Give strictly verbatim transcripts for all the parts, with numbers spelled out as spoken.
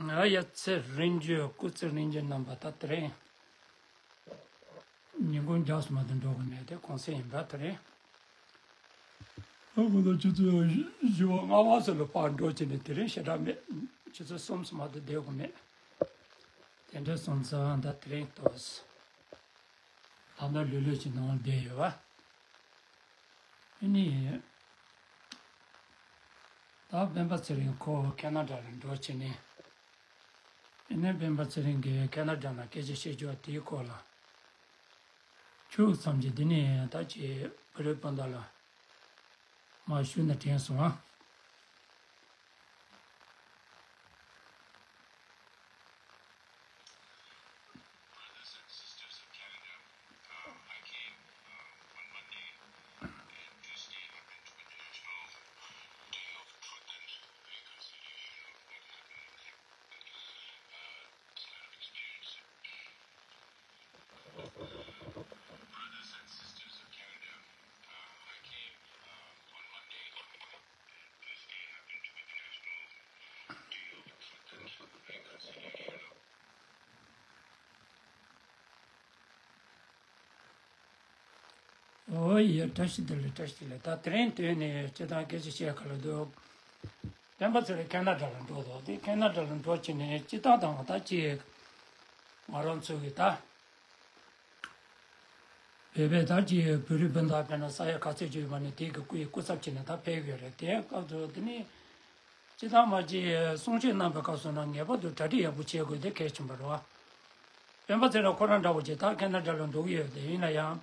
ང་ཡ་ཚེ་རིང་རྒྱུ་སྐུ་ཚེ་རིང་རྒྱུ་རྣམ་པ་ད་དེ་རིང་ཉིན་གུང་རྒྱབ་སོང་མ་གཏོགས་འགྲོ་གི་མེད་དེ་གུང་སེང་ཡིན་པ་དེ་རིང་ཨ་ཁུ་དང་ཆུ་ཚོད་བཞི་པ་ལྔ་པ་ཚོ་ལ་ཕར་འགྲོ་བྱས་ནས་དེ་རིང་ཞེ་དྲག་མེད། ཆུ་ཚོད་གསུམ་སོང་མ་གཏོགས་བསྡད་གི་མེད། དེ་འདྲ་སོང་ཙང་ད་དེ་རིང་ཏོག་ད་ལྟ་ལྷོད་ལྷོད་ཀྱི་ནང་བསྡད་ཡོད་པ། ཨ་ནི། ད་སྤེན་པ་ཚེ་རིང་ཁོ་ཁེ་ན་ཌ་ལ་འགྲོ་བྱས་ནས། ཨ་ནི་སྤེན་པ་ཚེ་རིང་གིས་ཁེ་ན་ཌ་ལ་སྐད་ཆ་བཤད་རྒྱུ་དེའི་སྐོར་ལ། ཁྱུག་ཙམ་གྱིས་འདི་ནས་ད་ཅིག་བོད་རིགས་སྤུན་ཟླ་ལ་མར་ཞུས་ན་དྲན་སོང་ཨ། ཨོ་ཡ། བཀྲ་ཤིས་བདེ་ལེགས། བཀྲ་ཤིས་བདེ་ལེགས། ད་དེ་རིང་དུས་ནས་སྤྱི་བཏང་སྐད་ཆ་བཤད་ག་ལ་འདུག་སྤེན་པ་ཚེ་རིང་ཁེ་ན་ཌ་ལ་འགྲོ་འདུག་དེ་ཁེ་ན་ཌ་ལ་འགྲོ་བྱས་ནས་སྤྱི་བཏང་དང་ད་ཅིག་ང་རང་ཚོ་གི་ད་བོད་པའི་ད་ཅིག་བོད་རིགས་སྤུན་ཟླ་དཔེར་ན་ས་ཡ་ག་ཚོད་ཅིག་ཡོད་པ་ནས་དེ་གི་སྐུ་ཡི་སྐུ་ཚབ་བྱས་ནས་ད་ཕེབས་ཡོད་རེད། དེ་སྐབས་སུ་དེ་ནི། སྤྱི་བཏང་མ་གཅིག་གསུང་ཆོས་གནང་བའི་སྐབས་སུ་ན་ངེས་པར་དུ་གྲ་སྒྲིག་ཡག་པོ་བྱེད་དགོས་དེ་གལ་ཆེན་པོ་རེད་བ། སྤེན་པ་ཚེ་རིང་ཁོ་རང་འདྲ་བོ་ཅིག་ད་ཁེ་ན་ཌ་ལ་འགྲོ་གི་ཡོད་དེ་ཡིན་ན་ཡང་།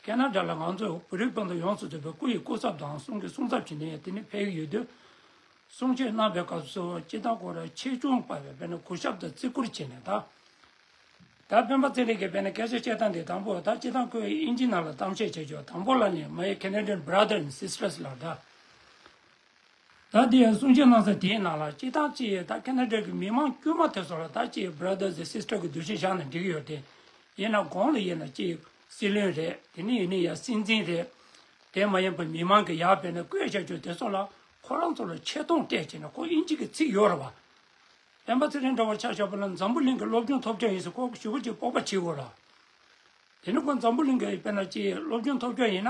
ཁེ་ན་ཌ་ལ་ང་ཚོ་བོད་རིགས་སྤུན་ཟླ་ཡོངས་སུ་རྫོགས་པའི་སྐུ་ཡི་སྐུ་ཚབ་དང་གསུང་གི་གསུང་ཚབ་བྱས་ནས་དེ་ནས་ཕེབས་ཀྱི་ཡོད་དུས། གསུང་ཆོས་གནང་བའི་སྐབས་སུ་སྤྱི་བཏང་ཁོ་རང་ཆེ་ཆུང་སྤར་བའི་དཔེར་ན་གུས་ཞབས་དང་བརྩི་བཀུར་བྱས་ནས་ད། ད་སྤེན་པ་ཚེ་རིང་གིས་དཔེར་ན་སྐད་ཆ་བཤད་སྟངས་དེ་དང་པོ་ད་སྤྱི་བཏང་ཁོས་དབྱིན་ཇིའི་ནང་ལ་གཏམ་བཤད་བྱེད་ཆོག་དང་པོ་ལ་ནི་My Canadian brother and sisters ལབ་ད། ད་དེ་གསུང་བཤད་གནང་ས་དེའི་ནང་ལ་སྤྱི་བཏང་ཅིག་ད་ཁེ་ན་ཌ་གི་མི་མང་དཀྱུས་མ་དེ་ཚོ་ལ་ད་ཅིག་brothers and sisters གི་འདུ་ཤེས་བཞག་ན་འགྲིག་གི་ཡོད་དེ། ཡིན་ན་གོང་ལ་ཡིན་ན་ཅིག་སྲིད་བློན་རེད། དེ་ནས་ཡིན་ན་ཡང་སྲིད་འཛིན་རེད། དེ་མ་ཡིན་པ་མི་མང་གི་ཡར་དཔེར་ན་བསྐོས་བཞག་རྒྱུ་དེ་ཚོ་ལ་ཁོ་རང་ཚོ་ལ་ཆེ་མཐོང་སྤྲད་བྱས་ན་ཁོ་དབྱིན་ཇི་གི་ཚིག་ཡོད་རེད་བ། སྤེན་པ་ཚེ་རིང་འདྲ་བ་ཆ་བཞག་པ་ན་འཛམ་བུ་གླིང་གི་སློབ་སྦྱོང་ཐོབ་རྒྱུ་ཡིན་ཟེར་ཁོ་ཞུ་བ་ཅིག་སྤོབས་པ་བྱེད་དགོས་ར། དེ་ནི་ཁོ་འཛམ་བུ་གླིང་གི་དཔེར་ན་ཅིག་སློབ་སྦྱོང་ཐོབ་རྒྱུ་ཡིན་ན།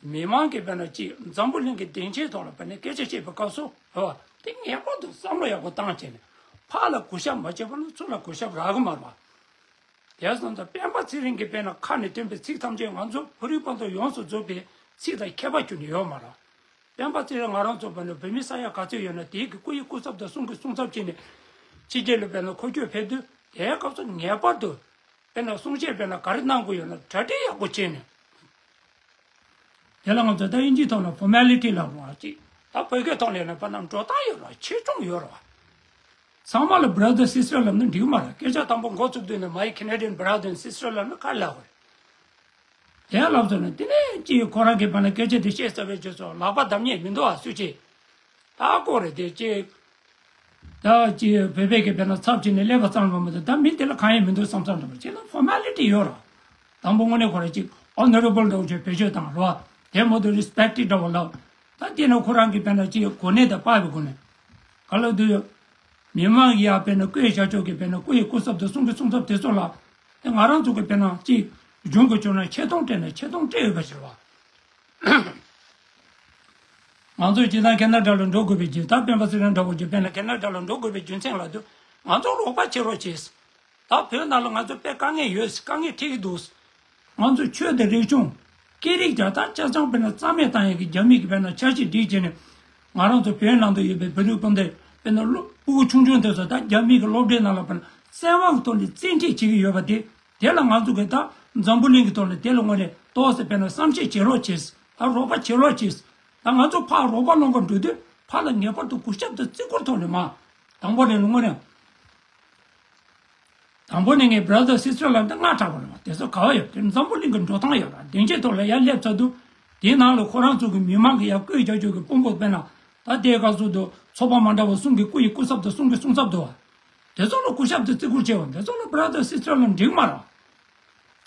མི་མང་གིས་དཔེར་ན་ཅིག་འཛམ་བུ་གླིང་གི་སྡིངས་ཆའི་ཐོག་ལ་དཔེར་ན་སྐད་ཆ་བཤད་པའི་སྐབས་སུ་འོ་དེ་ངེས་པར་དུ་བསམ་བློ་ཡག་པོ་བཏང་བྱས་ནས་ཕར་ལ་གུས་ཞབས་མ་བྱས་པ་ན་ཚུར་ལ་གུས་ཞབས་རག་གི་མ་རེད་བ། དེ་སོང་ཙང་སྤེན་པ་ཚེ་རིང་གིས་དཔེར་ན་ཁ་ནས་བཏོན་པའི་ཚིག་ཐམས་ཅད་ང་ཚོ་བོད་རིགས་སྤུན་ཟླ་ཡོངས་སུ་རྫོགས་པའི་ཚིག་དང་ཁྱད་པར་ཁྱོན་ནས་ཡོད་མ་རེད། སྤེན་པ་ཚེ་རིང་ང་རང་ཚོ་བོད་ནས་བོད་མི་ས་ཡ་ག་ཚོད་ཡོད་ན་དེའི་གི་སྐུ་ཡི་སྐུ་ཚབ་དང་གསུང་གི་གསུང་ཚབ་བྱས་ནས་ཕྱི་རྒྱལ་ལ་དཔེར་ན་འཁོར་སྐྱོད་ཕེབས་དུས་དེའི་སྐབས་སུ་ངེས་པར་དུ་དཔེར་ན་གསུང་བཤད་དཔེར་ན་ག་རེ་གནང་དགོས་ཡོད་ན་གྲ་སྒྲིག་ཡག་པོ་བྱས་ནས། དེ་ལ་ང་ཚོ་ད་དབྱིན་ཇིའི་ཐོག་ལ་formality ལབ་རུང་བ་ཅིག་ད་བོད་སྐད་ཐོག་ལ་ཡིན་ན་བར་ན་འགྲོ་སྟངས་ཡོད་རེད་བ། ཆེ་ཆུང་ཡོད་རེད་བ། ཚང་མ་ལ་brother sister ལབ་ན་འགྲིག་མ་རེད། སྐད་ཆ་དང་པོ་འགོ་ཚུགས་དུས་ནས་My Canadian brother and sister ལབ་ན་ག་རེ་ལབ་དགོས་རེད། དེ་ལབ་སོང་ན་དེ་ནས་ཅིག་ཁོ་རང་གིས་བར་ན་སྐད་ཆ་དེ་བཤད་ཚར་བའི་རྗེས་སུ་ལག་པ་བརྡབ་མཁན་མི་འདུག་ཨ་སུ་ཅིག་ད་ཁོ་རེད་དེ་ཅིག་ད་ཅིག་བོད་པའི་གི་དཔེར་ན་ཚབ་བྱས་ནས་སླེབས་པ་ཙམ་ལ་མ་གཏོགས་ད་མི་དེ་ལ་གང་ཡང་མི་འདུག་བསམ་བསམ་འདྲ་པོ་ཅིག་ལ་formality ཡོད་རེད། དང་པོ་དངོས་གནས་ཁོ་རང་ཅིག་honorable འདྲ་བོ་ཅིག་བེད་སྤྱོད་བཏང་རོ། དེ་མ་གཏོགས་respect འདྲ་བོ་ལབ། ད་དེ་ནི་ཁོ་རང་གི་དཔེར་ན་ཅིག་གོ་གནས་དང་དཔའ་བའི་སྒོ་ནས་ག་ལ་དུས་མི་མང་གི་ཡ་དཔེར་ན་བསྐོས་བཞག་ཆོག་གི་དཔེར་ན་སྐུ་ཡི་སྐུ་ཚབ་དང་གསུང་གི་གསུང་ཚབ་དེ་ཚོ་ལ་དེ་ང་རང་ཚོ་གི་དཔེར་ན་ཅིག་གཞུང་གི་ཕྱོགས་ནས་ཆེ་མཐོང་སྤྲད་ནས་ཆེ་མཐོང་སྤྲད་ཡོད་པ་ཞིག་རེད་བ། ང་ཚོས་སྤྱིར་བཏང་ཁེ་ན་ཌ་ལ་འགྲོ་དགོས་པའི་རྒྱུ་ད་སྤེན་པ་ཚེ་རིང་འདྲ་བོ་ཅིག་དཔེར་ན་ཁེ་ན་ཌ་ལ་འགྲོ་དགོས་པའི་རྒྱུ་མཚན་ལ་དུ་ང་ཚོ་རོགས་པ་བྱེད་རོགས་བྱེད། ད་བོད་ནང་ལ་ང་ཚོ་དཔེ་དཀའ་ངལ་ཡོད། དཀའ་ངལ་འཕྲད་ཀྱི་འདུག་ང་ཚོ་ཆོས་དང་རིག་གཞུང་། སྐད་རིགས་ཀྱང་ད་ཆ་ཚང་དཔེར་ན་རྩ་མེད་བཏང་ཡག་གི་རྒྱ་མི་གི་དཔེར་ན་འཆར་གཞི་སྒྲིག་བྱས་ནས་ང་རང་ཚོ་བོད་ནང་དུ་ཡོད་པའི་བོད་རིགས་སྤུན་ཟླ་དཔེར་ན་སློབ་ཕྲུ་གུ་ཆུང་ཆུང་དེ་ཚོ་ད་རྒྱ་མི་གི་སློབ་གྲྭའི་ནང་ལ་དཔེར་ན་བཙན་དབང་གི་ཐོག་ནས་བཙན་ཁྲིད་བྱེད་ཀྱི་ཡོད་པ་དེ་དེ་ལ་ང་ཚོ་གི་ད་འཛམ་བུ་གླིང་གི་ཐོག་ནས་དེ་ལ་དངོས་གནས་ཏོག་ཙམ་དཔེར་ན་བསམ་ཤེས་བྱེད་རོགས་བྱེད། ད་རོགས་པ་བྱེད་རོགས་བྱེད། ད་ང་ཚོ་ཕར་རོགས་པ་སློང་ག་འགྲོ་དུས་ཕར་ལ་ངེས་པར་དུ་གུས་ཞབས་དང་བརྩི་བཀུར་ཐོག་ནས་མ། དང་པོ་ནས་དངོས་གནས། དང་པོ་ནས་ངས་brother sister ལབ་འདི་སྔ་དྲགས་པ་རེད་བ། དེ་ཚོ་ག་བ་ཡོད། དེ་འཛམ་བུ་གླིང་གི་འགྲོ་སྟངས་ཡོད་ར། སྡིངས་ཆའི་ཐོག་ལ་ཡར་སླེབས་ཚར་དུས་དེའི་ནང་ལ་ཁོ་རང་ཚོ་གི་མི་མང་གི་ཡར་བསྐོས་བྱ་རྒྱུ་གི་དཔོན་པོ་དཔེར་ན་ད་ལྟའི་སྐབས་སུ་དུ་ཚོགས་པ་མ་འདྲ་བ་གསུམ་གི་སྐུ་ཡི་སྐུ་ཚབ་དང་གསུམ་གི་གསུང་ཚབ་འདུག་བ། དེ་ཚོ་ལ་གུས་ཞབས་དང་བརྩི་བཀུར་བྱེད་བ། དེ་ཚོ་ལ་brother sister ལབ་འགྲིག་མ་ར།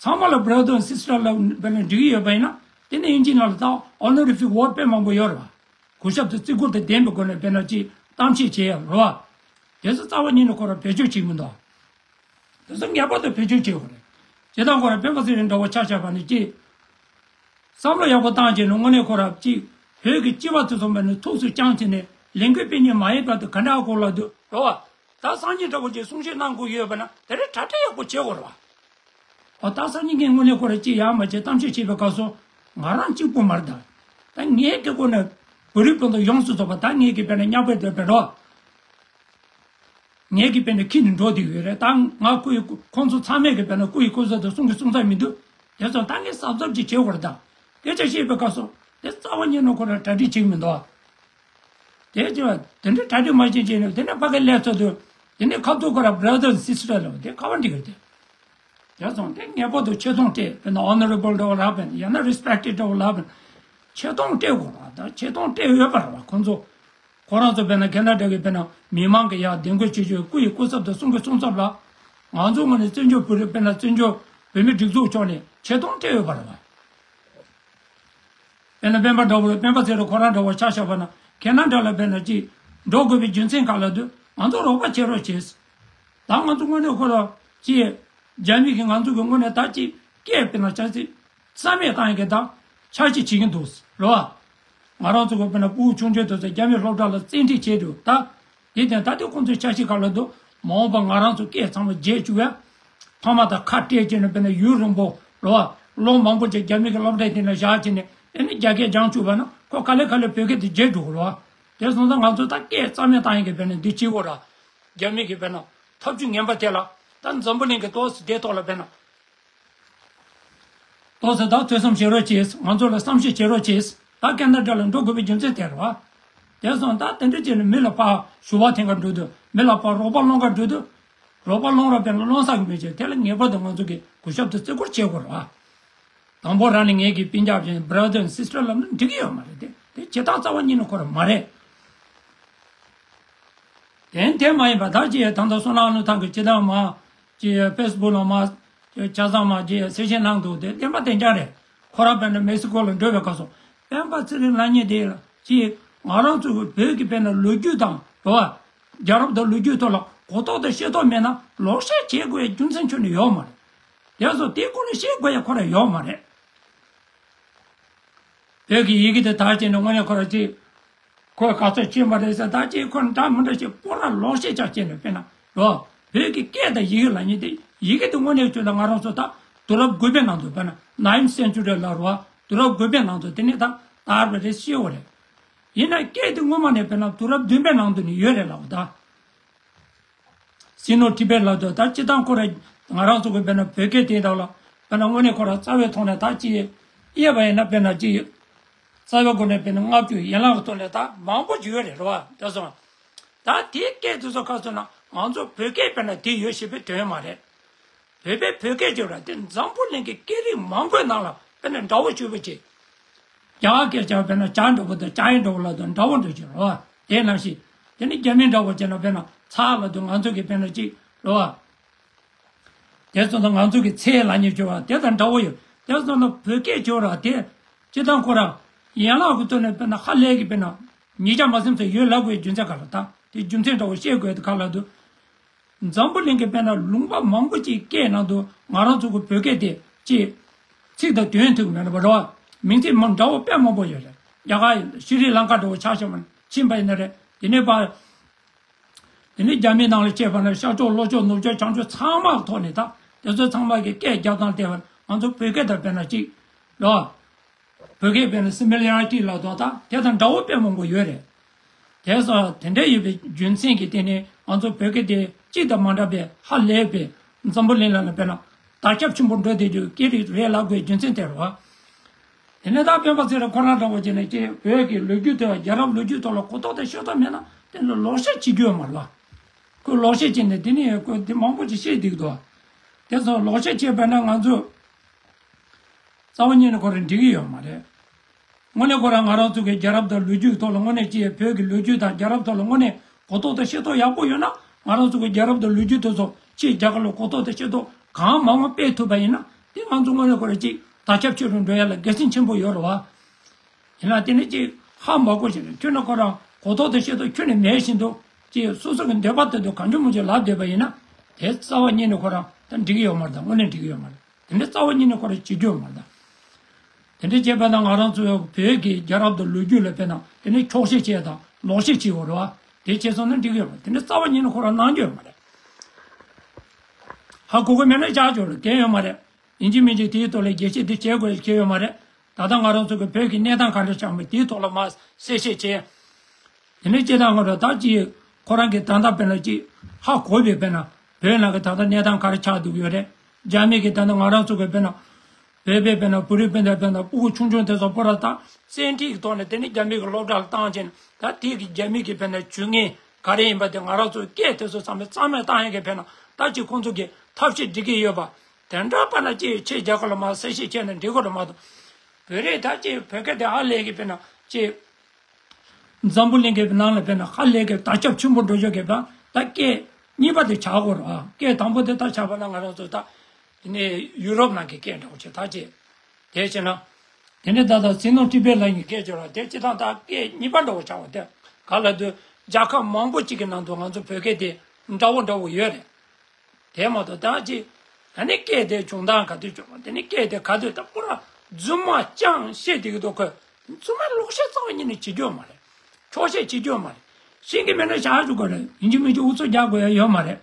ཚང་མ་ལ་brother sister ལབ་དཔེར་ན་འགྲིག་གི་ཡོད་པ་ཡིན་ན་དེ་ནི་དབྱིན་ཇིའི་ནང་ལ་ད་honorific word དཔེ་མང་པོ་ཡོད་ར་བ། གུས་ཞབས་དང་བརྩི་བཀུར་དང་ལྡན་པའི་སྒོ་ནས་དཔེར་ན་ཅིག་གཏམ་བཤད་བྱེད་ཡ་ར་བ། དེ་ཚོ་རྩ་བ་ཉིད་ནས་ཁོ་རང་བེད་སྤྱོད་བྱེད་མི་འདུག་དེ་ཚོ་ངེས་པར་དུ་བེད་སྤྱོད་བྱེད་དགོས་རེད། སྤྱིར་བཏང་ཁོ་རང་སྤེན་པ་ཚེ་རིང་འདྲ་བོ་ཆ་བཞག་པ་ནི་ཅི། བསམ་བློ་ཡག་པོ་བཏང་བྱས་ནས་དངོས་གནས་ཁོ་རང་ཅི། བོད་ཀྱི་སྤྱི་པ་ཚོ་ཚང་མ་ནི་ཐུགས་སུ་བཅངས་བྱས་ནས་ལས་འགུལ་སྤེལ་མཁན་མ་ཡིན་པ་དེ་ག་འདྲ་གོ་ལ་འདུག་རོ་བ། ད་སང་ཉིན་འདྲ་བོ་ཅིག་གསུང་བཤད་གནང་དགོས་ཡོད་པ་ན་དེ་རིང་གྲ་སྒྲིག་ཡག་པོ་བྱེད་དགོས་རེད་བ། ཨོ་ད་སང་ཉིན་ངས་དངོས་གནས་ཁོ་རང་ཅི་ཡང་མ་བྱས་གཏམ་བཤད་བྱེད་པའི་སྐབས་སུ་ང་རང་གཅིག་པུ་མ་རེད་ད། ད་ངའི་སྐད་ཁོ་ནས་བོད་རིགས་སྤུན་ཟླ་ཡོངས་སུ་རྫོགས་པ་ད་ངའི་གི་དཔེར་ན་མཉམ་པའི་དེ་བེད་རོགས། ངའི་གི་དཔེར་ན་ཁྱི་ནི་འགྲོ་བསྡད་ཡོད་རེད་ད། ང་ཁོ་ཡི་ཁོང་ཚོ་ཚང་མས་གི་དཔེར་ན་ཁོ་ཡི་ཁོ་ཚོ་དང་གསུང་གི་གསུང་ཚར་མི་འདུག་དེ་ཚོ་ད་ངས་གཟབ་གཟབ་ཅིག་བྱེད་དགོས་རེད་ད། སྐད་ཆ་བཤད་པའི་སྐབས་སུ་དེ་རྩ་བ་ཉིད་ནས་ཁོ་རང་གྲ་སྒྲིག་བྱེད་ཀྱི་མི་འདུག་དེ་ཅི་བ་དེ་འདྲ་གྲ་སྒྲིག་མ་བྱེད་ཅེས་ནས་དེ་ནས་ཕ་གི་སླེབས་ཚར་དུས་དེ་ནས་ཁ་ཐུག་ཁོ་ར་brothers and sisters ལབ་དེ་ཁ་བ་འགྲིག་གི་རེད་དེ། དེ་སོང་དེ་ངེས་པར་དུ་ཆེ་མཐོང་སྤྲད་དཔེར་ན་honorable འདྲ་བོ་ལབ་པས་ཡང་ན་respected འདྲ་བོ་ལབ་པས་ཆེ་མཐོང་སྤྲད་དགོས་པ་དང་ཆེ་མཐོང་སྤྲད་འོས་པ་རེད་བ། ཁོང་ཚོ་ཁོ་རང་ཚོ་དཔེར་ན་ཁེ་ན་ཌ་གི་དཔེར་ན་མི་མང་གི་ཡ་བདེ་འགོད་བྱེད་རྒྱུའི་སྐུ་ཡི་སྐུ་ཚབ་དང་གསུང་གི་གསུང་ཚབ་ལ་ང་ཚོ་ངོས་ནས་བཙན་བྱོལ་བོད་རིགས་དཔེར་ན་བཙན་བྱོལ་བོད་མི་སྒྲིག་འཛུགས་ཕྱོགས་ནས་ཆེ་མཐོང་སྤྲད་འོས་པ་རེད་བ། དཔེར་ན་སྤེན་པ་འདྲ་བོ་ལ་སྤེན་པ་ཚེ་རིང་ཁོ་རང་འདྲ་བོ་ཆ་བཞག་པ་ན་ཁེ་ན་ཌ་ལ་དཔེར་ན་ཅིག་འགྲོ་དགོས་པའི་རྒྱུ་མཚན་ག་ལ་འདུག་ང་ཚོ་རོགས་པ་བྱེད་རོགས་བྱེད། ད་ང་ཚོ་དངོས་གནས་ཁོ་ར་ཅིག་རྒྱ་མི་གིས་ང་ཚོ་གི་དངོས་གནས་ད་ཅིག་སྐད་དཔེར་ན་ཆ་ཚིག་རྩ་མེད་བཏང་ཡི་གི་ད་འཆར་གཞི་བྱེད་ཀྱི་འདུག་རེད་བ། ང་རང་ཚོ་གི་དཔེར་ན་ཕྲུ་གུ་ཆུང་ཆུང་དེ་ཚོ་རྒྱ་མི་སློབ་གྲྭ་ལ་བཙན་ཁྲིད་བྱས་འདུག་ད་དེ་དོན་ད་དེ་ཁོང་ཚོའི་འཆར་གཞི་ག་ལ་འདུག་མ་འོངས་པ་ང་རང་ཚོ་སྐད་ཚང་མ་བརྗེད་བཅུག་ཡ། ཕ་མ་དང་ཁ་བྲལ་བྱས་ནས་དཔེར་ན་ཡུན་རིང་པོ་རོ། ལོ་མང་པོ་ཅིག་རྒྱ་མི་གི་སློབ་གྲྭའི་སྟེང་ན་བཞག་བྱས་ནས་ཨེ་ནི་རྒྱ་སྐད་སྦྱང་བཅུག་པ་ན་ཁོ་ག་ལེ་ག་ལེ་བོད་སྐད་དེ་བརྗེད་འགྲོ་གི་རོ། དེ་སོང་ཙང་ང་ཚོ་ད་སྐད་རྩ་མེད་བཏང་ཡིན་གི་དཔེར་ན་འདི་བྱེད་དགོས་ར། རྒྱ་མི་གི་དཔེར་ན་ཐབས་ཇུས་ངན་པ་དེ་ལ་ད་འཛམ་བུ་གླིང་གི་ཏོག་ཙམ་དེ་ཐོག་ལ་དཔེར་ན། ཏོག་ཙམ་ད་ཐོས་བསམ་བྱེད་རོགས་བྱེད། ང་ཚོ་ལ་བསམ་ཤེས་བྱེད་རོགས་བྱེད། ད་ཁེ་ན་ཌ་ལ་འགྲོ་དགོས་པའི་རྒྱུ་མཚན་དེ་རེད་བ། དེ་སོང་ད་དེ་འདྲ་བྱས་ནས་མི་ལ་ཕར་ཞུ་བ་འཐེན་ག་འགྲོ་དུས་མི་ལ་ཕར་རོགས་པ་སློང་ག་འགྲོ་དུས། རོགས་པ་སློང་ར་དཔེར་ན་སློང་ས་གི་མི་བྱེད་དེ་ལ་ངེས་པར་དུ་ང་ཚོ་གི་གུས་ཞབས་དང་བརྩི་བཀུར་བྱེད་དགོས་རེད་བ། དང་པོ་རང་ནས་ངེད་ཀྱི་སྤུན་ཀྱག་ཅན་brother and sister ལབ་ན་འགྲིག་གི་ཡོད་མ་རེད་དེ། དེ་བྱེད་སྟངས་རྩ་བ་ཉིད་ནས་ཁོ་རང་མ་རེད། དེ་དེ་མ་ཡིན་པ་ད་ཅི་ད་ལྟ་བསོད་ནམས་བློ་བཟང་གི་སྤྱི་བཏང་མ་ཅི་ཕེ་སི་བུག་ལ་མ་ཅི་ཆ་ཚང་མ་ཅི་གསལ་བཤད་གནང་འདུག་དེ་བདེན་པ་བདེན་རྐྱང་རེད། ཁོ་རང་དཔེར་ན་མེག་སི་ཀོ་ལ་འགྲོ་བའི་སྐབས་སུ་སྤེན་པ་ཚེ་རིང་ལབ་མཁན་དེ་ལ་ཅི་ང་རང་ཚོ་བོད་ཀྱི་དཔེར་ན་ལོ་རྒྱུས་དང་རེད་བ། རྒྱལ་རབས་དང་ལོ་རྒྱུས་ཐོག་ལ་གོ་རྟོགས་དང་ཤེས་རྟོགས་མེད་ན་ལོག་བཤད་བྱེད་དགོས་ཡའི་རྒྱུ་མཚན་ཁྱོན་ནས་ཡོད་མ་རེད། དེ་ཚོ་དེ་སྐོར་ལ་བཤད་དགོས་ཡ་ཁོ་རང་ཡོད་མ་རེད། བོད་ཀྱི་ཡི་གེ་དེ་དར་བྱས་ནས་དངོས་གནས་ཁོ་རང་ཅིག་ཁོས་ག་ཚོད་ཕྱིན་པ་རེད་ཟེར་ད་ཅིག་ཁོ་འདྲ་མི་འདྲ་ཞིག་སྤོ་ར་ལོག་བཤད་ཅག་བྱས་ནས་དཔེར་ན་རོ། བོད་ཀྱི་སྐད་དང་ཡི་གེ་ལབ་མཁན་དེ་ཡི་གེ་དེ་དངོས་གནས་བྱུང་ན་ང་རང་ཚོ་ད་དུས་རབས་དགུ་པའི་ནང་དུ་དཔེར་ན་ninth century ལ་རོ། དུས་རབས་དགུ་པའི་ནང་དུ་དེ་ནས་ད་དར་བ་རེད་ཤེས་བ་རེད། ཡིན་ན་སྐད་དེ་སྔོན་མ་ནས་དཔེར་ན་དུས་རབས་བདུན་པའི་ནང་དུ་ནས་ཡོད་རེད་ལབ་ད། སི་ནོ་ཊི་བེཊ་ལབ་དུས་ད་སྤྱི་བཏང་ཁོ་ར་ང་རང་ཚོ་གི་དཔེར་ན་བོད་སྐད་དེ་དག་ལ་དཔེར་ན་དངོས་གནས་ཁོ་ར་རྩ་བའི་ཐོག་ནས་ད་ཅི་དབྱེ་བ་ཡིན་ན་དཔེར་ན་ཅི་རྩ་བའི་སྒོ་ནས་དཔེར་ན་ལྔ་བཅུ་ཡན་ལག་གི་ཐོག་ནས་ད་མང་པོ་ཅིག་ཡོད་རེད་རེད་བ། དེ་སོང་ད་དེའི་སྐད་དེ་ཚོ་ཁ་སོང་ན་ང་ཚོ་བོད་སྐད་དཔེར་ན་དེ་ཡོད་ཞེས་པའི་དོན་མ་རེད། བོད་པའི་བོད་སྐད་ཅིག་ར་དེ་འཛམ་བུ་གླིང་གི་སྐད་རིགས་མང་པོའི་ནང་ལ་དཔེར་ན་འདྲ་བོ་ཞུ་བ་ཅིག་རྒྱ་གར་སྐད་ཆ་དཔེར་ན་ཇ་འདྲ་བོ་དང་ཇའི་འདྲ་བོ་ལ་དང་འདྲ་བོ་འདྲ་ཅིག་རེད་བ། དེ་ནང་བཞིན་དེ་ནི་རྒྱ་མི་འདྲ་བོ་བྱས་ན་དཔེར་ན་ཚ་ལ་དང་ང་ཚོ་གི་དཔེར་ན་ཅིག་རེད་བ། དེ་ཚོ་དང་ང་ཚོ་གི་ཚེ་ལ་ཉེ་ཆེ་བ་དེ་དང་འདྲ་བོ་ཡོད། དེ་ཚོ་ལ་བོད་སྐད་ཅིག་ར་དེ་སྤྱི་བཏང་ཁོ་ར་ཡན་ལག་གི་ཐོག་ནས་དཔེར་ན་ཧ་ལས་ཀྱི་དཔེར་ན་ཉིས་བརྒྱ་མ་ཟིན་ཙམ་ཡོད་ལབ་དགོས་རྒྱུ་མཚན་ག་རེ་ད་དེ་རྒྱུ་མཚན་འདྲ་བོ་བཤད་དགོས་དེ་ག་ལ་འདུག་འཛམ་བུ་གླིང་གི་དཔེར་ན་ལུང་པ་མང་པོ་ཅིག་སྐད་ནང་དུ་ང་རང་ཚོ་གི་བོད་སྐད་དེ་ཅིག་ཚིག་དང་དོན་མཐུན་མེད་པ་རེད་བ། མིང་ཚིག་མ་འདྲ་བོ་དཔེ་མང་པོ་ཡོད་རེད། རྒྱ་གར་ཡིན་ན་ཤྲི་ལང་ཀ་འདྲ་བོ་ཆ་བཞག་པ་ན་ཕྱིན་པ་ཡིན་ན་རེད། དེ་ནས་པ་དེ་ནས་རྒྱ་མི་ནང་ལ་སྐྱེས་པ་ན་ཤར་ཕྱོགས་ལྷོ་ཕྱོགས་ནུབ་ཕྱོགས་བྱང་ཕྱོགས་ཚང་མ་ཐོག་ནས་ད་དེ་ཚོ་ཚང་མ་གི་སྐད་རྒྱབ་སྟངས་བལྟས་པ་ང་ཚོ་བོད་སྐད་དང་དཔེར་ན་ཅིག་རེད་བ། བོད་སྐད་དཔེར་ན་སི་མི་ལེ་རི་ཊི་ལབ་དོ་ད་དེ་དང་འདྲ་བོ་དཔེ་མང་པོ་ཡོད་རེད། དེ་སོགས་དེ་འདྲ་ཡོད་པའི་རྒྱུ་མཚན་གྱིས་བརྟེན་ནས་ང་ཚོ་བོད་སྐད་དེ་གཅིག་དང་མ་འདྲ་བའི་ཧ་ལས་པའི་འཛམ་བུ་གླིང་ལ་ལ་དཔེར་ན་དར་ཁྱབ་ཆེན་པོ་འགྲོ་བསྡད་རྒྱུའི་སྐད་རིགས་རེད་ལབ་དགོས་རྒྱུ་མཚན་དེ་རེད་བ། དེ་ནས་ད་སྤེན་པ་ཚེ་རིང་ཁོ་རང་འདྲ་བོ་བྱས་ནས་ཀྱེ་བོད་ཀྱི་ལོ་རྒྱུས་དེ་རྒྱལ་རབས་ལོ་རྒྱུས་ཐོག་ལ་གོ་རྟོགས་དང་ཤེས་རྟོགས་མེད་ན་དེ་ལ་ལོག་བཤད་བྱེད་རྒྱུ་ཡོད་མ་རེད་བ། ཁོས་ལོག་བཤད་བྱས་ནས་དེ་ནས་ཁོས་དེ་མང་པོ་ཅིག་བཤད་འདུག་དོ། དེ་ཚོ་ལོག་བཤད་བྱས་པ་ན་ང་ཚོ་རྩ་བ་ཉིད་ནས་ཁོ་རང་འགྲིག་གི་ཡོད་མ་རེད། དངོས་གནས་ཁོ་རང་ང་རང་ཚོ་གི་རྒྱལ་རབས་དང་ལོ་རྒྱུས་ཐོག་ལ་དངོས་གནས་ཅི་བོད་ཀྱི་ལོ་རྒྱུས་དང་རྒྱལ་རབས་ཐོག་ལ་དངོས་གནས་གོ་རྟོགས་དང་ཤེས་རྟོགས་ཡག་པོ་ཡོད་ན་ང་རང་ཚོ་གི་རྒྱལ་རབས་དང་ལོ་རྒྱུས་དེ་ཚོ་ཕྱིའི་རྒྱལ་ཁབ་ལ་གོ་རྟོགས་དང་ཤེས་རྟོགས་གང་མང་མང་སྤེལ་ཐུབ་པ་ཡིན་ན་དེ་ང་ཚོ་དངོས་གནས་ཁོ་རང་ཅིག་དར་ཁྱབ་ཆེ་རུ་འགྲོ་ཡ་ལ་དགེ་མཚན་ཆེན་པོ་ཡོད་རེད་བ། ཡིན་ན་དེ་ནི་ཅིག་ཧ་མ་གོ་ཞིག་རེད། ཁྱོད་ནི་ཁོ་རང་གོ་རྟོགས་དང་ཤེས་རྟོགས་ཁྱོན་ནས་མེད་བཞིན་དུ་ ཅིག་སོ་སོ་གི་འདོད་པ་དེ་ཚོ་གང་བྱུང་མང་བྱུང་ལབ་བསྡད་པ་ཡིན་ན། དེ་རྩ་བ་ཉིད་ནས་ཁོ་རང་ད་འགྲིག་གི་ཡོད་མ་རེད། ད་དངོས་གནས་འགྲིག་གི་ཡོད་མ་རེད། དེ་འདྲའི་རྩ་བ་ཉིད་ནས་ཁོ་རང་བྱེད་རྒྱུ་ཡོད་མ་རེད། ད་དེ་འདྲའི་བྱས་པ་ན་ང་རང་ཚོ་བོད་ཀྱི་རྒྱལ་རབས་དང་ལོ་རྒྱུས་ལ་དཔེར་ན་དེ་ནས་འཁྱོག་བཤད་བྱས་དང་ལོག་བཤད་བྱེད་དགོས་རེད་བ། དེ་བྱས་སོང་ན་འགྲིག་གི་ཡོད་མ་རེད། དེ་འདྲའི་རྩ་བ་ཉིད་ནས་ཁོ་རང་གནང་རྒྱུ་ཡོད་མ་རེད། ཧ་གོ་གི་མེད་ན་བཞག་ཆོག་རེད། འགན་ཡོད་མ་རེད། ཡིན་གཅིག་མིན་གཅིག་དེའི་ཐོག་ལ་རྒྱས་བཤད་དེ་བྱེད་དགོས་ཁེལ་ཡོད་མ་རེད། ད་ལྟ་ང་རང་ཚོ་གི་བོད་ཀྱི་གནས་སྟངས་ག་འདྲ་ཆགས་མེད་དེའི་ཐོག་ལ་མར་གསལ་བཤད་བྱས། དེ་ནས་སྤྱིར་བཏང་ང་རང་ད་ཅི་ཁོ་རང་གི་ད་ལྟ་དཔེར་ན་ཅི་ཧ་གོ་བའི་དཔེར་ན་བོད་ནང་གི་ད་ལྟ་གནས་སྟངས་ག་རེ་ཆགས་འདུག་ཡོད་རེད། རྒྱ་མི་གི་ད་ལྟ་ང་རང་ཚོ་གི་དཔེར་ན་བོད་པའི་དཔེར་ན་བོད་རིགས་སྤུན་ཟླ་དཔེར་ན་སྤུ་གུ་ཆུང་ཆུང་དེ་ཚོ་པོ་ར་ད་བཙན་ཁྲིད་ཀྱི་ཐོག་ནས་དེ་ནས་རྒྱ་མི་གི་སློབ་གྲྭ་ལ་བཏང་བྱས་ནས་ད་དེ་གི་རྒྱ་མི་གི་དཔེར་ན་ཇུས་ངན་ག་རེ་ཡིན་པ་དེ་ང་རང་ཚོ་སྐད་དེ་ཚོ་ཚང་མས་གཙང་མ་བཏང་ཡག་གི་དཔེར་ན་ད་ཅི་ཁོང་ཚོ་གི་ཐབས་ཤེས་སྒྲིག་གི་ཡོད་པ། དེ་འདྲ་པ་ན་ཅི་ཆེ་རྒྱ་གར་ལ་མ་གསལ་བཤད་བྱས་ན་འགྲིག་གི་རེད་མ་གཏོགས། བོད་རིགས་ད་ཅི་བོད་སྐད་དེ་ཧ་ལས་གི་དཔེར་ན་ཅི། འཛམ་བུ་གླིང་གི་ནང་ལ་དཔེར་ན་ཧ་ལས་ཀྱི་དར་ཁྱབ་ཆེན་པོ་འགྲོ་ཆོག་གི་ད་ད་སྐད་གཉིས་པ་དེ་ཆགས་དགོས་རེད་བ། སྐད་དང་པོ་དེ་ད་ཆགས་པ་ན་ང་རང་ཚོ་ད་དེ་ནས་ཡུ་རོབ་ནང་གི་སྐད་འདྲ་བོ་ཅིག་ད་ཅི་དེ་བྱས་ན་དེ་ནས་ད་ད་སིང་ནོ་ཊི་བེ་ལ་ཡི་སྐད་ཅིག་རེད་བ། དེ་སྤྱིར་བཏང་ད་སྐད་གཉིས་པ་འདྲ་བོ་ཆགས་པ་དེ་ག་ལ་དུས་རྒྱལ་ཁབ་མང་པོ་ཅིག་གི་ནང་དུ་ང་ཚོ་བོད་སྐད་དེ་འདྲ་བོ་འདྲ་བོ་ཡོད་རེད། དེ་མ་གཏོགས་ད་ཅི། ད་ནི་སྐད་དེ་བྱུང་སྟངས་ག་དུས་བྱུང་བ། དེ་ནི་སྐད་དེ་ག་དུས་ད་པུ་ར་རྫུན་མ་ཅང་བཤད་བསྡད་ཀྱི་འདུག་གོ། རྫུན་མ་ལོག་བཤད་རྩ་བ་ཉིད་ནས་བྱེད་རྒྱུ་མ་རེད། འཁྱོག་བཤད་བྱེད་རྒྱུ་མ་རེད། ཤེས་ཀྱི་མེད་ན་བཞག་འཇུག་དགོས་རེད། ཡིན་གཅིག་མིན་གཅིག་ཨུ་ཚུགས་རྒྱག་དགོས་ཡ་ཡོད་མ་རེད།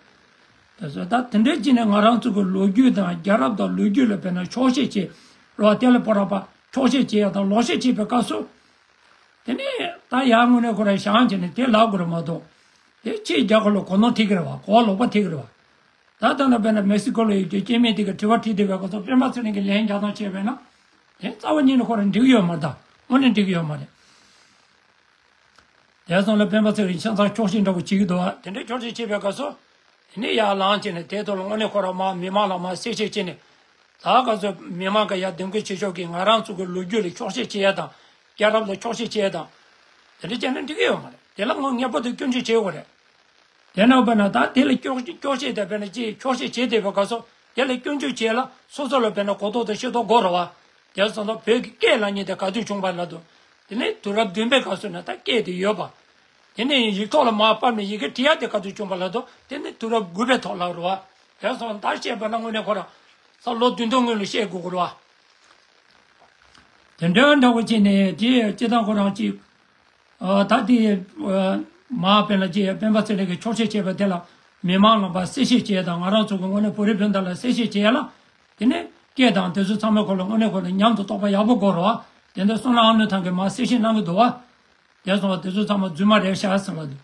དེ་ཚོ་ད་དེ་འདྲའི་ཅི་ནས་ང་རང་ཚོ་གི་ལོ་རྒྱུས་དང་རྒྱལ་རབས་དང་ལོ་རྒྱུས་ལ་དཔེར་ན་འཁྱོག་བཤད་བྱེད་རོགས། དེ་ལ་པུ་ར་པ་འཁྱོག་བཤད་བྱེད་ཡ་དང་ལོག་བཤད་བྱེད་པའི་སྐབས་སུ། དེ་ནས་ད་ཡར་དངོས་གནས་ཁོ་རང་བཞེངས་བྱས་ནས་དེ་ལབ་དགོས་རེད་མ་གཏོགས། དེ་ཕྱིའི་རྒྱ་གར་ལ་གོ་ནོར་ཐེབས་ཀྱི་རེད་བ། གོ་བ་ལོག་པ་ཐེབས་ཀྱི་རེད་བ། ད་ལྟ་ན་དཔེར་ན་མེག་སི་ཀོ་ལ་ཡོད་རྒྱུ་སྐྱེ་དམན་དེ་ག་དྲི་བ་དྲིས་བསྡད་པའི་སྐབས་སུ་སྤེན་པ་ཚེ་རིང་གིས་ལན་རྒྱག་སྟངས་བྱས་པས་ན། དེ་རྩ་བ་ཉིད་ནས་ཁོ་རང་འགྲིག་ཡོད་མ་རེད། ད་དངོས་གནས་འགྲིག་ཡོད་མ་རེད། དེ་སོང་ལ་སྤེན་པ་ཚེ་རིང་ཆ་ཚང་འཁྱོག་བཤད་འདྲ་བོ་བྱེད་ཀྱི་འདུག་བ། དེ་འདྲའི་འཁྱོག་བཤད་བྱེད་པའི་སྐབས་སུ། དེ་ནས་ཡར་ལངས་བྱས་ནས་དེ་ཐོག་ལ་དངོས་གནས་ཁོ་རང་མར་མི་མང་ལ་མར་གསལ་བཤད་བྱས་ནས། ད་ག་ཚོད་མི་མང་ག་ཡར་གདམ་ག་བྱེད་ཕྱོགས་ཀྱི་ང་རང་ཚོ་གི་ལོ་རྒྱུས་ལ་འཁྱོག་བཤད་བྱེད་ཡ་དང་། རྒྱལ་རབས་ལ་འཁྱོག་བཤད་བྱེད་ཡ་དང་། དེ་འདྲ་བྱས་ན་འགྲིག་གི་ཡོད་མ་རེད། དེ་ལ་ངོ་ངེས་པར་དུ་སྐྱོན་བརྗོད་བྱེད་དགོས་རེད། དེ་ན་དཔེར་ན་ད་དེ་ལ་སྐྱོག་སྐྱོག་བཤད་དེ་དཔེར་ན་ཅིག་འཁྱོག་བཤད་བྱེད་བསྡད་པའི་སྐབས་སུ་དེ་ལ་སྐྱོན་བརྗོད་བྱེད་ལ་སོ་སོ་ལ་དཔེར་ན་གོ་རྟོགས་དང་ཤེས་རྟོགས་དགོས་རེད་བ། དེ་སོང་ཙང་བོད་ཀྱི་སྐད་ལབ་མཁན་དེ་ག་དུས་བྱུང་བ་ལབ་དུས། དེ་ནས་དུས་རབས་བདུན་པའི་སྐབས་སུ་ན་ད་སྐད་དེ་ཡོད་པ། དེ་ནས་ཡིག་ཐོག་ལ་མར་ཕབ་ནས་ཡི་གེ་བྲིས་ཡ་དེ་ག་དུས་བྱུང་བ་ལབ་དུས་དེ་ནི་དུས་རབས་དགུ་པའི་ཐོག་ལ་རེད་བ། དེ་སོང་ཙང་ད་བཤད་པ་ན་དངོས་གནས་ཁོ་རང་ས་ལོ་བདུན་སྟོང་སྔོན་ལ་བཤད་དགོས་ཀྱི་རེད་བ། དེ་འདྲ་འདྲ་བོ་བྱས་ནས་དེ་སྤྱིར་བཏང་ཁོ་རང་ཅིག་ཨ། ད་དེ་ཨ། མར་དཔེར་ན་ཅིག་སྤེན་པ་ཚེ་རིང་གིས་འཁྱོག་བཤད་བྱས་པ་དེ་ལ་མི་མང་ལ་ཕར་གསལ་བཤད་བྱས་དང་། ང་རང་ཚོ་གི་དངོས་གནས་བོད་རིགས་སྤུན་ཟླ་ལ་གསལ་བཤད་བྱས་ལ། དེ་ནས་སྐད་དང་དེ་ཚོ་ཚང་མའི་སྐོར་ལ་དངོས་གནས་ཁོ་ལ་མཉམ་དུ་རྟོགས་པ་ཡག་པོ་དགོས་རེད་བ། དེ་འདྲ་བསོད་ནམས་ཨ་ནུ་ཐང་གིས་མར་གསལ་བཤད་གནང་གི་འདུག་བ། དེ་སོང་བ་དེ་ཚོ་ཚང་མ་རྫུན་མ་རེད་ཤག་ཟེར་བ་འདུག་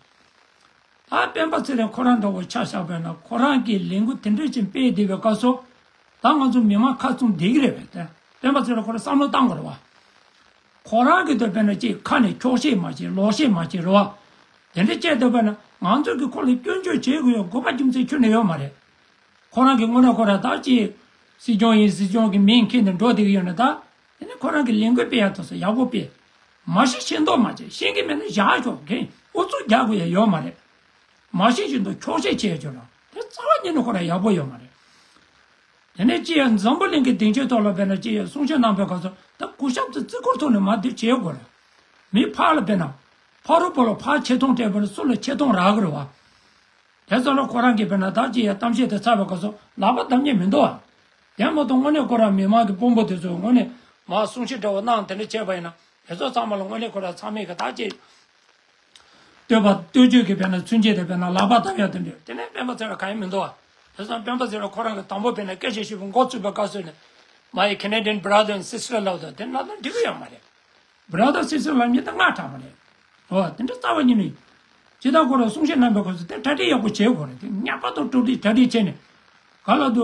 ད་སྤེན་པ་ཚེ་རིང་ཁོ་རང་འདྲ་བོ་ཆ་བཞག་པས་ན་ཁོ་རང་གིས་ལས་འགུལ་དེ་འདྲ་ཅིག་སྤེལ་བསྡད་པའི་སྐབས་སུ། ད་ང་ཚོ་མི་མང་ཁ་བཙུམ་བསྡད་ཀྱི་རེད་པས། ད་སྤེན་པ་ཚེ་རིང་ཁོ་རང་བསམ་བློ་བཏང་དགོས་རེད་བ། ཁོ་རང་གིས་ད་དཔེར་ན་ཅིག་ཁ་ནས་འཁྱོག་བཤད་མ་བྱེད། ལོག་བཤད་མ་བྱེད་རེད་བ། དེ་འདྲ་བྱས་ད་དཔེར་ན་ང་ཚོ་གིས་ཁོ་ལ་སྐྱོན་བརྗོད་བྱེད་དགོས་ཡ་དགོས་པ་རྒྱུ་མཚན་ཁྱོན་ནས་ཡོད་མ་རེད། ཁོ་རང་གི་དངོས་གནས་ཁོ་རང་ད་ཅིག་སྲིད་སྐྱོང་ཡིན། སྲིད་སྐྱོང་གི་མིང་འཁྱེར་ནས་འགྲོ་བསྡད་ཀྱི་ཡོད་ན་ད། དེ་ནས་ཁོ་རང་གི་ལས་འགུལ་སྤེལ་ཡ་དེ་ཚོ་ཡག་པོ་སྤེལ། མ་ཤེས་ཤེས་མདོག་མ་བྱེད། ཤེས་ཀྱི་མེད་ན་བཞག་ཆོག་གི། ཨུ་ཚུགས་རྒྱག་དགོས་ཡ་ཡོད་མ་རེད། མ་ཤེས་ཤེས་མདོག་འཁྱོག་བཤད་བྱས་ཆོག་ར། དེ་རྩ་བ་ཉིད་ནས་ཁོ་རང་ཡག་པོ་ཡོད་མ་རེད། དེ་ནས་ཅི་ཡང་འཛམ་བུ་གླིང་གི་སྡིངས་ཆའི་ཐོག་ལ་དཔེར་ན་ཅི་ཡང་གསུང་བཤད་གནང་པའི་སྐབས་སུ་ད་གུས་ཞབས་ཚོ་བརྩི་བཀུར་ཐོག་ནས་མར་འདི་བྱེད་དགོས་རེད། མི་ཕར་ལ་དཔེར་ན་ཕ་རོལ་པོ་ལ་ཕར་ཆེ་མཐོང་སྤྲད་པ་ནི་སུ་ལ་ཆེ་མཐོང་རག་གི་རེད་བ། དེ་ཚོ་ལ་ཁོ་རང་གིས་དཔེར་ན་ད་ཅི་ཡང་གཏམ་བཤད་དེ་ཚར་བའི་སྐབས་སུ་ལག་པ་བརྡབ་མཁན་མི་འདུག་ཨ། དེ་མ་གཏོགས་དངོས་གནས་ཁོ་རང་མི་མང་གི་དཔོན་པོ་དེ་ཚོས་དངོས་གནས་མར་གསུང་བཤད་འདྲ་བོ་གནང་དེ་འདྲ་བྱས་པ་ཡིན་ན་དེ་ཚོ་ཚང་མ་ལ་དངོས་གནས་ཁོ་རང་ཚང་མས་གི་ད་ཅི་བསྟོད་པ་བསྟོད་བཅོས་ཀྱི་དཔེར་ན་ཚུན་ཆད་དེ་དཔེར་ན་ལག་པ་བརྡབ་ཡ་དེ་འདྲ་དེ་ནས་སྤེན་པ་ཚེ་རིང་གང་ཡང་མི་འདུག་ཨ། དེ་ཚོ་སྤེན་པ་ཚེ་རིང་ཁོ་རང་གི་དང་པོ་དཔེར་ན་སྐད་ཆ་བཤད་པའི་འགོ་བཙུགས་པའི་སྐབས་སུ་ནས་My Canadian brother and sister ལབ་དང་དེ་ལབ་ན་འགྲིག་གི་ཡོད་མ་རེད། བྷ་ར་དར་སིས་ཊར་ལབ་མཁན་དེ་སྔ་དྲགས་པ་རེད། འོ་དེ་འདྲ་རྩ་བ་ཉིད་ནས། ཇི་ལྟར་ཁོ་རང་གསུང་བཤད་གནང་པའི་སྐབས་སུ་དེ་གྲ་སྒྲིག་ཡག་པོ་བྱེད་དགོས་རེད། དེ་ངེས་པར་དུ་གྲ་སྒྲིག་གྲ་སྒྲིག་བྱས་ནས། ག་ལ་དུ།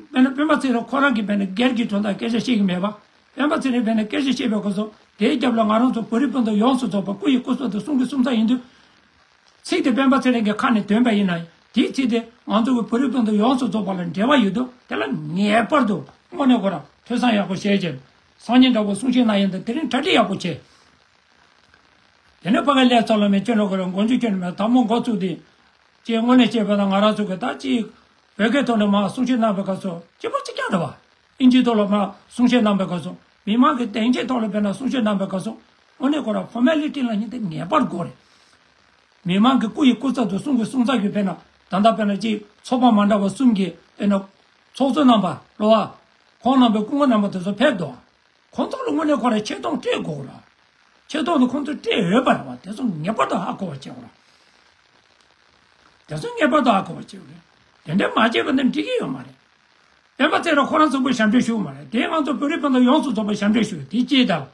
དཔེར་ན་སྤེན་པ་ཚེ་རིང་ཁོ་རང་གིས་དཔེར་ན་སྒེར་གྱི་དོན་དག་སྐད་ཆ་བཤད་ཀྱི་མེད་པ། སྤེན་པ་ཚེ་རིང་དཔེར་ན་སྐད་ཆ་བཤད་པའི་སྐབས་སུ་དེའི་རྒྱབ་ལ་ང་རང་ཚོ་བོད་རིགས་སྤུན་ཟླ་ཡོངས་སུ་རྫོགས་པ་སྐུ་ཡི་སྐུ་གཟུགས་དེ་གསུང་གི་གསུང་ཚར་ཡིན་དུས། ཚིག་དེ་སྤེན་པ་ཚེ་རིང་གི་ཁ་ནས་ཐོན་པ་ཡིན་ན། དེའི་ཚིག་དེ་ང་ཚོ་གི་བོད་རིགས་སྤུན་ཟླ་ཡོངས་སུ་རྫོགས་པ་ལ་འབྲེལ་བ་ཡོད་དུས་དེ་ལ་ངེས་པར་དུ་དངོས་གནས་ཁོ་རང་ཐོས་བསམ་ཡག་པོ་བྱས་རྗེས། སང་ཉིན་འདྲ་པོ་གསུང་བཤད་གནང་ཡིན་དུས་དེ་རིང་གྲ་སྒྲིག་ཡག་པོ་བྱས། དེ་ནས་ཕ་གི་ལས་ཚོགས་ལ་མེད་ཁྱོད་ལ་ཁོ་རང་མགོ་མཇུག་ཁྱོད་ནས་མེད་དང་པོ་འགོ་བཙུགས་ཏེ། ཅེས་དངོས་གནས་བཤད་པ་ན་ང་རང་ཚོ་གི་ད་ཅིག་བོད་སྐད་ཐོག་ནས་མར་གསུང་བཤད་གནང་བའི་སྐབས་སུ་སྐྱིད་པོ་ཅིག་ཀྱང་རེད་བ། ཨིན་ཇིའི་ཐོག་ལ་མར་གསུང་བཤད་གནང་བའི་སྐབས་སུ་མི་མང་གི་སྡིངས་ཆའི་ཐོག་ལ་དཔེར་ན་གསུང་བཤད་གནང་བའི་སྐབས་སུ་དངོས་གནས་ཁོ་རང་ཕོར་མེ་ལི་ཊི་ལབ་མཁན་དེ་ངེས་པར་དགོས་རེད། མི་མང་གི་སྐུ་ཡི་སྐུ་ཚབ་ཏུ་གསུང་གི་གསུང་ཚབ་ཀྱི་དཔེར་ན་ད་ལྟ་དཔེར་ན་ཅིག་ཚོགས་པ་མ་འདྲ་བ་གསུམ་གྱི་དཔེར་ན་ཚོགས་གཙོ་རྣམ་པ་རེད་བ། ཁོང་རྣམ་པའི་སྐུ་ངོ་རྣམ་པ་དེ་ཚོ་ཕེབས་འདུག་ཁོང་ཚོ་ལ་དངོས་གནས་ཁོ་རང་ཆེ་མཐོང་སྤྲད་དགོས་ར། ཆེ་མཐོང་དུ་ཁོང་ཚོ་སྤྲད་འོས་པ་རེད་བ། དེ་ཚོ་ངེས་པར་དུ་ཧ་གོ་བ་བྱེད་དགོས་ར། དེ་ཚོ་ངེས་པར་དུ་ཧ་གོ་བ་བྱེད་དགོས་རེད། དེ་འདྲ་མ་བྱས་པ་ནི་འགྲིག་གི་ཡོད་མ་རེད། སྤེན་པ་ཚེ་རིང་ཁོ་རང་ཚོ་པོ་ཞབས་འདྲེན་ཞུ་མ་རེད། དེ་ང་ཚོ་བོད་རིགས་སྤུན་ཟླ་ཡོངས་སུ་རྫོགས་པ་ཞབས་འདྲེན་ཞུ་དེ་གཅིག་དང་།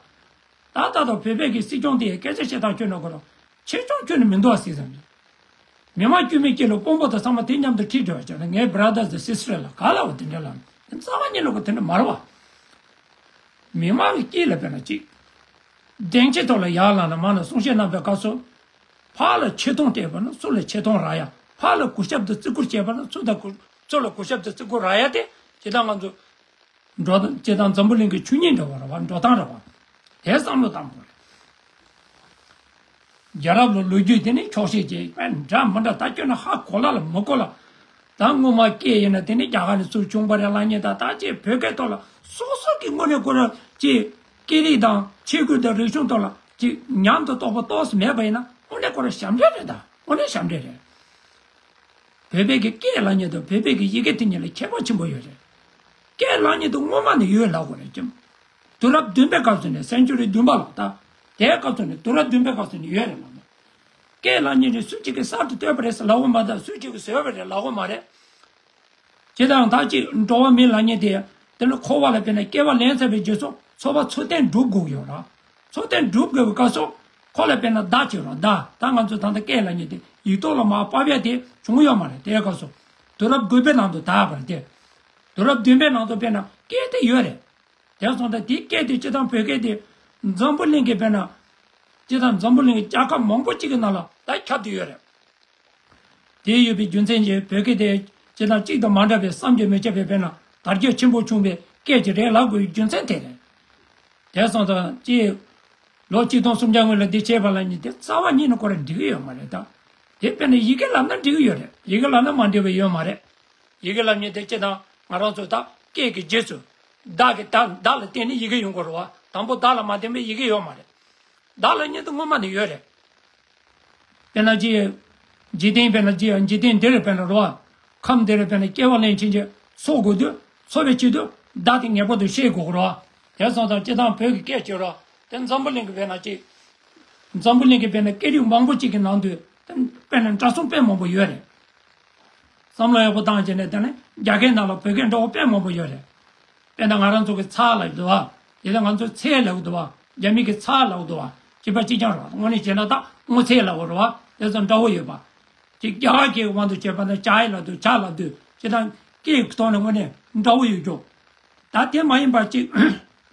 ད་ལྟ་དང་བོད་པའི་གི་སྲིད་སྐྱོང་དེ་སྐད་ཆ་བཤད་སྟངས་ཁྱོད་ན་ཁོ་རང་ཆེ་ཆུང་ཁྱོད་ནི་མི་འདུག་ཨ་སྲིད་ཙམ་གྱི། མི་མང་དཀྱུས་མའི་དཀྱིལ་ལ་དཔོན་པོ་དང་ཚང་མ་དེ་མཉམ་དུ་ཁྲིད་འགྲོ་བ་བྱས་ན་ངའི་brother and sister ལ་ག་ལ་བ་དེ་འདྲ་ལ་རྩ་བ་ཉིད་ལ་གོ་དེ་འདྲ་མ་རེད་བ། མི་མང་གི་དཀྱིལ་ལ་དཔེར་ན་གཅིག་སྡིངས་ཆའི་ཐོག་ལ་ཡར་ལངས་ན་མར་ལ་གསུང་བཤད་གནང་པའི་སྐབས་སུ། ཕར་ལ་ཆེ་མཐོང་སྤྲད་པ་ན་ཚུར་ལ་ཆེ་མཐོང་རག་ཡ། ཕར་ལ་གུས་ཞབས་དང་བརྩི་བཀུར་བྱས་པ་ན་ཚུར་དང་གུས་ཚུར་ལ་གུས་ཞབས་དང་བརྩི་བཀུར་རག་ཡ་དེ་ཇི་ལྟར་ང་ཚོ། འགྲོ་སྟངས་སྤྱིར་བཏང་འཛམ་བུ་གླིང་གི་ཆོས་ཉིད་འདྲ་བ་རེད་བ། འགྲོ་སྟངས་རེད་བ། དེ་བསམ་བློ་བཏང་དགོས་རེད། རྒྱལ་རབས་ལ་ལོ་རྒྱུས་དེ་ནི་འཁྱོག་བཤད་བྱས་པས་འདྲ་མི་འདྲ་ད་ཁྱོད་ནི་ཧ་གོ་ལ་ལ་མི་གོ་ལ། ད་སྔོན་མ་སྐད་ཡིན་ན་དེ་ནི་རྒྱ་གར་ནས་ཚུར་བྱུང་བ་རེད་ལབ་མཁན་ད་ད་ཅེས་བོད་སྐད་ཐོག་ལ་སོ་སོ་གི་དངོས་གནས་ཁོ་རང་ཅེས་སྐད་རིགས་དང་ཆས་གོས་དང་རིག་གཞུང་ཐོག་ལ་ཅེས་ཉམས་དང་རྟོགས་པ་ཏོག་ཙམ་མེད་པ་ཡིན་ན་དངོས་གནས་ཁོ་རང་ཞབས་འདྲེན་རེད། ད་དངོས་གནས་ཞབས་འདྲེན་རེད། བོད་པའི་གི་སྐད་ལབ་མཁན་དང་བོད་པའི་གི་ཡི་གེ་དེ་གཉིས་ལ་ཁྱད་པར་ཆེན་པོ་ཡོད་རེད། སྐད་ལབ་མཁན་དེ་སྔོན་མ་ནས་ཡོད་ལབ་དགོས་རེད་ཀྱང་། དུས་རབས་བདུན་པའི་སྐབས་སུ་ནས་སེན་ཅུ་རི་བདུན་པ་ལ་ད། དེའི་སྐབས་སུ་ནས་དུས་རབས་བདུན་པའི་སྐབས་སུ་ནས་ཡོད་རེད་ལབ་ན། སྐད་ལབ་མཁན་དེ་སུ་གཅིག་གིས་གསར་དུ་བཏོད་པ་རེད་ཟེར་ལབ་དགོས་མ་ད་སུ་གཅིག་གིས་བཟོས་པ་རེད་ལབ་དགོས་མ་རེད། ཇི་ལྟར་ད་ཅིག་འགྲོ་བ་མི་ལབ་མཁན་དེ་དེ་ནི་འཁོར་བ་ལ་དཔེར་ན་སྐྱེ་བ་ལེན་ཚར་བའི་རྗེས་སུ་ཚོགས་པ་ཚུལ་བསྟན་སྒྲུབ་དགོས་ཀྱི་ཡོད་རེད། ཚུལ་བསྟན་སྒྲུབ་དགོས་པའི་སྐབས་སུ་ཁོ་ལ་དཔེར་ན་བརྡ་བྱེད་རོགས་བརྡ་ད་ང་ཚོས་ད་ལྟ་སྐད་ལབ་མཁན་དེ་ཡིག་ཐོག་ལ་མར་ཕབ་ཡ་དེ་བྱུང་ཡོད་མ་རེད། དེའི་སྐབས་སུ་དུས་རབས་དགུ་པའི་ནང་དུ་དར་བ་རེད་དེ། དུས་རབས་བདུན་པའི་ནང་དུ་དཔེར་ན་སྐད་དེ་ཡོད་རེད། དེ་སོང་ཙང་དེའི་སྐད་དེ་སྤྱིར་བཏང་བོད་སྐད་དེ་འཛམ་བུ་གླིང་གི་དཔེར་ན་སྤྱིར་བཏང་འཛམ་བུ་གླིང་གི་རྒྱལ་ཁབ་མང་པོ་གཅིག་གི་ནང་ལ་ད་ཁྱབ་བསྡད་ཡོད་རེད། དེ་ཡོད་པའི་རྒྱུ་མཚན་གྱིས་བོད་སྐད་དེ་སྤྱིར་བཏང་གཅིག་དང་མ་འདྲ་བའི་བསམ་གྱིས་མི་ཁྱབ་པའི་དཔེར་ན་དར་རྒྱས་ཆེན་པོ་བྱུང་བའི་སྐད་ཅིག་རེད་ལབ་དགོས་པའི་རྒྱུ་མཚན་དེ་རེད། དེ་སོང་ཙང་ཅིག་ལོ་གཅིག་སྟོང་སུམ་བརྒྱ་སྔོན་ལ་འདི་བྱས་པ་ལ་ནི་དེ་རྩ་བ་ཉིད་ནས་ཁོ་རང་འགྲིག་གི་ཡོད་མ་རེད་ད། དེ་དཔེར་ན་ཡི་གེ་ལབ་ན་འགྲིག་གི་ཡོད་རེད། ཡི་གེ་ལབ་ན་མ་འགྲིག་པ་ཡོད་མ་རེད། ཡི་གེ་ལབ་མཁན་དེ་སྤྱིར་བཏང་ང་རང་ཚོ་ད་སྐད་ཀྱི་རྗེས་སུ་བརྡ་གི་བརྡ་བརྡ་ལ་བརྟེན་ནས་ཡི་གེ་ཡོང་དགོས་རེད་བ། དང་པོ་བརྡ་ལ་མ་བརྟེན་པའི་ཡི་གེ་ཡོད་མ་རེད། བརྡ་ལབ་མཁན་དེ་སྔོན་མ་ནས་ཡོད་རེད། དཔེར་ན་ཅི། འཇིག་རྟེན་དཔེར་ན་ཅི་འཇིག་རྟེན་འདིར་དཔེར་ན་རོ། ཁམས་འདིར་དཔེར་ན་སྐྱེ་བ་ལེན་ཕྱིན་ཆད་འཚོ་དགོས་དུས་འཚོ་བའི་ཆེད་དུ་བརྡ་དེ་ངེས་པར་དུ་ཤེས་དགོས་རོ། དེ་སོང་ཙང་སྤྱིར་བཏང་བོད་ཀྱི་སྐད་ཅིག་རོ། དེ་འཛམ་བུ་གླིང་གི་དཔེར་ན་ཅི། འཛམ་བུ་གླིང་གི་དཔེར་ན་སྐད་རིགས་མང་པོ་ཅིག་གི་ནང་དུ་དེ་དཔེར་ན་འདྲ་མཚུངས་དཔེ་མང་པོ་ཡོད་རེད། བསམ་བློ་ཡག་པོ་བཏང་བྱས་ནས་དེ་ནི་རྒྱ་སྐད་ནང་ལ་བོད་སྐད་འདྲ་བོ་དཔེ་མང་པོ་ཡོད་རེད། དཔེར་ན་ང་རང་ཚོ་གི་ཚ་ལབ་འདུག་བ། དེ་ལ་ང་ཚོ་ཚེ་ལབ་འདུག་བ། རྒྱ་མི་གི་ཚ་ལབ་འདུག་བ། གཅིག་པ་གཅིག་རྐྱང་རེད་བ། དངོས་གནས་བྱས་ན་ད་སྔོ་ཚལ་ལབ་རེད་བ། དེ་ཚོ་འདྲ་བོ་ཡོད་པ། གཅིག་རྒྱ་གར་སྐད་ཀྱི་དབང་དུ་བྱས་པ་ན་ཅའི་ལབ་འདུག་ཇ་ལབ་འདུག་སྤྱིར་བཏང་སྐད་ཀྱི་ཐོག་ནས་དངོས་གནས་འདྲ་བོ་ཡོད་རྒྱུ། ད་དེ་མ་ཡིན་པ་གཅིག་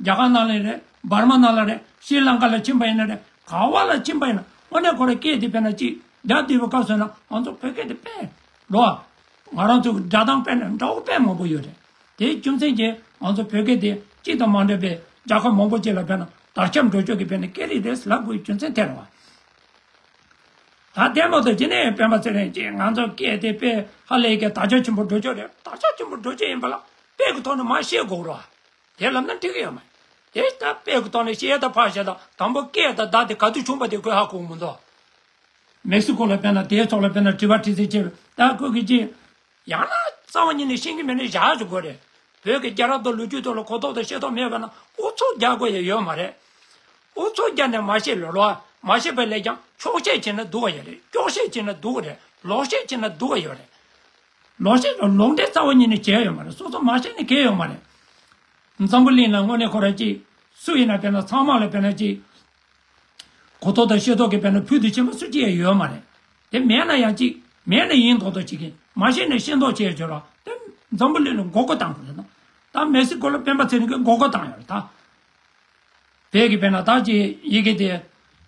རྒྱ་གར་ནང་ལ་རེད། འབར་མ་ནང་ལ་རེད། ཤྲི་ལང་ཀ་ལ་ཕྱིན་པ་ཡིན་ན་རེད། ག་བ་ལ་ཕྱིན་པ་ཡིན་ན་དངོས་གནས་ཁོ་རང་སྐད་དེ་དཔེར་ན་གཅིག་རྒྱ་བསྡུས་པའི་སྐབས་སུ་ན་ང་ཚོ་བོད་སྐད་དེ་དཔེ་རོ། ང་རང་ཚོ་གི་སྒྲ་གདངས་དཔེ་ན་འདྲ་བོ་དཔེ་མང་པོ་ཡོད་རེད། དེའི་རྒྱུ་མཚན་གྱིས་ང་ཚོ་བོད་སྐད་དེ་གཅིག་དང་མ་འདྲ་བའི་རྒྱལ་ཁབ་མང་པོ་ཅིག་ལ་དཔེར་ན་དར་ཁྱབ་འགྲོ་ཕྱོགས་ཀྱི་དཔེར་ན་སྐད་རིགས་རེད་ལབ་དགོས་རྒྱུ་མཚན་དེ་རེད་བ། ད་དེ་མ་གཏོགས་དེ་ནས་སྤེན་པ་ཚེ་རིང་གིས་ང་ཚོ་སྐད་དེ་དཔེ་ཧ་ལས་ཀྱི་དར་ཁྱབ་ཆེན་པོ་འགྲོ་ཕྱོགས་རེད། དར་ཁྱབ་ཆེན་པོ་འགྲོ་ཕྱོགས་ཡིན་པ་ལ་དཔེ་གི་ཐོག་ནས་མར་བཤད་དགོས་རེད་བ། དེ་ལབ་ན་འགྲིག་གི་ཡོད་མ་རེད། དེ་ལྟ་དཔེ་གི་ཐོག་ནས་བཤད་ད་ཕར་བཤད་ད་དང་པོ་སྐད་དང་བརྡ་དེ་ག་དུས་བྱུང་བ་དེ་ཁོས་ཧ་གོ་གི་མི་འདུག་མེག་སི་ཀོ་ལ་དཔེར་ན་དེའི་ཐོག་ལ་དཔེར་ན་དྲི་བ་དྲི་ཚིག་བྱས་ད་ཁོས་གི་ཅི། ཡང་ན་རྩ་བ་ཉིད་ནས་ཤེས་ཀྱི་མེད་ན་བཞག་ཆོག་གི་རེད། བོད་ཀྱི་རྒྱལ་རབས་དང་ལོ་རྒྱུས་ཐོག་ལ་གོ་རྟོགས་དང་ཤེས་རྟོགས་མེད་པ་ན་ཨུ་ཚུགས་རྒྱག་དགོས་ཡ་ཡོད་མ་རེད། ཨུ་ཚུགས་རྒྱག་ནས་མ་ཤེས་ལོ་ལོ། མ་ཤེས་པའི་ལས་ཀྱང་འཁྱོག་བཤད་བྱས་ན་སྡུག་ག་ཡོད་རེད། འཁྱོག་བཤད་བྱས་ན་སྡུག་ག་རེད། ལོག་བཤད་བྱས་ན་སྡུག་ག་ཡོད་རེད། ལོག་བཤད་དང་ལོག་འགྲེལ་རྩ་བ་ཉིད་ནས་བྱས་ཡོད་མ་རེད། སོ་སོ་མ་ཤེས་ན་གལ་ཡོད་མ་རེད། འཛམ་བུ་གླིང་ལ་དངོས་གནས་ཁོ་རང་གཅིག་སུ་ཡིན་ན་དཔེར་ན་ཚང་མ་ལ་དཔེར་ན་གཅིག་གོ་རྟོགས་དང་ཤེས་རྟོགས་ཀྱི་དཔེར་ན་ཕུལ་དུ་ཕྱིན་པ་སུ་གཅིག་ཡང་ཡོད་མ་རེད། དེ་མེད་ན་ཡང་གཅིག་མེད་ན་ཡིན་མདོག་མདོག་བྱེད་ཀྱིན་མ་ཤེས་ན་ཤེས་མདོག་བྱེད་བྱོས་རོགས་དེ་འཛམ་བུ་གླིང་ལ་མགོ་སྐོར་བཏང་དགོས་རེད་ད། ད་མེག་སི་ཀོ་ལ་སྤེན་པ་ཚེ་རིང་གིས་མགོ་སྐོར་བཏང་ཡོད་རེད་ད། བོད་ཀྱི་དཔེར་ན་ད་ཅིག་ཡི་གེ་དེ་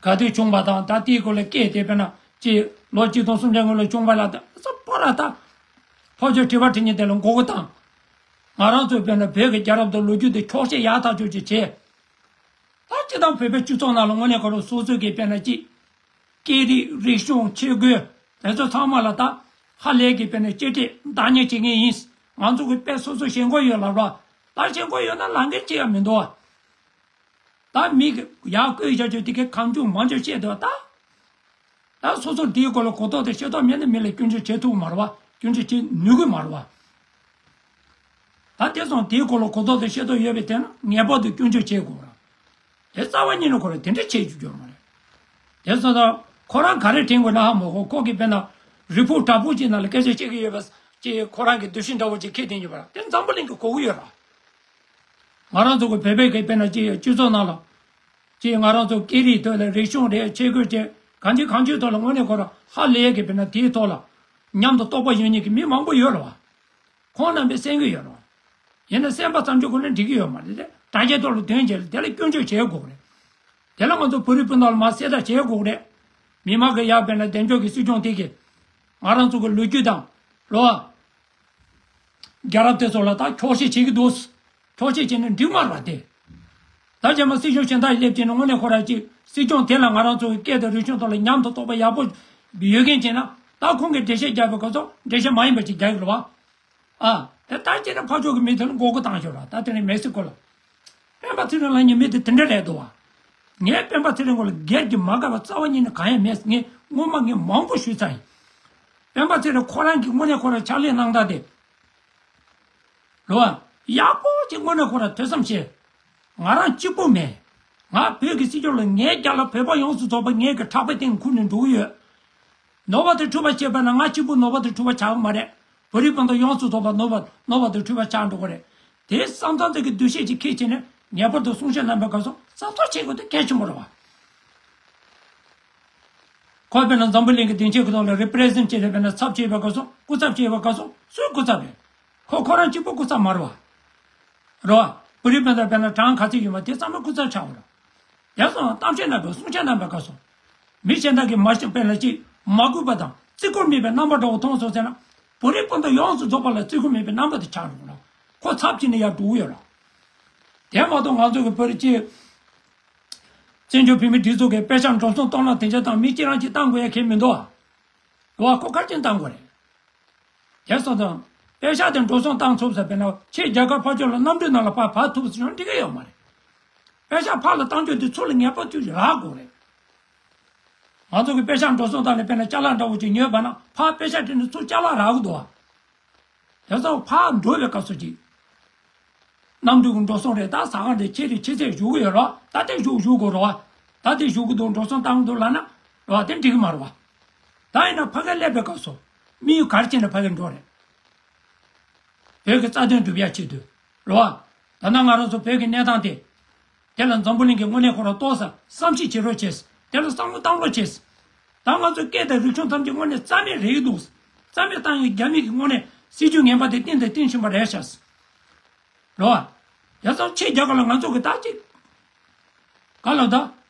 ག་དུས་བྱུང་བ་དང་ད་དེའི་སྐོར་ལ་སྐད་དེ་དཔེར་ན་ཅིག་ལོ་གཅིག་སྟོང་སུམ་བརྒྱ་སྔོན་ལ་བྱུང་བ་ལ་ད་སོ་པོ་ར་ད། ཕོ་ཆོས་དྲི་བ་དྲི་མཁན་དེ་ལ་མགོ་སྐོར་བཏང་། ང་རང་ཚོའི་དཔེར་ན་བོད་ཀྱི་རྒྱལ་རབས་དང་ལོ་རྒྱུས་དེ་འཁྱོག་བཤད་ཡག་ཐག་ཆོད་ཅིག་བྱས། ད་སྤྱིར་བཏང་བོད་པའི་སྤྱི་ཚོགས་ནང་ལ་དངོས་གནས་ཁོ་རང་སོ་སོ་གི་དཔེར་ན་ཅིག་སྐད་རིགས་རིག་གཞུང་ཆས་གོས་དེ་ཚོ་ཚང་མ་ལ་ད་ཧ་ལས་ཀྱི་དཔེར་ན་གཅེས་སྤྲས་བདག་གཉེར་བྱེད་མཁན་ཡིན། ང་ཚོ་གི་དཔེ་སོ་སོ་ཞེན་ཁོག་ཡོད་ལབ་རོགས། ད་ཞེན་ཁོག་ཡོད་ན་ལབ་མཁན་ཅིག་ཡང་མི་འདུག་བ། ད་མི་གི་ཡར་བསྐོས་བཞག་ཆོག་དེ་གའི་གང་བྱུང་མང་བྱུང་བཤད་འདུག་བ་ད། ད་སོ་སོར་དེའི་སྐོར་ལ་གོ་རྟོགས་དང་ཤེས་རྟོགས་མེད་ན་མི་ལ་སྐྱོན་བརྗོད་བྱེད་ཐུབ་མ་རེད་བ། སྐྱོན་བརྗོད་བྱེད་ནུས་ཀྱི་མ་རེད་བ། ད་དེ་སོང་དེའི་སྐོར་ལ་གོ་རྟོགས་དང་ཤེས་རྟོགས་ཡོད་པའི་དེ་ན་ངེས་པར་དུ་སྐྱོན་བརྗོད་བྱེད་དགོས་ར། དེ་རྩ་བ་ཉིད་ནས་ཁོ་རང་དེ་འདྲ་བྱེད་རྒྱུ་ཡོད་མ་རེད། དེ་སོང་ཙང་ཁོ་རང་ག་རེ་དྲན་དགོས་ན་ཧ་མ་གོ། ཁོ་གིས་དཔེར་ན་རི་ཕོར་ཊི་དྲག་པོ་ཅིག་ནང་ལ་སྐད་ཆ་བཤད་ཀྱི་ཡོད་པ་ཅིག་ཁོ་རང་གི་འདུ་ཤེས་འདྲ་བོ་ཅིག་འཁྱེར་བསྡད་ཡོད་པ་ར། དེ་འཛམ་བུ་གླིང་གིས་གོ་གི་ཡོད་ར། ང་རང་ཚོ་གི་བོད་པའི་གི་དཔེར་ན་ཅིག་སྤྱི་ཚོགས་ནང་ལ་ཅིག་ང་རང་ཚོ་སྐད་རིགས་ཐོག་ལ་རིག་གཞུང་རེད། ཆས་གོས་རེད། གང་ཅི་གང་ཅིའི་ཐོག་ལ་དངོས་གནས་ཁོ་རང་ཧ་ལས་ཀྱི་དཔེར་ན་དེའི་ཐོག་ལ་མཉམ་དུ་རྟོགས་པ་ཡོད་མཁན་གྱི་མི་མང་པོ་ཡོད་རེད་བ། ཁོང་རྣམ་པས་གསན་གྱི་ཡོད་རེད་བ། ཡིན་ན་གསན་པ་ཙམ་གྱིས་ཁོ་ནི་འགྲིག་གི་ཡོད་མ་རེད་དེ། དྲ་རྒྱའི་ཐོག་ལ་འདོན་བྱས་ལ་དེ་ལ་སྐྱོན་བརྗོད་བྱེད་དགོས་རེད། དེ་ལ་ང་ཚོ་བོད་རིགས་སྤུན་ཟླ་ལ་མར་གསལ་བསྒྲགས་བྱེད་དགོས་རེད། མི་མང་གི་ཡར་དཔེར་ན་བདེ་འཇགས་ཀྱི་སྲིད་སྐྱོང་དེ་གིས་ང་རང་ཚོ་གི་ལོ་རྒྱུས་དང་རེད་བ། རྒྱལ་རབས་དེ་ཚོ་ལ་ད་འཁྱོག་བཤད་བྱེད་ཀྱི་འདུག་འཁྱོག་བཤད་བྱས་ནས་འགྲིག་མ་རེད་བ་དེ། ད་རྗེས་མ་སྲིད་སྐྱོང་གཞན་དག་སླེབས་བྱས་ནས་དངོས་གནས་ཁོ་རང་ཅིག་སྲིད་སྐྱོང་དེ་ལ་ང་རང་ཚོ་གི་སྐད་དང་རིག་གཞུང་ཐོག་ལ་ཉམས་སུ་དོགས་པ་ཡག་པོ་ཡོད་མཁན་བྱས་ན་ད་ཁོང་གིས་འགྲེལ་བཤད་རྒྱག་པའི་སྐབས་སུ་འགྲེལ་བཤད་མ་ཡིན་པ་ཅིག་རྒྱག་གི་རེད་བ། ཨ། དེ་ལྟར་བྱས་ན་ཕར་ཕྱོགས་ཀྱི་མི་དེ་ལ་མགོ་སྐོར་བཏང་ཤོག་ར། ད་དེ་ནས་མེག་སི་ཀོ་ལ། སྤེན་པ་ཚེ་རིང་ལབ་མཁན་མི་དེ་དེ་འདྲ་རེད་འདུག་བ། ངས་སྤེན་པ་ཚེ་རིང་སྐོར་ལ་སྒེར་གྱི་མ་དགའ་བ་རྩ་བ་ཉིད་ནས་གང་ཡང་མེད། ངས་སྔོན་མ་ངས་མང་པོ་ཞུས་ཚར་ཡིན། སྤེན་པ་ཚེ་རིང་ཁོ་རང་གི་དངོས་གནས་ཁོ་རང་ཕྱག་ལས་གནང་སྟངས་དེ། རེད་བ། ཡག་པོ་ཅིག་དངོས་གནས་ཁོ་རང་ཐོས་བསམ་བྱས། ང་རང་གཅིག་པུ་མེད། ང་བོད་ཀྱི་སྲིད་སྐྱོང་ལ་ངའི་རྒྱབ་ལ་བོད་པ་ཡོངས་སུ་རྫོགས་པ་ངའི་གི་ཕྲག་པའི་སྟེང་འཁུར་ནས་འགྲོ་གི་ཡོད། ནོར་བ་དང་འཁྲུལ་པ་བྱས་པ་ན་ང་གཅིག་པུ་ནོར་བ་དང་འཁྲུལ་པ་ཆགས་ཀྱི་མ་རེད། བོད་རིགས་སྤུན་ཟླ་ཡོངས་སུ་རྫོགས་པ་ནོར་བ་ནོར་བ་དང་འཁྲུལ་པ་ཆགས་འགྲོ་གི་རེད། དེ་བསམ་བསམ་ཚོད་ཀྱི་འདུ་ཤེས་ཅིག་འཁྱེར་བྱས་ནས་ངེས་པར་དུ་གསུང་བཤད་གནང་བའི་སྐབས་སུ་གཟབ་གཟབ་བྱེད་དགོས་དེ་གལ་ཆེན་པོ་རེད་བ། ཁོ་དཔེར་ན་འཛམ་བུ་གླིང་གི་སྡིངས་ཆའི་ཁོ་ཐོག་ལ་རི་པི་རི་ཟེན་ཊི་བྱས་ཏེ་དཔེར་ན་ཚབ་བྱེད་པའི་སྐབས་སུ་སྐུ་ཚབ་བྱེད་པའི་སྐབས་སུ་སུའི་སྐུ་ཚབ་རེད། ཁོ་ཁོ་རང་གཅིག་པུ་སྐུ་ཚབ་མ་རེད་བ། རེད་བ། བོད་རིགས་སྤུན་ཟླ་དཔེར་ན་གྲངས་ག་ཚོད་ཡོད་མ་དེ་ཚང་མའི་སྐུ་ཚབ་ཆགས་པ་རེད། དེ་སོང་གཏམ་བཤད་གནང་བའི་གསུང་བཤད་གནང་བའི་སྐབས་སུ། མི་གཞན་དག་གིས་མ་ཤེས་པའི་ལ་ཅིག་མ་གུས་པ་དང་བརྩི་བཀུར་མེད་པའི་རྣམ་པ་འདྲ་བོ་མཐོང་སོང་ཟེར་ན། བོད་རིགས་སྤུན་ཟླ་ཡོངས་སུ་རྫོགས་པ་ལ་བརྩི་བཀུར་མེད་པའི་རྣམ་པ་དེ་ཆགས་འགྲོ་གི་རེད། ཁོ་ཚབ་བྱས་ནས་ཡར་འགྲོ་གི་ཡོད་རེད། དེ་མ་གཏོགས་ང་ཚོ་གི་བོད་རིགས་ཅིག་བཙན་བྱོལ་བོད་མིའི་སྒྲིག་འཛུགས་ཀྱི་པེ་ཤག་འགྲོ་སོང་གཏོང་ལམ་དེ་ཚོ་དང་མི་གཅིག་རང་གཅིག་བཏང་དགོས་ཡ་གང་ཡང་མི་འདུག་ཨ། རེད་བ། ཁོ་ག་རེ་བྱས་ནས་བཏང་དགོས་རེད། དེ་སོང་ཙང་། པེ་ཤག་དེ་འགྲོ་སོང་བཏང་ཐུབ་ས་དཔེར་ན་ཕྱིའི་རྒྱལ་ཁབ་ཕར་ཕྱོགས་ལ་གནམ་གྲུའི་ནང་ལ་ཕར་བབས་ཐུབ་ས་ཡོང་འགྲིག་གི་ཡོད་མ་རེད། པེ་ཤག་ཕར་ལ་བཏང་རྒྱུ་དེ་ཚུར་ལ་ངེས་པར་དུ་རག་དགོས་རེད། ང་ཚོ་གི་པེ་ཤག་འགྲོ་སོང་བཏང་ནས་དཔེར་ན་ཅ་ལག་འདྲ་བོ་ཅིག་ཉོས་པ་ན་ཕར་པེ་ཤག་དེ་ནས་ཚུར་ཅ་ལག་རག་གི་འདུག་བ། དེ་ཚོ་ཕར་འགྲོ་བའི་སྐབས་སུ་ཅིག་གནམ་གྲུ་གི་འགྲོ་སོང་རེད། ད་ཟ་ཁང་རེད། ཁྱེད་རེད། ཁྱེད་ཚོས་ཞུ་གི་ཡོད་རེད་བ། ད་དེ་ཞུ་ཞུ་དགོས་རེད་བ། ད་དེ་ཞུ་གི་འདུག་འགྲོ་སོང་བཏང་གི་འདུག་ལབ་ན་རེད་བ། དེ་འགྲིག་གི་མ་རེད་བ། ད་ཡིན་ན་ཕ་གིར་སླེབས་པའི་སྐབས་སུ་དམིགས་ཡུལ་ག་རེ་བྱས་ནས་ཕ་གིར་འགྲོ་རེད། བོད་ཀྱི་རྩ་དོན་སྒྲུབ་ཡ་ཆེད་དུ་རེད་བ། ད་ནང་ང་རང་ཚོ་བོད་ཀྱི་གནས་སྟངས་དེ། དེ་ལ་འཛམ་བུ་གླིང་གི་དངོས་གནས་ཁོ་རང་ལྟོས་ས་བསམ་གཞིག་བྱེད་རོགས་བྱེད། དེ་ལ་བསམ་བློ་བཏང་རོགས་བྱེད། ད་ང་ཚོའི་སྐད་དང་རིག་གཞུང་ཐམས་ཅད་དངོས་གནས་རྩ་མེད་རེད་འདུག་རྩ་མེད་བཏང་ཡོད། རྒྱ་མི་གི་དངོས་གནས་སྲིད་ཇུས་ངན་པ་དེ་བཏིང་དང་བཏིང་བཞིན་པ་རེད་ཤག་རེད་བ། ཡ་ཙང་ཕྱི་རྒྱལ་ཁབ་ལ་ང་ཚོ་གི་ད་ཅིག་ག་ལ་ད།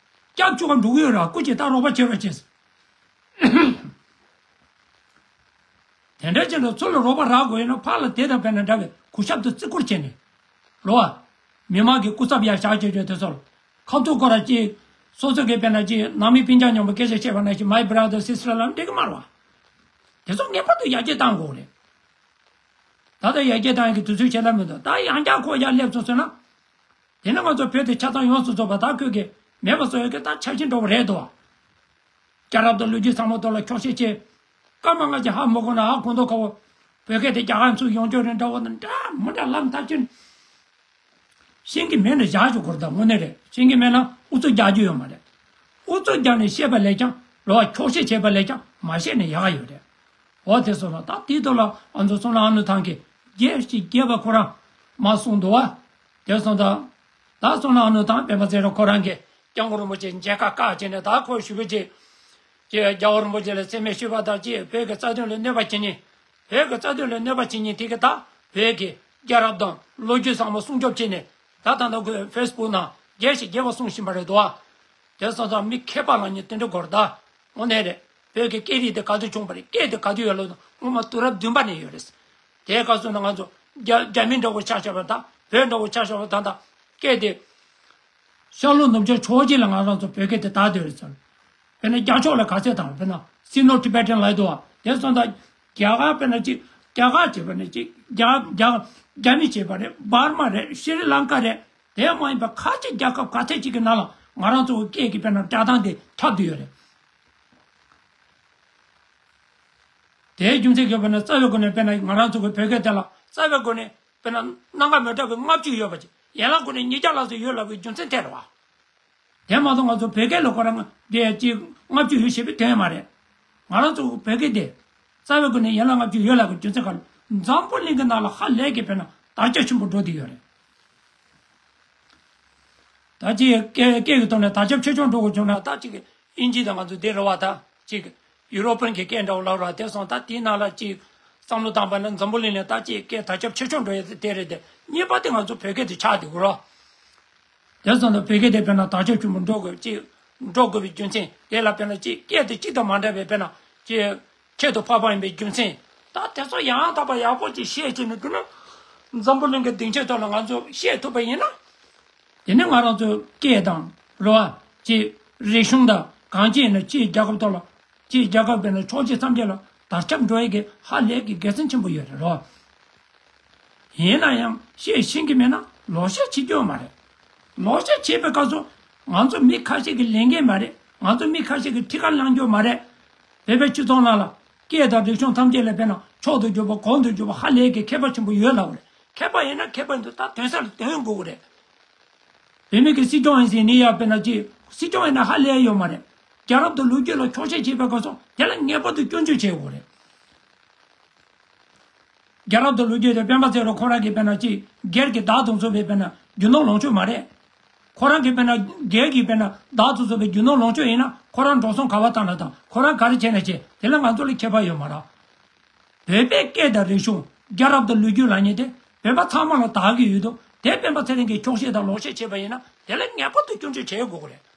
སྐྱབས་བཅོལ་ག་འགྲོ་གི་ཡོད་ར། སྐུ་མཁྱེན་ད་རོགས་པ་བྱེད་རོགས་བྱེད། དེ་འདྲ་བྱས་ན་ཚུར་ལ་རོགས་པ་རག་དགོས་ཡོད་ན་ཕར་ལ་དེ་དང་དཔེར་ན་འདྲ་བའི་གུས་ཞབས་དང་བརྩི་བཀུར་བྱས་ནས། རེད་བ། མི་མང་གི་སྐུ་ཚབ་ཡར་བཞག་བྱས་བྱས་དེ་ཚོར། ཁ་ཐུག་ཁོ་ར་ཅིག་སོ་སོ་གི་དཔེར་ན་ཅིག་ནང་མི་སྤུན་ཀྱག་མཉམ་པོ་སྐད་ཆ་བཤད་པ་ནང་བཞིན། My brother, sister ལབ་འགྲིག་གི་མ་རེད་བ། དེ་ཚོ་ངེས་པར་དུ་ཡར་རྒྱས་བཏང་དགོས་རེད། ད་ལྟ་ཡར་རྒྱས་བཏང་ཡག་གི་དུས་ཚོད་བྱས་ལ་མི་འདུག་ད་ཡང་བསྐྱར་ཁོ་ཡར་སླེབས་སོང་ཟེར་ན། དེ་ནི་ང་ཚོ་བོད་དེ་ཆ་ཚང་ཡོངས་སུ་རྫོགས་པ་ད་ཁོས་གི་མེད་པ་བཟོ་ཡག་གི་ད་འཆར་གཞི་འདྲ་བོ་རེད་འདུག་རྒྱལ་རབས་དང་ལོ་རྒྱུས་ཚང་མ་ཐོག་ལ་འཁྱོག་བཤད་བྱས། སྐར་མ་ལྔ་ཅིག་ཧ་མ་གོ་ན་ཧ་གོ་མདོག་ཁ་བོ། བོད་སྐད་དེ་རྒྱ་གར་ཚུར་ཡོང་ཆོག་རེད་འདྲ་བོ་ན་འདྲ་མི་འདྲ་ལབ་ཐག་ཆོད། ཤེས་ཀྱི་མེད་ན་བཞག་ཆོག་གོ་རེད། ད་དངོས་གནས་རེད། ཤེས་ཀྱི་མེད་ན་ཨུ་ཚུགས་རྒྱག་རྒྱུ་ཡོད་མ་རེད། ཨུ་ཚུགས་རྒྱག་ནས་བཤད་པ་ལས་ཀྱང་རེད་བ། འཁྱོག་བཤད་བྱས་པ་ལས་ཀྱང་མ་བཤད་ན་ཡག་ཡོད་རེད། འོ་དེ་སོང་ན་ད་དེའི་ཐོག་ལ་ང་ཚོ་བསོད་ནམས་ཨ་ནུ་ཐང་གིས་རྒྱས་ཤིག་རྒྱས་པ་ཁོ་རང་མ་གསུངས་འདུག་བ། དེ་སོང་ཙང་། ད་བསོད་ནམས་ཨ་ནུ་དང་སྤེན་པ་ཚེ་རིང་ཁོ་རང་གིས་སྐྱབས་མགོན་རིན་པོ་ཆེ་མཇལ་ཁ་བཀག་བྱས་ནས་ད་ཁོ་ཞུ་བ་བྱས། ཀྱེ་རྒྱལ་བ་རིན་པོ་ཆེ་ལ་མཚན་སྨད་ཞུས་པ་དང་བཅས་བོད་ཀྱི་རྩ་དོན་ལ་གནོད་པ་བྱེད་མཁན། བོད་ཀྱི་རྩ་དོན་ལ་གནོད་པ་བྱེད་མཁན་དེ་གིས་ད་བོད་ཀྱི་རྒྱལ་རབས་དང་ལོ་རྒྱུས་ཚང་མ་སྲུང་སྐྱོབ་བྱས་ནས་ད་ད་ལྟ་ཁོས་ཕེ་སི་བུག་ནང་རྒྱས་ཤིག་རྒྱས་པ་གསུངས་བཞིན་པ་རེད་དོ། དེ་སོང་ཙང་མི་མཁས་པ་ལབ་མཁན་དེ་འདྲ་དགོས་རེད་ད། དངོས་གནས་རེད། བོད་ཀྱི་སྐད་རིགས་དེ་ག་དུས་བྱུང་བ་རེད། སྐད་དེ་ག་དུས་ཡོད་ལབ་ན་སྔོན་མ་དུས་རབས་བདུན་པ་ནས་ཡོད་རེད། དེའི་སྐབས་སུ་ན་ང་ཚོ་རྒྱ་རྒྱ་མི་འདྲ་བོ་ཆ་བཞག་པ་དང་བོད་འདྲ་བོ་ཆ་བཞག་པ་དང་ད་སྐད་དེ། ཤར་ལྷོ་ནུབ་བྱང་ཕྱོགས་གཅིག་ལ་ང་རང་ཚོ་བོད་སྐད་དེ་དར་སྡོད་རེད་ཟེར། དཔེར་ན་རྒྱ་ཕྱོགས་ལ་ག་ཚད་དང་དཔེར་ན་སི་ནོ་ཊི་བེ་ཊན་ལབ་འདུག་བ། དེ་སོང་ཙང་རྒྱ་གར་དཔེར་ན་ཅིག་རྒྱ་གར་བྱས་པ་ནི་ཅིག་རྒྱ་རྒྱ་རྒྱ་མི་བྱས་པ་རེད། འབར་མ་རེད། ཤྲི་ལང་ཀ་རེད། དེ་མ་ཡིན་པ་ཁ་ཅིག་རྒྱལ་ཁབ་ག་ཚད་ཅིག་གི་ནང་ལ་ང་རང་ཚོ་གི་སྐད་ཀྱི་དཔེར་ན་སྒྲ་གདངས་དེ་ཁྱབ་བསྡད་ཡོད་རེད། དེའི་རྒྱུ་མཚན་གྱིས་དཔེར་ན་རྩ་བའི་སྒོ་ནས་དཔེར་ན་ང་རང་ཚོ་གི་བོད་སྐད་དེ་ལ་རྩ་བའི་སྒོ་ནས་དཔེར་ན་སྣ་ཁ་མི་འདྲ་བའི་ལྔ་བཅུ་ཡོད་པ་ཅིག་ཡན་ལག་སྒོ་ནས་ཉིས་བརྒྱ་ལྷག་ཙམ་ཡོད་ལབ་པའི་རྒྱུ་མཚན་དེ་རེད་བ། དེ་མ་གཏོགས་ང་ཚོ་བོད་སྐད་ལ་ཁོ་རང་དེ་ཅིག་ལྔ་བཅུ་ཡོད་ཞེས་པའི་དོན་མ་རེད། ང་རང་ཚོ་བོད་སྐད་དེ་རྩ་བའི་སྒོ་ནས་ཡན་ལག་ལྔ་བཅུ་ཡོད་ལབ་པའི་རྒྱུ་མཚན་ག་ལ་འཛམ་བུ་གླིང་གི་ནང་ལ་ཧ་ལས་ཀྱི་དཔེར་ན་དར་ཁྱབ་ཆེན་པོ་འགྲོ་བསྡད་ཡོད་རེད། ད་ཅིག་སྐད་སྐད་ཀྱི་ཐོག་ནས་དར་ཁྱབ་ཆེ་ཆུང་འགྲོ་དགོས་བྱུང་ན་ད་ཅིག་དབྱིན་ཇི་དང་ང་ཚོ་འདི་རེད་བ། ད་ཅིག་ཡུ་རོ་པན་གྱི་སྐད་འདྲ་བོ་ལབ་ར་དེ་སོང་ད་དེའི་ནང་ལ་ཅིག་བསམ་བློ་བཏང་པ་ན་འཛམ་བུ་གླིང་ལ་ད་ཅིག་སྐད་དར་ཁྱབ་ཆེ་ཆུང་འགྲོ་ཡ་དེ་རེད་དེ་གཉིས་པ་དེ་ང་ཚོ་བོད་སྐད་དེ་ཆགས་བསྡད་དགོས་རོ། དེ་སོང་ད་བོད་སྐད་དེ་དཔེར་ན་དར་ཁྱབ་ཆེན་པོ་འགྲོ་དགོས་ཅིག་འགྲོ་དགོས་པའི་རྒྱུ་མཚན་དེ་ལ་དཔེར་ན་ཅིག་སྐད་དེ་གཅིག་དང་མ་འདྲ་བའི་དཔེར་ན་ཅིག་ཁྱད་དུ་འཕགས་པ་ཡིན་པའི་རྒྱུ་མཚན། ད་དེ་ཚོ་ཡང་དག་པ་ཡག་པོ་ཅིག་ཤེས་བྱས་ནས་འདུག་ན། འཛམ་བུ་གླིང་གི་སྡིངས་ཆའི་ཐོག་ལ་ང་ཚོ་ཤེས་ཐུབ་པ་ཡིན་ན། དེ་ནི་ང་རང་ཚོའི་སྐད་དང་རེད་བ། ཅིག་རིག་གཞུང་དང་གང་ཅི་ཡིན་ན་ཅིག་རྒྱལ་ཁབ་ཐོག་ལ་ཅིག་རྒྱལ་ཁབ་དཔེར་ན་ཕྱོགས་གཅིག་ཐམས་ཅད་ལ་དར་ཁྱབ་འགྲོ་ཡས་ཀྱི་ཧ་ལས་ཀྱི་དགེ་མཚན་ཆེན་པོ་ཡོད་རེད་རོ། ཡིན་ན་ཡང་ཤེས་ཤེས་ཀྱི་མེད་ན་ལོག་བཤད་བྱེད་རྒྱུ་མ་རེད། ལོག་བཤད་བྱེད་པའི་སྐབས་སུ་ང་ཚོ་མི་ཁ་ཤས་ཀྱི་ལས་འགན་མ་རེད། ང་ཚོ་མི་ཁ་ཤས་ཀྱི་ཁྲི་ཁར་ལངས་རྒྱུ་མ་རེད། བོད་པའི་སྤྱི་ཚོགས་ནང་ལ་སྐད་དང་རིག་གཞུང་ཐམས་ཅད་ལ་དཔེར་ན་མཆོག་ཏུ་གྱུར་པ་གོང་དུ་གྱུར་པ་ཧ་ལས་ཀྱི་མཁས་པ་ཆེན་པོ་ཡོད་ལབ་རེད། མཁས་པ་ཡིན་ན་མཁས་པ་ཡིན་དུས་ད་དོན་གསར་ལ་དོན་དགོས་ཀྱི་རེད། བོད་མི་གི་སྲིད་སྐྱོང་ཡིན་ཟེར་ནི་ཡ་དཔེར་ན་ཅིག་སྲིད་སྐྱོང་ཡིན་ན་ཧ་ལས་ཡོད་མ་རེད། རྒྱལ་རབས་དང་ལོ་རྒྱུས་ལ་འཁྱོག་བཤད་བྱེད་པའི་སྐབས་སུ་དེ་ལ་ངེས་པར་དུ་སྐྱོན་བརྗོད་བྱེད་དགོས་རེད། རྒྱལ་རབས་དང་ལོ་རྒྱུས་དེ་སྤེན་པ་ཚེ་རིང་ཁོ་རང་གིས་དཔེར་ན་ཅིག་སྒེར་གྱི་བདག་དང་མཚུངས་པའི་དཔེར་ན་རྒྱུ་ནོར་ལོངས་སྤྱོད་མ་རེད། ཁོ་རང་གིས་དཔེར་ན་སྒེར་གྱི་དཔེར་ན་བདག་དང་མཚུངས་པའི་རྒྱུ་ནོར་ལོངས་སྤྱོད་ཡིན་ན་ཁོ་རང་འགྲོ་སོང་ག་བ་བཏང་ན་དང་ཁོ་རང་ག་རེ་བྱས་ན་བྱས་དེ་ལ་ང་ཚོ་ལ་ཁྱད་པར་ཡོད་མ་རེད། བོད་པའི་སྐད་དང་རིག་གཞུང་རྒྱལ་རབས་དང་ལོ་རྒྱུས་ལབ་མཁན་དེ་བོད་པ་ཚང་མ་ལ་བདག་གི་ཡོད་དོ། དེ་སྤེན་པ་ཚེ་རིང་གིས་འཁྱོག་བཤད་དང་ལོག་བཤད་བྱས་པ་ཡིན་ན་དེ་ལ་ངེས་པར་དུ་སྐྱོན་བརྗོད་བྱེད་དགོས་ཀྱི་རེད།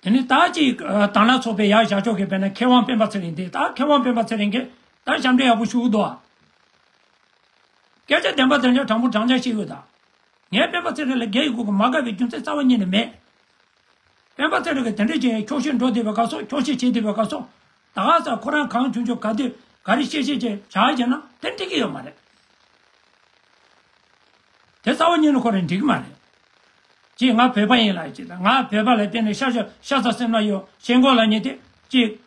དེ་ནི་ད་ཅིག་དར་ནག་ཚོགས་པའི་ཡར་བཞག་ཕྱོགས་ཀྱི་དཔེར་ན་མཁས་དབང་སྤེན་པ་ཚེ་རིང་དེ་ད་མཁས་དབང་སྤེན་པ་ཚེ་རིང་གིས་ད་ཞབས་འདྲེན་ཡག་པོ་ཞུ་གི་འདུག་ཨ། སྐད་ཆ་བདེན་པ་བདེན་ཆ་དྲང་པོ་དྲང་ཆ་བཤད་ཡོད་ད། ངས་སྤེན་པ་ཚེ་རིང་ལ་རྒྱལ་ཡི་གུ་གུ་མ་དགའ་བའི་རྒྱུ་མཚན་རྩ་བ་ཉིད་ནས་མེད། སྤེན་པ་ཚེ་རིང་གིས་དེ་འདྲ་བྱས་འཁྱོག་བཤད་འགྲོ་བསྡད་པའི་སྐབས་སུ་འཁྱོག་བཤད་བྱེད་བསྡད་པའི་སྐབས་སུ། ད་ག་ས་ཁོ་རང་གང་བྱུང་བྱུང་ག་དུས་ག་རེ་བཤད་བཤད་བྱས་བཞག་བྱས་ན་དེ་འགྲིག་གི་ཡོད་མ་རེད། དེ་རྩ་བ་ཉིད་ནས་ཁོ་རང་འགྲིག་གི་མ་རེད། ཅེས་ང་བོད་པ་ཡིན་ལབ་ཅེས་དང་ང་བོད་པ་ལ་བརྟེན་ནས་ཤ་ཤ་ཤ་ཚ་སེམས་ན་ཡོད་ཞེན་ཁོག་ལབ་མཁན་དེ་ཅིག་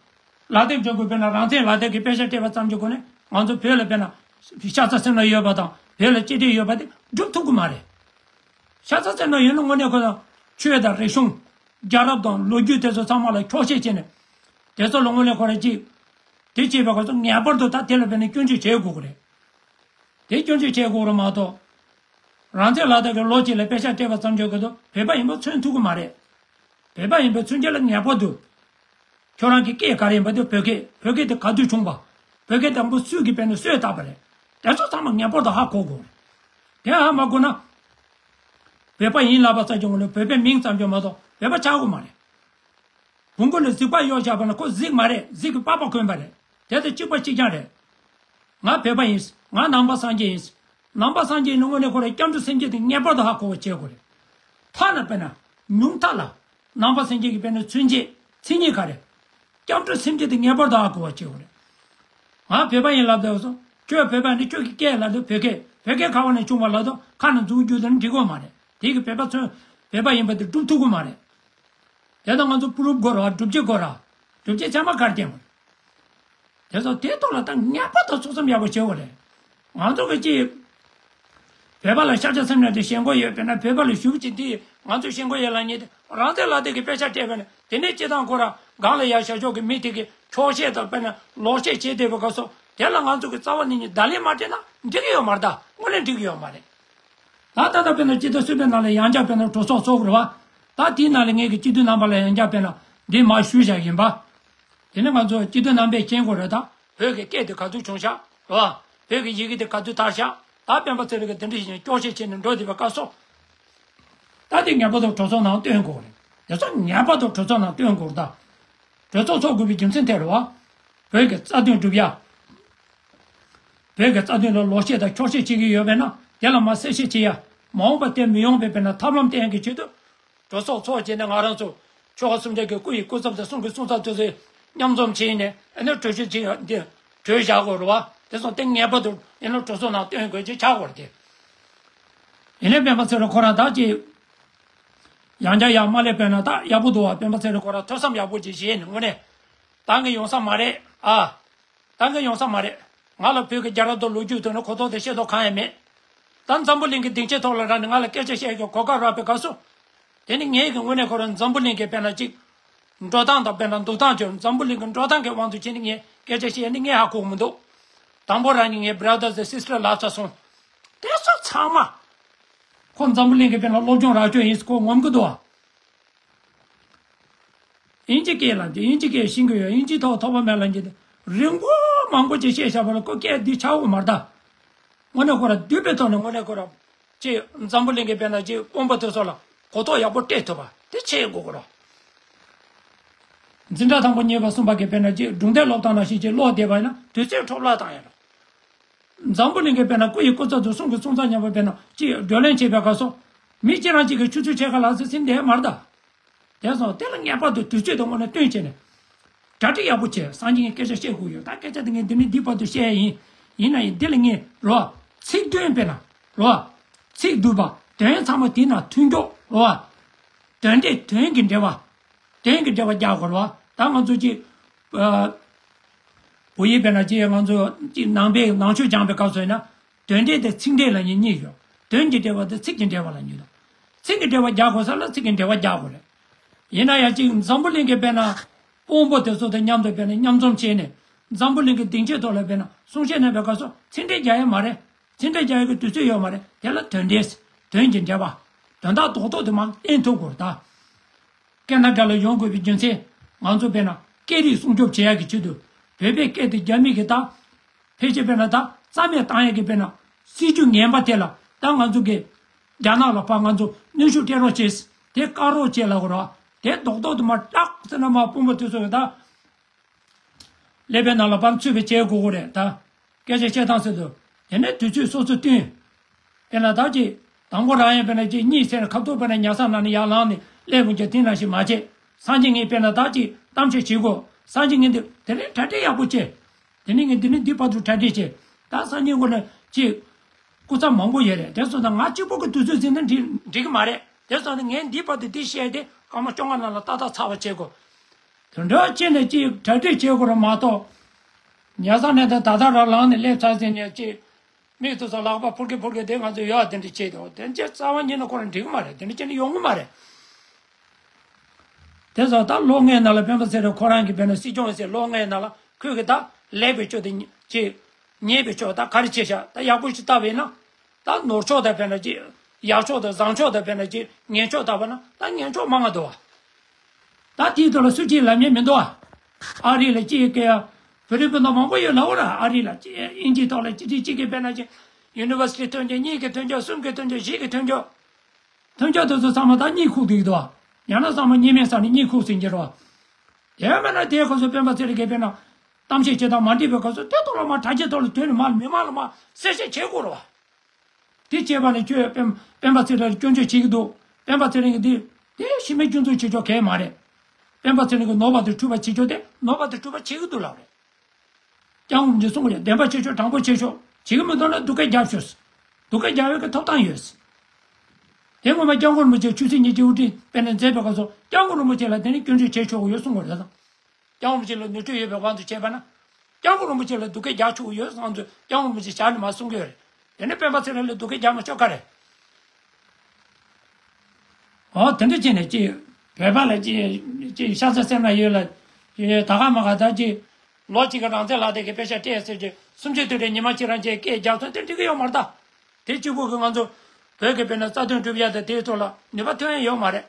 ལག་དེབ་འཇོག་དགོས་དཔེར་ན་རང་བཙན་ལག་དེབ་ཀྱི་དཔེ་ཆ་སྤྲད་པ་ཙམ་གྱི་སྒོ་ནས་ང་ཚོ་བོད་ལ་དཔེར་ན་ཤ་ཚ་སེམས་ན་ཡོད་པ་དང་བོད་ལ་གཅེས་སྤྲས་ཡོད་པ་དེ་སྒྲུབ་ཐུབ་ཀྱི་མ་རེད། ཤ་ཚ་སེམས་ན་ཡོད་ན་དངོས་གནས་ཁོ་ཚོ་ཆོས་དང་རིག་གཞུང་རྒྱལ་རབས་དང་ལོ་རྒྱུས་དེ་ཚོ་ཚང་མ་ལ་འཁྱོག་བཤད་བྱས་ནས་དེ་ཚོ་ལ་དངོས་གནས་ཁོ་རང་ཅིག་དེ་བྱས་པའི་སྐབས་སུ་ངེས་པར་དུ་ད་དེ་ལ་དཔེར་ན་སྐྱོན་བརྗོད་བྱེད་དགོས་ཀྱི་རེད། དེ་སྐྱོན་བརྗོད་བྱེད་དགོས་རེད་མ་གཏོགས། རང་བཙན་ལག་དེབ་ཀྱི་ལོ་གཅིག་ལ་དཔེ་ཆ་སྤྲད་པ་ཙམ་གྱིས་ཁོ་ཚོ་བོད་པ་ཡིན་པ་མཚོན་ཐུབ་ཀྱི་མ་རེད། བོད་པ་ཡིན་པའི་མཚོན་བྱེད་ལ་ངེས་པར་དུ། ཁྱོད་རང་གི་སྐད་ག་རེ་ཡིན་པ་དེ་བོད་སྐད་བོད་སྐད་དེ་ག་དུས་བྱུང་བ། བོད་སྐད་དང་པོ་སུས་ཀྱིས་དཔེར་ན་སུས་བཏགས་པ་རེད། དེ་ཚོ་ཚང་མ་ངེས་པར་དུ་ཧ་གོ་དགོས་རེད། དེ་ཧ་མ་གོ་ན། བོད་པ་ཡིན་ལབ་པ་ཙམ་གྱི་ངོ་ནས་བོད་པའི་མིང་ཙམ་གྱིས་མ་གཏོགས་བོད་པ་ཆགས་ཀྱི་མ་རེད། བོང་གུ་ལ་གཟིག་པ་གཡོགས་བཞག་པ་ན་ཁོ་གཟིག་མ་རེད། གཟིག་གི་པགས་པ་གོན་པ་རེད། དེ་དང་གཅིག་པ་གཅིག་རྐྱང་རེད། ང་བོད་པ་ཡིན། ང་ནང་པ་སངས་རྒྱས་ཡིན། ནང་པ་སངས་རྒྱས་ཡིན་ན་དངོས་གནས་ཁོ་རང་སྐྱབས་འགྲོ་སེམས་བསྐྱེད་དེ་ངེས་པར་དུ་ཧ་གོ་བ་བྱེད་དགོས་རེད། ཐ་ན་དཔེར་ན་ཉུང་མཐའ་ལ་ནང་པ་སངས་རྒྱས་ཀྱི་དཔེར་ན་མཚོན་བྱེད་མཚན་ཉིད་ག་རེ། སྐྱབས་འགྲོ་སེམས་བསྐྱེད་དེ་ངེས་པར་དུ་ཧ་གོ་བ་བྱེད་དགོས་རེད། ང་བོད་པ་ཡིན་ལབ་དུས་སོ། ཁྱོད་བོད་པ་ནི་ཁྱོད་ཀྱི་སྐད་ལབ་དུས་བོད་སྐད་བོད་སྐད་ག་བ་ནས་བྱུང་བ་ལབ་དུས་ཁ་ནས་འཛུགས་རྒྱུ་དེ་ནི་འགྲིག་གི་མ་རེད། དེ་གི་བོད་པ་ཚོས་བོད་པ་ཡིན་པ་དེ་སྒྲུབ་ཐུབ་གི་མ་རེད། དེ་དང་ང་ཚོ་པུ་རུབ་དགོས་ར་སྒྲུབ་བྱེད་དགོས་ར། སྒྲུབ་བྱེད་ཚད་མ་གར་སྐྱེན་དགོས། དེ་ཚོ་དེ་ཐོག་ལ་ད་ངེས་པར་དུ་ཚོགས་ཙམ་ཡག་པོ་བྱེད་དགོས་རེད། ང་ཚོ་གི་ཅི། བོད་པ་ལ་ཤ་ཚ་སེམས་ནད་དེ་ཞེན་ཁོག་ཡོད་པས་ན་བོད་པ་ལ་ཞུ་བ་ཅིག་འདི་ང་ཚོ་ཞེན་ཁོག་ཡོད་ལབ་མཁན་དེ་རང་བཙན་ལག་དེབ་ཀྱི་དཔེ་ཆ་སྤྲད་པས་ན་དེ་ནས་སྤྱི་བཏང་ཁོ་ར་སྒང་ལ་ཡར་བཞག་ཕྱོགས་ཀྱི་མི་དེ་གི་འཁྱོག་བཤད་དང་དཔེར་ན་ལོག་བཤད་བྱེད་བསྡད་པའི་སྐབས་སུ་དེ་ལ་ང་ཚོ་གི་རྩ་བ་ནས་ནི་བརྡ་ལན་མ་སྤྲད་ན་འགྲིག་གི་ཡོད་མ་རེད། ད་དངོས་གནས་འགྲིག་གི་ཡོད་མ་རེད། ད་ད་ལྟ་དཔེར་ན་སྤྱི་ཚོགས་གསུམ་པའི་ནང་ལ་ཡང་བསྐྱར་དཔེར་ན་གྲོས་ཚོགས་ཚོགས་དགོས་རེད་བ། ད་དེའི་ནང་ལ་ངེད་ཀྱི་སྤྱི་འཐུས་རྣམ་པ་ལ་ཡང་བསྐྱར་དཔེར་ན་འདི་མར་ཞུས་བཞག་ཡིན་པ། དེ་ནི་ང་ཚོ་སྤྱི་འཐུས་རྣམ་པས་མཁྱེན་དགོས་རེད་ད། བོད་ཀྱི་སྐད་དེ་ག་ཚོད་བྱུང་ཤག་རེད་བ། བོད་ཀྱི་ཡི་གེ་དེ་ག་ཚོད་དར་ཤག་ད་སྤེན་པ་ཚེ་རིང་གིས་དེ་འདྲ་ཞིག་སྐྱོག་བཤད་བྱས་ནས་འགྲོ་བསྡད་པའི་སྐབས་སུ། ད་དེ་ངེས་པར་དུ་གྲོས་ཚོགས་ནང་སྟོན་དགོས་རེད། དེ་ཚོ་ངེས་པར་དུ་གྲོས་ཚོགས་ནང་སྟོན་དགོས་རེད་ད། གྲོས་ཚོགས་ཚོགས་དགོས་པའི་རྒྱུ་མཚན་དེ་རེད་བ། བོད་ཀྱི་རྩ་དོན་སྒྲུབ་ཡ། བོད་ཀྱི་རྩ་དོན་ལ་ལོག་བཤད་དང་འཁྱོག་བཤད་བྱེད་ཀྱི་ཡོད་པས་ན་དེ་ལ་མར་གསལ་བཤད་བྱེད་ཡ། མ་འོངས་པ་དེ་མི་ཡོང་བའི་དཔེར་ན་ཐབས་ལམ་བསྟན་ཡ་གི་ཆེད་དུ། གྲོས་ཚོགས་ཚོགས་བྱས་ནས་ང་རང་ཚོ་ཆོལ་ཁ་གསུམ་ཆར་གྱི་སྐུ་ཡི་སྐུ་ཚབ་དང་གསུང་གི་གསུང་ཚབ་དེ་ཚོས་མཉམ་འཛོམས་བྱས་ནས་ཨ་ནི་གྲོས་ཆོད་ཅིག་འདི་གྲོས་བཞག་དགོས་རེད་བ། དེ་སོང་དེ་ངེས་པར་དུ་ཨ་ནི་གྲོས་ཚོགས་ནང་སྟོན་དགོས་ཅེས་བྱ་དགོས་རེད་དེ། ཡིན་ནའི་སྤེན་པ་ཚེ་རིང་ཁོ་རང་ད་ཅིག་ ཡང་བསྐྱར་ཡར་མ་སླེབས་པས་ན་ད་ཡག་པོ་འདུག་བ། སྤེན་པ་ཚེ་རིང་ཁོ་རང་ཐོས་བསམ་ཡག་པོ་ཅིག་བྱས་ནས་དངོས་གནས་ད་གིན་ཡོང་ས་མ་རེད་ཨ། ད་གིན་ཡོང་ས་མ་རེད། ང་ལ་བོད་ཀྱི་རྒྱལ་རབས་དང་ལོ་རྒྱུས་ཐོག་ནས་གོ་རྟོགས་དང་ཤེས་རྟོགས་གང་ཡང་མེད། ད་འཛམ་བུ་གླིང་གི་སྡིངས་ཆའི་ཐོག་ལ་རང་ནས་ང་ལ་སྐད་ཆ་བཤད་ཀྱི་གོ་སྐབས་རག་པའི་སྐབས་སུ། དེ་ནི་ངས་ཀྱི་དངོས་གནས་ཁོ་རང་འཛམ་བུ་གླིང་གི་དཔེར་ན་ཅིག་འགྲོ་སྟངས་དང་དཔེར་ན་འདུག་སྟངས་ཀྱི་འཛམ་བུ་གླིང་གི་འགྲོ་སྟངས་ཀྱི་དབང་དུ་བྱས་ནས་ངས་སྐད་ཆ་བཤད་ནི་ངས་ཧ་གོ་གི་མི་འདུག་དང་པོ་རང་ནས་ངའི་brothers and sisters ལབ་ཚར་སོང་། དེ་ཚོ་ཚང་མ་ཁོ་འཛམ་བུ་གླིང་གི་དཔེར་ན་སློབ་སྦྱོང་རག་སྐྱོན་ཡིན་ཁོ་ངོམ་གི་འདུག་བ། དབྱིན་ཇི་སྐད་ལབ་ཀྱི་དབྱིན་ཇི་སྐད་ཤེས་ཀྱི་ཡོད། དབྱིན་ཇི་ཐོག་ཐོགས་པ་མེད་ལབ་ཀྱི་འདུག་རིང་པོ་མང་པོ་ཅིག་བཤད་བཞག་པ་ལ་ཁོ་སྐད་འདི་ཆགས་འོང་མ་རེད་ད། དངོས་གནས་ཁོ་ར་འདུས་པའི་ཐོག་ནས་དངོས་གནས་ཁོ་ར་ཅིག་འཛམ་བུ་གླིང་གི་དཔེར་ན་ཅིག་དཔོན་པོ་དེ་ཚོ་ལ་གོ་རྟོགས་ཡག་པོ་སྤྲད་ཐུབ་པ་དེ་བྱེད་དགོས་ཀྱི་རེད། འཛིན་གྲྭ་དང་པོ་གཉིས་པ་གསུམ་པ་གི་དཔེར་ན་ཅིག་སྒྲུང་དེབ་ཀློག་སྟངས་ནང་བཞིན་ཅིག་ཀློག་བསྡད་པ་ཡིན་ན་དུས་ཚོད་འཕྲོ་བརླག་བཏང་ཡོད་རེད། འཛམ་བུ་གླིང་གི་དཔེར་ན་སྐུ་ཡི་སྐུ་ཚབ་ཏུ་གསུང་གི་གསུང་ཚབ་མཉམ་པོ་དཔེར་ན་ཅིག་བགྲོ་གླེང་བྱེད་པའི་སྐབས་སུ། མི་གཅིག་རང་གཅིག་གིས་ཆུ་ཚོད་ཕྱེད་ཀ་ལ་ཚེ་ཟིན་བསྡད་མ་རེད་ད། དེ་སོང་དེ་ལ་ངེས་པར་དུ་དུས་ཚོད་དང་དངོས་གནས་བསྟུན་བྱས་ནས། གྲ་སྒྲིག་ཡག་པོ་བྱས་སང་ཉིན་ངས་སྐད་ཆ་བཤད་དགོས་ཡོད་ད་སྐད་ཆ་དེ་ངས་འདི་ནས་འདི་བར་དུ་བཤད་ཡ་ཡིན། ཡིན་ན་ཡང་འདི་ལ་ངས་རོ། ཚིག་དོན་དཔེར་ན། རོ། ཚིག་བསྡུས་པ་དོན་ཚང་མ་དེ་ན་མཐུན་ཕྱོགས་རོ། དོན་འབྲེལ་དོན་གྱི་འབྲེལ་བ། དོན་གྱི་འབྲེལ་བ་རྒྱག་དགོས་རོ། ད་ང་ཚོ་ཅིག་བོད་ཡིག་དཔེར་ན་ཅིག་ང་ཚོ་ཅིག་ནང་པའི་ནང་ཆོས་སྦྱངས་པའི་སྐབས་སུ་ཡིན་ན། དོན་འབྲེལ་དེ་ཚིག་འབྲེལ་ལ་ཉིད་གཉིས་ཡོད། དོན་གྱི་འབྲེལ་བ་དེ་ཚིག་གི་འབྲེལ་བ་ལ་ཉིད་དང་། ཚིག་གི་འབྲེལ་བ་རྒྱག་དགོས་ས་ལ་ཚིག་གི་འབྲེལ་བ་རྒྱག་དགོས་རེད། ཡིན་ན་ཡང་ཅིག་འཛམ་བུ་གླིང་གི་དཔེར་ན། དཔོན་པོ་དེ་ཚོ་དང་མཉམ་དུ་དཔེར་ན་མཉམ་འཛོམས་བྱས་ནས། འཛམ་བུ་གླིང་གི་སྡིངས་ཆའི་ཐོག་ལ་དཔེར་ན་གསུང་བཤད་གནང་བའི་སྐབས་སུ་ཚིག་འབྲེལ་རྒྱག་ཡ་མ་རེད། ཚིག་འབྲེལ་རྒྱག་ཡ་གི་དུས་ཚོད་ཡོད་མ་རེད་དེ་ལ་དོན་འབྲེལ། དོན་གྱི་འབྲེལ་བ། དོན་དག་རྡོག་རྡོག་དེ་མར་བསྟན་ཐུབ་དགོས་རེད་ད། ཀེ་ན་ཌ་ལ་ཡོང་དགོས་པའི་རྒྱུ་མཚན། ང་ཚོ་དཔེར་ན་སྐད་རིགས་སྲུང་སྐྱོབ་བྱེད་ཡག་གི་ཆེད་དུ། བོད་པའི་སྐད་དེ་རྒྱ་མི་གིས་ད། ཕལ་ཆེར་དཔེར་ན་ད་རྩ་མེད་བཏང་ཡག་གི་དཔེར་ན། སྲིད་ཇུས་ངན་པ་དེ་ལ་ད་ང་ཚོ་གིས། རྒྱ་ནག་ལ་ཕར་ང་ཚོ་གནོན་ཤུགས་སྤྲད་རོགས་བྱེད། དེ་བཀག་རོགས་བྱེད་ལབ་དགོས་རེད་བ། དེ་རྡོག་རྡོག་དེ་མར་བཀྲག་ཟེར་ན་མར་དཔོན་པོ་དེ་ཚོ་གིས་ད། ཀླད་པའི་ནང་ལ་ཕར་ཚུད་པའི་བྱེད་དགོས་ཀྱི་རེད་ད། སྐད་ཆ་བཤད་སྟངས་ཟེར་དུས། དེ་ནས་དུས་ཚོད་སོ་སོ་བསྟུན། དཔེར་ན་ད་ཅིག་དང་པོ་རང་ཡང་དཔེར་ན་ཅིག་གཉིད་སད་ནས་ཁ་ཐུག་དཔེར་ན་ཉལ་ས་ནང་ནས་ཡར་ལངས་ནས་སླེབས་འོང་རྒྱུ་དེ་ནང་བཞིན་མ་བྱེད། སང་ཉིན་ངས་དཔེར་ན་ད་ཅིག་གཏམ་བཤད་བྱེད་དགོས། སང་ཉིན་ངས་འདི་དེ་ནས་གྲ་སྒྲིག་ཡག་པོ་བྱེད། དེ་ནས་ངས་འདི་ནས་འདི་བར་དུ་གྲ་སྒྲིག་བྱེད། ད་སང་ཉིན་དགོང་ན་ཅིག་སྐུ་ཚབ་མང་པོ་ཡོད་རེད། དེ་སོང་ཙང་ང་གཅིག་པོ་གི་དུས་ཚོད་ཟིན་ན་འགྲིག་འགྲིག་གི་མ་རེད། དེ་སོང་ཙང་ངས་འདི་བར་དུ་འདི་བཤད་དེ་སྐར་མ་བཅོ་ལྔ་ནང་ལ་ཏག་ཏག་ཚར་བ་བྱེད་དགོས། དེ་འདྲ་བྱས་ནས་ཅིག་གྲ་སྒྲིག་བྱེད་དགོས་རེད་མ་གཏོགས། ཉལ་ས་ནས་ད་ད་ལྟ་རང་ལངས་ནས་སླེབས་ཚར་ཟིན་ནས་ཅིག་མིག་ཏུ་ཚོ་ལག་པ་ཕུར་གི་ཕུར་གི་དེ་ང་ཚོ་ཡོད་དེ་འདྲ་བྱེད་དོ་དེ་འདྲ་རྩ་བ་ཉིད་ནས་ཁོ་རང་འགྲིག་གི་མ་རེད། དེ་འདྲ་བྱས་ནས་ཡོང་གི་མ་རེད། དེ་ཚོ་ད་ལོ་ལྔའི་ནང་ལ་སྤེན་པ་ཚེ་རིང་ཁོ་རང་གིས་དཔེར་ན་སྲིད་སྐྱོང་ཟེར་ལོ་ལྔའི་ནང་ལ་ཁོས་གི་ད་ལེགས་པའི་ཕྱོགས་དེ་ཅིག་ཉེས་པའི་ཕྱོགས་ད་ག་རེ་བྱས་ཤག་ད་ཡག་པོ་ཞིག་བལྟས་པ་ཡིན་ན། ད་ནོར་ཕྱོགས་དང་དཔེར་ན་ཅིག་ཡག་ཕྱོགས་དང་བཟང་ཕྱོགས་དང་དཔེར་ན་ཅིག་ངན་ཕྱོགས་བལྟས་པ་ན་ད་ངན་ཕྱོགས་མང་ང་འདུག་བ། ད་དེའི་ཐོག་ལ་སུ་གཅིག་ལབ་མཁན་མི་འདུག་བ། ཨ་རི་ལ་ཅིག་གི་བོད་རིགས་སྤུན་ཟླ་མང་པོ་ཡོད་ལབ་འོ་ར། ཨ་རི་ལ་ཅིག་དབྱིན་ཇིའི་ཐོག་ལ་ཅིག་ཅིག་ཅིག་གི་དཔེར་ན་ཅིག་ཡུ་ནི་ཝར་སི་ཊི་ཐོན་རྒྱུ་གཉིས་ཀྱི་ཐོན་རྒྱུ་གསུམ་གྱི་ཐོན་རྒྱུ་བཞི་གི་ཐོན་རྒྱུ། ཐོན་རྒྱུ་དེ་ཚོ་ཚང་མ་ད་གཉིད་ཁུག་བསྡད་ཀྱི་འདུག་བ། ཡང་ན་ཚང་མ་གཉིད་མེད་ས་ནས་གཉིད་ཁུག་ཟིན་གྱི་རེད་བ། དེ་མིན་ན་དེའི་སྐབས་སུ་སྤེན་པ་ཚེ་རིང་གིས་དཔེར་ན། གཏམ་བཤད་བྱེད་སྟངས་མ་འགྲིག་པའི་སྐབས་སུ་དེ་ཐོག་ལ་མར་དྲ་རྒྱའི་ཐོག་ལ་ཐོན་ནས་མར་མི་མང་ལ་མར་གསལ་བཤད་བྱེད་དགོས་རེད་བ། དེ་བྱས་པ་ནི་ཁྱོད་སྤེན་སྤེན་པ་ཚེ་རིང་ལ་སྐྱོན་བརྗོད་བྱེད་ཀྱི་འདུག་སྤེན་པ་ཚེ་རིང་གིས་དེ་དེ་ཤི་མེད་སྐྱོན་འཛུགས་བྱེད་ཆོག་གལ་མ་རེད། སྤེན་པ་ཚེ་རིང་གིས་ནོར་བ་དེ་འཁྲུལ་པ་བྱེད་ཆོག་དེ་ནོར་བ་དེ་འཁྲུལ་པ་བྱེད་ཀྱི་འདུག་ལབ་རེད། སྐྱབས་མགོན་རིན་པོ་ཆེས་གསུངས་པ་རེད། བདེན་པ་བྱེད་ཆོག་དྲང་པོ་བྱེད་ཆོག་བྱེད་ཀྱི་མི་འདུག་ན་སྡུག་སྐད་རྒྱབ་ཤོག་སྡུག་སྐད་རྒྱབ་ཡག་གི་ཐོབ་ཐང་ཡོད། དེ་སྔོན་མ་སྐྱབས་མགོན་རིན་པོ་ཆེ་ཆོས་སྲིད་གཉིས་ཀྱི་དབུ་ཁྲིད་དཔེར་ན་མཛད་པའི་སྐབས་སུ་སྐྱབས་མགོན་རིན་པོ་ཆེ་ལ་དེ་ནི་སྐྱོན་བརྗོད་བྱེད་ཆོག་གི་ཡོད་གསུངས་པ་རེད་དང་། སྐྱབས་མགོན་རིན་པོ་ཆེ་ལ་ནོར་འཁྲུལ་ཡོད་པའི་དབང་དུ་བྱས་པ་ན། སྐྱབས་མགོན་རིན་པོ་ཆེ་ལ་སྡུག་སྐད་རྒྱག་ཆོག་གི་ཡོད་བསམ་ཚུལ་སྐྱབས་མགོན་རིན་པོ་ཆེ་ཞལ་ནས་མར་གསུང་གི་ཡོད་རེད། དེ་ནི་སྤེན་པ་ཚེ་རིང་ལ་སྡུག་སྐད་རྒྱག་མ་ཆོག་ག་རེད། འོ་དེ་འདྲ་བྱས་ནས་ཅིག་བོད་པ་ལ་ཅིག་ཅིག་ཤ་ཚ་སེམས་ལ་ཡོད་ལ། ཅིག་ད་ག་མ་ག་ད་ཅིག་ལོ་གཅིག་གི་རང་བཙན་ལག་དེབ་ཀྱི་དཔེ་ཆ་སྤྲད་ཟེར་གྱི་སུམ་ཅུ་དུས་དྲན་ཉི་མ་གཅིག་རང་བཅས་སྐད་རྒྱག་ཚུལ་དེ་འགྲིག་གི་ཡོད་མ་རེད་ད། དེ་གཅིག་པུ་གིས་ང་ཚོ་བོད་ཀྱི་དཔེར་ན་རྩ་དོན་སྒྲུབ་ཡ་དང་དེའི་ཐོག་ལ་ནུས་པ་ཐོན་ཡ་ཡོད་མ་རེད།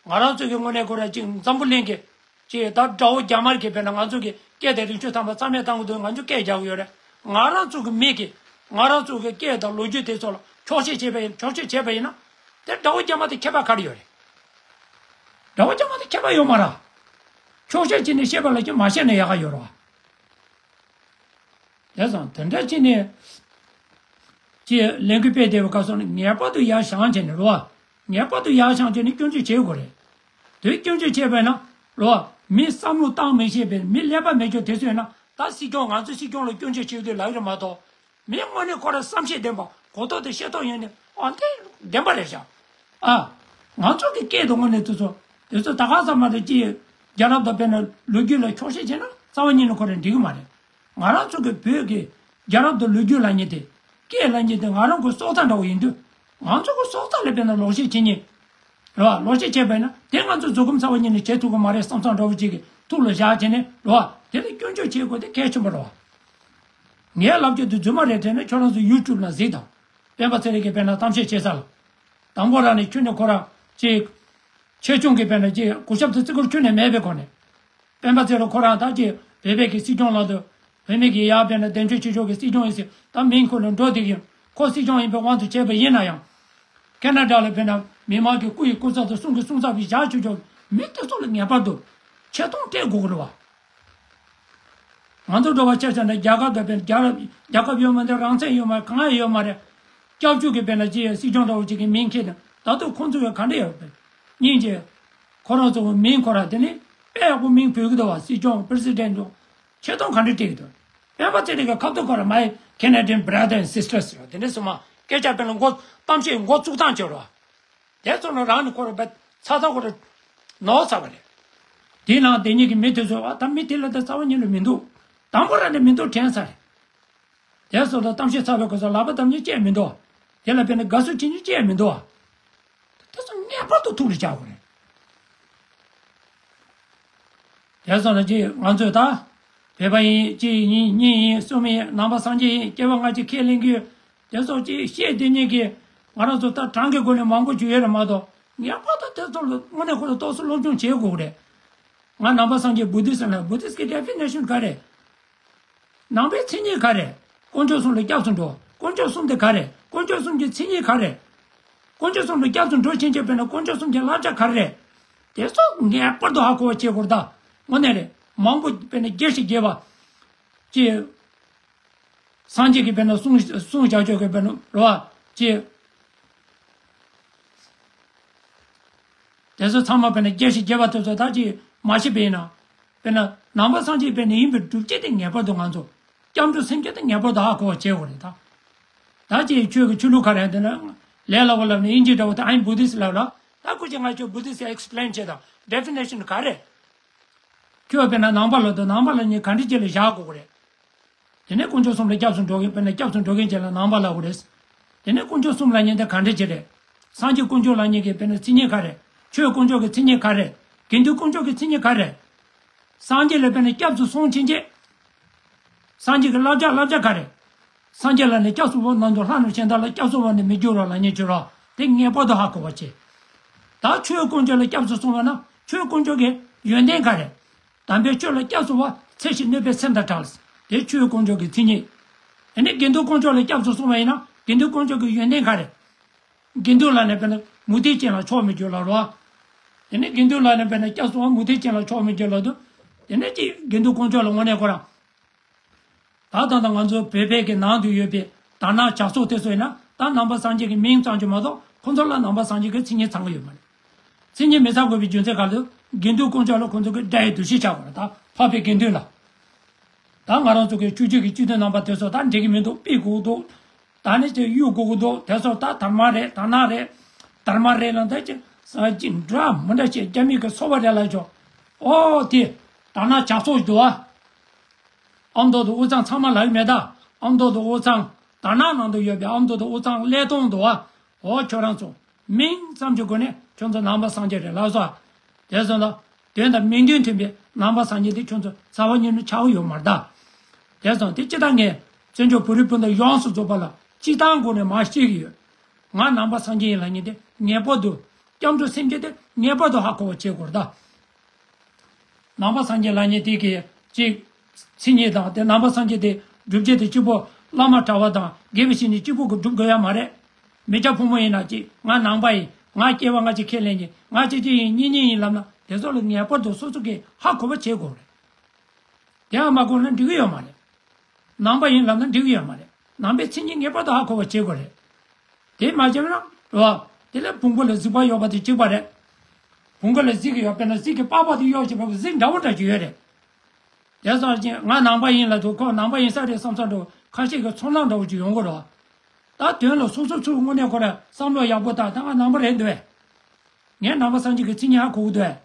ང་རང་ཚོ་གི་དངོས་གནས་ཁོ་རང་ཅིག་འཛམ་བུ་གླིང་གི་ཅིག་ད་དགྲ་བོ་རྒྱ་དམར་གྱིས་དཔེར་ན་ང་ཚོ་གི་སྐད་དང་རིག་གཞུང་ཚང་མ་རྩ་མེད་བཏང་གི་འདུག་ང་ཚོ་སྐད་རྒྱག་གི་ཡོད་རེད། ང་རང་ཚོ་གི་མི་གིས་ང་རང་ཚོ་གི་སྐད་དང་ལོ་རྒྱུས་དེ་ཚོ་ལ་འཁྱོག་བཤད་བྱས་པ་ཡིན་འཁྱོག་བཤད་བྱས་པ་ཡིན་ན་དེ་དགྲ་བོ་རྒྱ་དམར་དེ་ཁྱད་པར་ག་རེ་ཡོད་རེད། དགྲ་བོ་རྒྱ་དམར་དེ་ཁྱད་པར་ཡོད་མ་རེད། འཁྱོག་བཤད་བྱས་ནས་བཤད་པ་ལ་ཀྱང་མ་བཤད་ན་ཡག་ག་ཡོད་རེད་བ། དེ་ཙང་དེ་འདྲ་བྱས་ནས་ཅིག་ལས་འགུལ་སྤེལ་བསྡད་པའི་སྐབས་སུ་ནི་ངེས་པར་དུ་ཡར་བཞེངས་བྱས་ནས་རེད་བ། ངེས་པར་དུ་ཡར་བཞེངས་བྱས་ནས་སྐྱོན་བརྗོད་བྱེད་དགོས་རེད། དེ་སྐྱོན་བརྗོད་བྱས་པས་ན་རེད་བ། མི་བསམ་བློ་བཏང་མི་ཤེས་པའི་མི་ཀླད་པ་མེད་ཀྱོག་དེ་ཚོས་ན་ད་སྲིད་སྐྱོང་ང་ཚོ་སྲིད་སྐྱོང་ལ་སྐྱོན་བརྗོད་བྱེད་དུས་ལབ་ཀྱི་རེད་མ་གཏོགས། མི་དངོས་གནས་ཁོ་རང་བསམ་ཤེས་ལྡན་པ་གོ་རྟོགས་དང་ཤེས་རྟོགས་ཡོད་ནས་ཨ་འདི་བདེན་པ་རེད་ཤག་ཨ། ང་ཚོ་གི་སྐད་དུ་དངོས་གནས་དེ་ཚོ་དེ་ཚོ་ད་ག་ས་མ་རེད། ཅི་རྒྱལ་རབས་དང་དཔེར་ན་ལོ་རྒྱུས་ལ་འཁྱོག་བཤད་བྱས་ན་རྩ་བ་ཉིད་ནས་ཁོ་རང་འགྲིག་གི་མ་རེད། ང་རང་ཚོ་གི་བོད་ཀྱི་རྒྱལ་རབས་དང་ལོ་རྒྱུས་ལབ་མཁན་དེ་སྐད་ལབ་མཁན་དེ་ང་རང་གི་སྲོག་རྩ་འདྲ་བོ་ཡིན་དུས། ང་ཚོ་གི་སྲོག་རྩ་ལ་དཔེར་ན་ལོག་བཤད་བྱེད་མཁན་རེད་བ། ལོག་བཤད་བྱས་པ་ཡིན་ན་དེ་ང་ཚོ་མཛོད་སྒོམ་རྩ་བ་ཉིད་ནས་བྱེད་ཐུབ་ཀྱི་མ་རེད་བསམ་བསམ་འདྲ་བོ་ཅིག་གི་ཐུགས་ལ་བཞག་བྱས་ནས་རེད་བ། དེ་ལ་སྐྱོན་བརྗོད་བྱེད་དགོས་དེ་གལ་ཆེན་པོ་རེད་བ། ངའི་ལབ་རྒྱུ་དེ་རྫུན་མ་རེད་དྲན་ན་ཁྱོད་རང་ཚོ་ཡུ་ཊུབ་ནང་གཟིགས་དང་། སྤེན་པ་ཚེ་རིང་གིས་དཔེར་ན་གཏམ་བཤད་བྱེད་ས་ལ། དང་པོ་རང་ནས་ཁྱོད་ནས་ཁོ་རང་ཅིག་ཆེ་ཆུང་གི་དཔེར་ན་ཅིག་གུས་ཞབས་དང་བརྩི་བཀུར་ཁྱོན་ནས་མེད་པའི་སྒོ་ནས། སྤེན་པ་ཚེ་རིང་ཁོ་རང་ད་ཅིག་བོད་པའི་གི་སྲིད་སྐྱོང་ལག་ཏུ་བོད་མི་གི་ཡར་དཔེར་ན་གདན་ཞུ་ཆེ་ཤོས་ཀྱི་སྲིད་སྐྱོང་ཡིན་ཟེར། ད་མིང་ཁོ་ལ་འགྲོ་བསྡད་ཀྱི་ཡོད། ཁོ་སྲིད་སྐྱོང་ཡིན་པའི་དབང་དུ་བྱས་པ་ཡིན་ན་ཡང་། ཁེ་ན་ཌ་ལ་དཔེར་ན་མི་མང་གི་སྐུ་ཡི་སྐུ་ཚབ་དང་གསུང་གི་གསུང་ཚབ་བཞག་ཆོག་ཆོག་མི་དེ་ཚོ་ལ་ངེས་པར་དུ་ཆེ་མཐོང་སྤྲད་དགོས་ཀྱི་རེད་བ། ང་ཚོ་འགྲོ་བ་ཆ་བཞག་ན་རྒྱལ་ཁབ་དང་དཔེར་ན་རྒྱལ་རྒྱལ་ཁབ་ཡོད་མ་རེད། རང་བཙན་ཡོད་མ་རེད། གང་ཡང་ཡོད་མ་རེད། སྐྱབས་བཅོལ་གྱི་དཔེར་ན་ཅི་ཡང་སྲིད་སྐྱོང་འདྲ་བོ་ཅིག་གི་མིང་འཁྱེར་ནས་ད་དུང་ཁོང་ཚོ་ཡང་ག་འདྲ་ཡོད་པས། སྙིང་རྗེ། ཁོ་རང་ཚོ་མིང་ཁོ་རང་དེ་ནི་དཔེ་ཡག་པོ་མིང་བོས་ཀྱི་འདུག་བ། སྲིད་སྐྱོང་པི་རེ་སི་ཌེན་ཊ་འདུག་ཆེ་མཐོང་ག་འདྲ་སྤྲད་ཀྱི་འདུག་སྤེན་པ་ཚེ་རིང་གི་ཁ་ཐུག་ཁོ་རང་My Canadian brothers and sisters ཟེར་བ་དེ་འདྲ་སོང་མ། སྐད་ཆ་དཔེར་ན་འགོ་གཏམ་བཤད་འགོ་བཙུགས་སྟངས་བྱོས་རོགས། དེ་ཚོ་ནི་རང་ནི་ཁོ་རང་བས་ཚ་ཚ་ཁོ་རང་ནོར་ཚར་བ་རེད། དེའི་ནང་དེ་གཉིས་ཀྱི་མི་དེ་ཚོ་ཨ་ད་མི་དེ་ལ་ད་རྩ་བ་ཉིད་ནས་མི་འདུག་དང་པོ་རང་ནས་མི་འདུག་དྲན་ཚར་རེད། དེ་ཚོ་ལ་གཏམ་བཤད་ཚར་བའི་སྐབས་སུ་ལག་པ་བརྡབ་མཁན་ཅི་ཡང་མི་འདུག་དེ་ལ་དཔེར་ན་དགའ་བསུ་བྱེད་མཁན་ཅི་ཡང་མི་འདུག་དེ་ཚོ་ངེས་པར་དུ་ཐུགས་ལ་འཇགས་དགོས་རེད། དེ་ཙམ་ལ་ཅིག་ང་ཚོས་ད་བོད་པ་ཡིན། གཅིག་ཡིན། གཉིས་ཡིན། གསུམ་ཡིན། ནང་པ་སངས་རྒྱས་ཡིན། སྐྱེ་བ་སྔ་ཕྱི་ཁས་ལེན་གྱི་ཡོད། དེ་ཚོ་ཅིག་བཤད་དེ་ཉིད་ཀྱིས་ང་རང་ཚོ་ད་གྲངས་ཀྱི་སྒོ་ནས་མང་པོ་བརྗོད་ཡོད་རེད་མ་གཏོགས། ངེས་པར་དུ་དེ་ཚོ་ལ་དངོས་གནས་ཁོ་ཚོ་རྟོག་བཟོ་སློབ་སྦྱོང་བྱེད་དགོས་རེད། ང་ནང་པ་སངས་རྒྱས་བུ་ཏི་སི་ལ་བུ་ཏི་སི་གི་ཌེ་ཕི་ནེ་ཤན་ག་རེད། ནང་པའི་མཚན་ཉིད་ག་རེད། དཀོན་མཆོག་གསུམ་ལ་སྐྱབས་སུ་འགྲོ། དཀོན་མཆོག་གསུམ་དེ་ག་རེད། དཀོན་མཆོག་གསུམ་གྱི་མཚན་ཉིད་ག་རེད། དཀོན་མཆོག་གསུམ་ལ་སྐྱབས་སུ་འགྲོ་ཕྱིན་ཆད་དཔེར་ན་དཀོན་མཆོག་གསུམ་གྱི་བསླབ་བྱ་ག་རེ་རེད། དེ་ཚོ་ངེས་པར་དུ་ཧ་གོ་བ་བྱེད་དགོས་རེད་ད། དངོས་གནས་རེད། མང་པོ་དཔེར་ན་རྒྱས་ཤིག་རྒྱས་པ། ཅེས། སངས་རྒྱས་ཀྱི་དཔེར་ན་གསུང་གསུང་བྱ་ཆོག་གི་དཔེར་ན་རོ་བ། ཅེས། དེ་ཚོ་ཚང་མ་དཔེར་ན་རྒྱས་ཤིག་རྒྱས་པ་དེ་ཚོ་ད་ཅིག་མ་ཤེས་པ་ཡིན་ན། དཔེར་ན་ནང་པ་སངས་རྒྱས་དཔེར་ན་ཡིན་པའི་སྒྲུབ་བྱེད་དེ་ངེས་པར་དུ་ང་ཚོ་སྐྱབས་འགྲོ་སེམས་བསྐྱེད་དེ་ངེས་པར་དུ་ཧ་གོ་བ་བྱེད་དགོས་རེད་ད། ད་ཅིག་ཆོས་ཀྱི་ཆོས་ལུགས་ག་རེ་འདི་ན་ལས་སླ་བོ་ལབ་ནས་དབྱིན་ཇི་འདྲ་བོ་དེ་ཨ་ཡིན་བུ་དིསི་ལབ་ལ། ད་ཁོ་ཅིག་ང་ཆོས་བུ་དིསི་ཨེག་སི་པི་ལེན་བྱེད་དང་ཌེ་ཕི་ནེ་ཤན་ག་རེ། ཁྱོད་དཔེར་ན་ནང་པ་ལ་དང་ནང་པ་ལ་ཉིད་ག་འདྲ་ཅིག་ལ་བཞག་དགོས་ཀྱི་རེད། དེ་ནས་དཀོན་མཆོག་གསུམ་ལ་སྐྱབས་སུ་འགྲོ་མཁན། དཔེར་ན་སྐྱབས་སུ་འགྲོ་མཁན་ཅིག་ལ་ནང་པ་ལབ་དགོས་རེད། དེ་ནས་དཀོན་མཆོག་གསུམ་ལབ་མཁན་དེ་ག་འདྲ་ཅིག་རེད། སངས་རྒྱས་དཀོན་མཆོག་ལབ་མཁན་གྱི་དཔེར་ན་མཚན་ཉིད་ག་རེད། ཆོས་དཀོན་མཆོག་གི་མཚན་ཉིད་ག་རེད། དགེ་འདུན་དཀོན་མཆོག་གི་མཚན་ཉིད་ག་རེད། སངས་རྒྱས་ལ་དཔེར་ན་སྐྱབས་སུ་སོང་ཕྱིན་ཆད། སངས་རྒྱས་ཀྱི་བསླབ་བྱ་བསླབ་བྱ་ག་རེད། སངས་རྒྱས་ལ་ནི་སྐྱབས་སུ་འོངས་ན་འདུག་ལྷ་རྣམས་གཞན་དག་ལ་སྐྱབས་སུ་འོངས་ནས་མི་འགྱུར་རོ་ལབ་མཁན་ཅིག་རོ། དེ་ངེས་པར་དུ་ཧ་གོ་བ་བྱེད། ད་ཆོས་དཀོན་མཆོག་ལ་སྐྱབས་སུ་སོང་བ་ན་ཆོས་དཀོན་མཆོག་གི་ཡོན་ཏན་ག་རེད། དམ་པའི་ཆོས་ལ་སྐྱབས་སུ་བ། ཚེ་ཕྱི་གནོད་པའི་སེམས་དང་བྲལ། དེ་ཆོས་དཀོན་མཆོག་གི་མཚན་ཉིད། དེ་ནས་དགེ་འདུན་དཀོན་མཆོག་ལ་སྐྱབས་སུ་སོང་བ་ཡིན་ན་དགེ་འདུན་དཀོན་མཆོག་གི་ཡོན་ཏན་ག་རེད། དགེ་འདུན་ལ་ནི་དཔེར་ན་མུ་སྟེགས་ཅན་ལ་ཕྱོགས་མི་འགྱུར་ལ་རོ། དེ་ནས་དགེ་འདུན་ལ་ནི་དཔེར་ན་སྐྱབས་སུ་བ་མུ་སྟེགས་ཅན་ལ་ཕྱོགས་མི་འགྱུར་ལ་འདུག་དེ་ནས་ཀྱི་དགེ་འདུན་དཀོན་མཆོག་ལ་དངོས་གནས་ཁོ་རང་། ད་ལྟ་ད་ང་ཚོ་བོད་པའི་གི་ནང་དུ་ཡོད་པའི་དར་ནག་ཇག་ཚོགས་དེ་ཚོ་ཡིན་ན་ད་ནང་པ་སངས་རྒྱས་ཀྱི་མིང་ཙམ་གྱིས་མ་གཏོགས་ཁོང་ཚོ་ལ་ནང་པ་སངས་རྒྱས་ཀྱི་མཚན་ཉིད་ཚང་གི་ཡོད་མ་རེད། མཚན་ཉིད་མི་ཚང་དགོས་པའི་རྒྱུ་མཚན་ག་རེ་འདུག་དགེ་འདུན་དཀོན་མཆོག་ལ་ཁོང་ཚོ་གི་དགྲ་ཡི་འདུ་ཤེས་ཆགས་པ་རེད། ད་འཕགས་པའི་དགེ་འདུན་ལ། ད་ང་རང་ཚོ་གི་བཅུ་གཅིག་གི་སྤྱི་འཐུས་རྣམ་པ་དེ་ཚོ་ད་འགྲིག་གི་མི་འདུག་ཕུད་དགོས་འདུག་ད་ནི་ཅིག་གཡུག་དགོས་ཀྱི་འདུག་དེ་ཚོ་ད་དར་མ་རེད། དར་ནག་རེད། དར་མ་རེད་ལ་ད་ཅིག་ས་ཅིག་འདྲ་མི་འདྲ་བྱས་རྒྱ་མི་གི་སོ་པ་རེད་ལ་ཆོག་ཨོ་དེ་དར་ནག་ཇག་ཚོགས་འདུག་ཨ། ཨ་མདོ་དང་དབུས་གཙང་ཚང་མ་ལབ་ཀྱི་མེད་ད། ཨ་མདོ་དང་དབུས་གཙང་དར་ནག་ནང་དུ་ཡོད་པའི་ཨ་མདོ་དང་དབུས་གཙང་ཀླད་སྟོང་འདུག་ཨ། འོ་ཁྱོད་རང་ཚོ་མིང་ཙམ་གྱི་སྒོ་ནས་ཁྱོད་ཚོ་ནང་པ་སངས་རྒྱས་རེད་ལབ་སོང་། དེ་སོང་ལ་དོན་དང་མིང་དོན་མཐུན་པའི་ནང་པ་སངས་རྒྱས་དེ་ཁྱོད་ཚོ་རྩ་བ་ཉིད་ནས་ཆགས་ཡོད་མ་རེད་ད། དེ་སོང་དེ་ཅི་ལྟར་ངས་བཙན་བྱོལ་བོད་རིགས་སྤུན་ཟླ་ཡོངས་སུ་རྫོགས་པ་ལ་སྤྱིར་བཏང་སྒོ་ནས་མར་བཤད་ཀྱི་ཡོད། ང་ནང་པ་སངས་རྒྱས་ཡིན་ལབ་མཁན་དེ་ངེས་པར་དུ་སྐྱབས་འགྲོ་སེམས་བསྐྱེད་དེ་ངེས་པར་དུ་ཧ་གོ་བ་བྱེད་དགོས་རེད་ད། ནང་པ་སངས་རྒྱས་ལབ་མཁན་དེ་གི་ཅིག་མཚན་ཉིད་དང་དེ་ནང་པ་སངས་རྒྱས་དེ་སྒྲུབ་བྱེད་དེ་གཅིག་པོ་བླ་མ་གྲྭ་བ་དང་དགེ་བའི་བཤེས་གཉེན་གཅིག་པོ་གིས་སྒྲུབ་དགོས་ཡ་མ་རེད། མི་སྐྱ་ཕོ་མོ་ཡིན་ན་ཅིག་ང་ནང་པ་ཡིན། ང་སྐྱེ་བ་སྔ་ཕྱི་ཁས་ལེན་གྱི་ང་གཅིག་གཅིག་ཡིན་གཉིས་གཉིས་ཡིན་ལབ་ན་དེ་ཚོ་ལ་ངེས་པར་དུ་སོ་སོ་གིས་ཧ་གོ་བ་བྱེད་དགོས་རེད། དེ་ཡང་མ་གོ་ན་འགྲིག་གི་ཡོད་མ་རེད། ནང་པ་ཡིན་ལབ་ན་འགྲིག་གི་ཡོད་མ་རེད། ནང་པའི་མཚན་ཉིད་ངེས་པར་དུ་ཧ་གོ་བ་བྱེད་དགོས་རེད། དེ་མ་བྱས་ན་རོ། དེ་ལས་བོང་བུ་ལ་གཟིག་པ་གཡོགས་པ་དེ་གཅིག་པ་རེད། བོང་བུ་ལ་གཟིག་གི་ཡོད་པས་ན་གཟིག་གི་པགས་པ་དེ་གཡོགས་བྱས་པ་གཟིག་འདྲ་བོ་འདྲ་ཅིག་ཡོད་རེད། དེ་ཙང་ཅིག་ང་ནང་པ་ཡིན་ལབ་དུས་ཁོ་ནང་པ་ཡིན་ས་རེད་བསམ་ས་འགྲོ་ཁ་ཤས་ཀྱི་ཚོར་སྣང་འདྲ་བོ་ཅིག་ཡོང་གི་རོ། ད་དོན་ལ་སོ་སོ་ཚོའི་དངོས་གནས་ཁོ་ར་བསམ་བློ་ཡག་པོ་བཏང་ད་ང་ནང་པ་རེད་འདུག་བས། ངས་ནང་པ་སངས་རྒྱས་ཀྱི་མཚན་ཉིད་ཧ་གོ་གི་འདུག་ཨེ།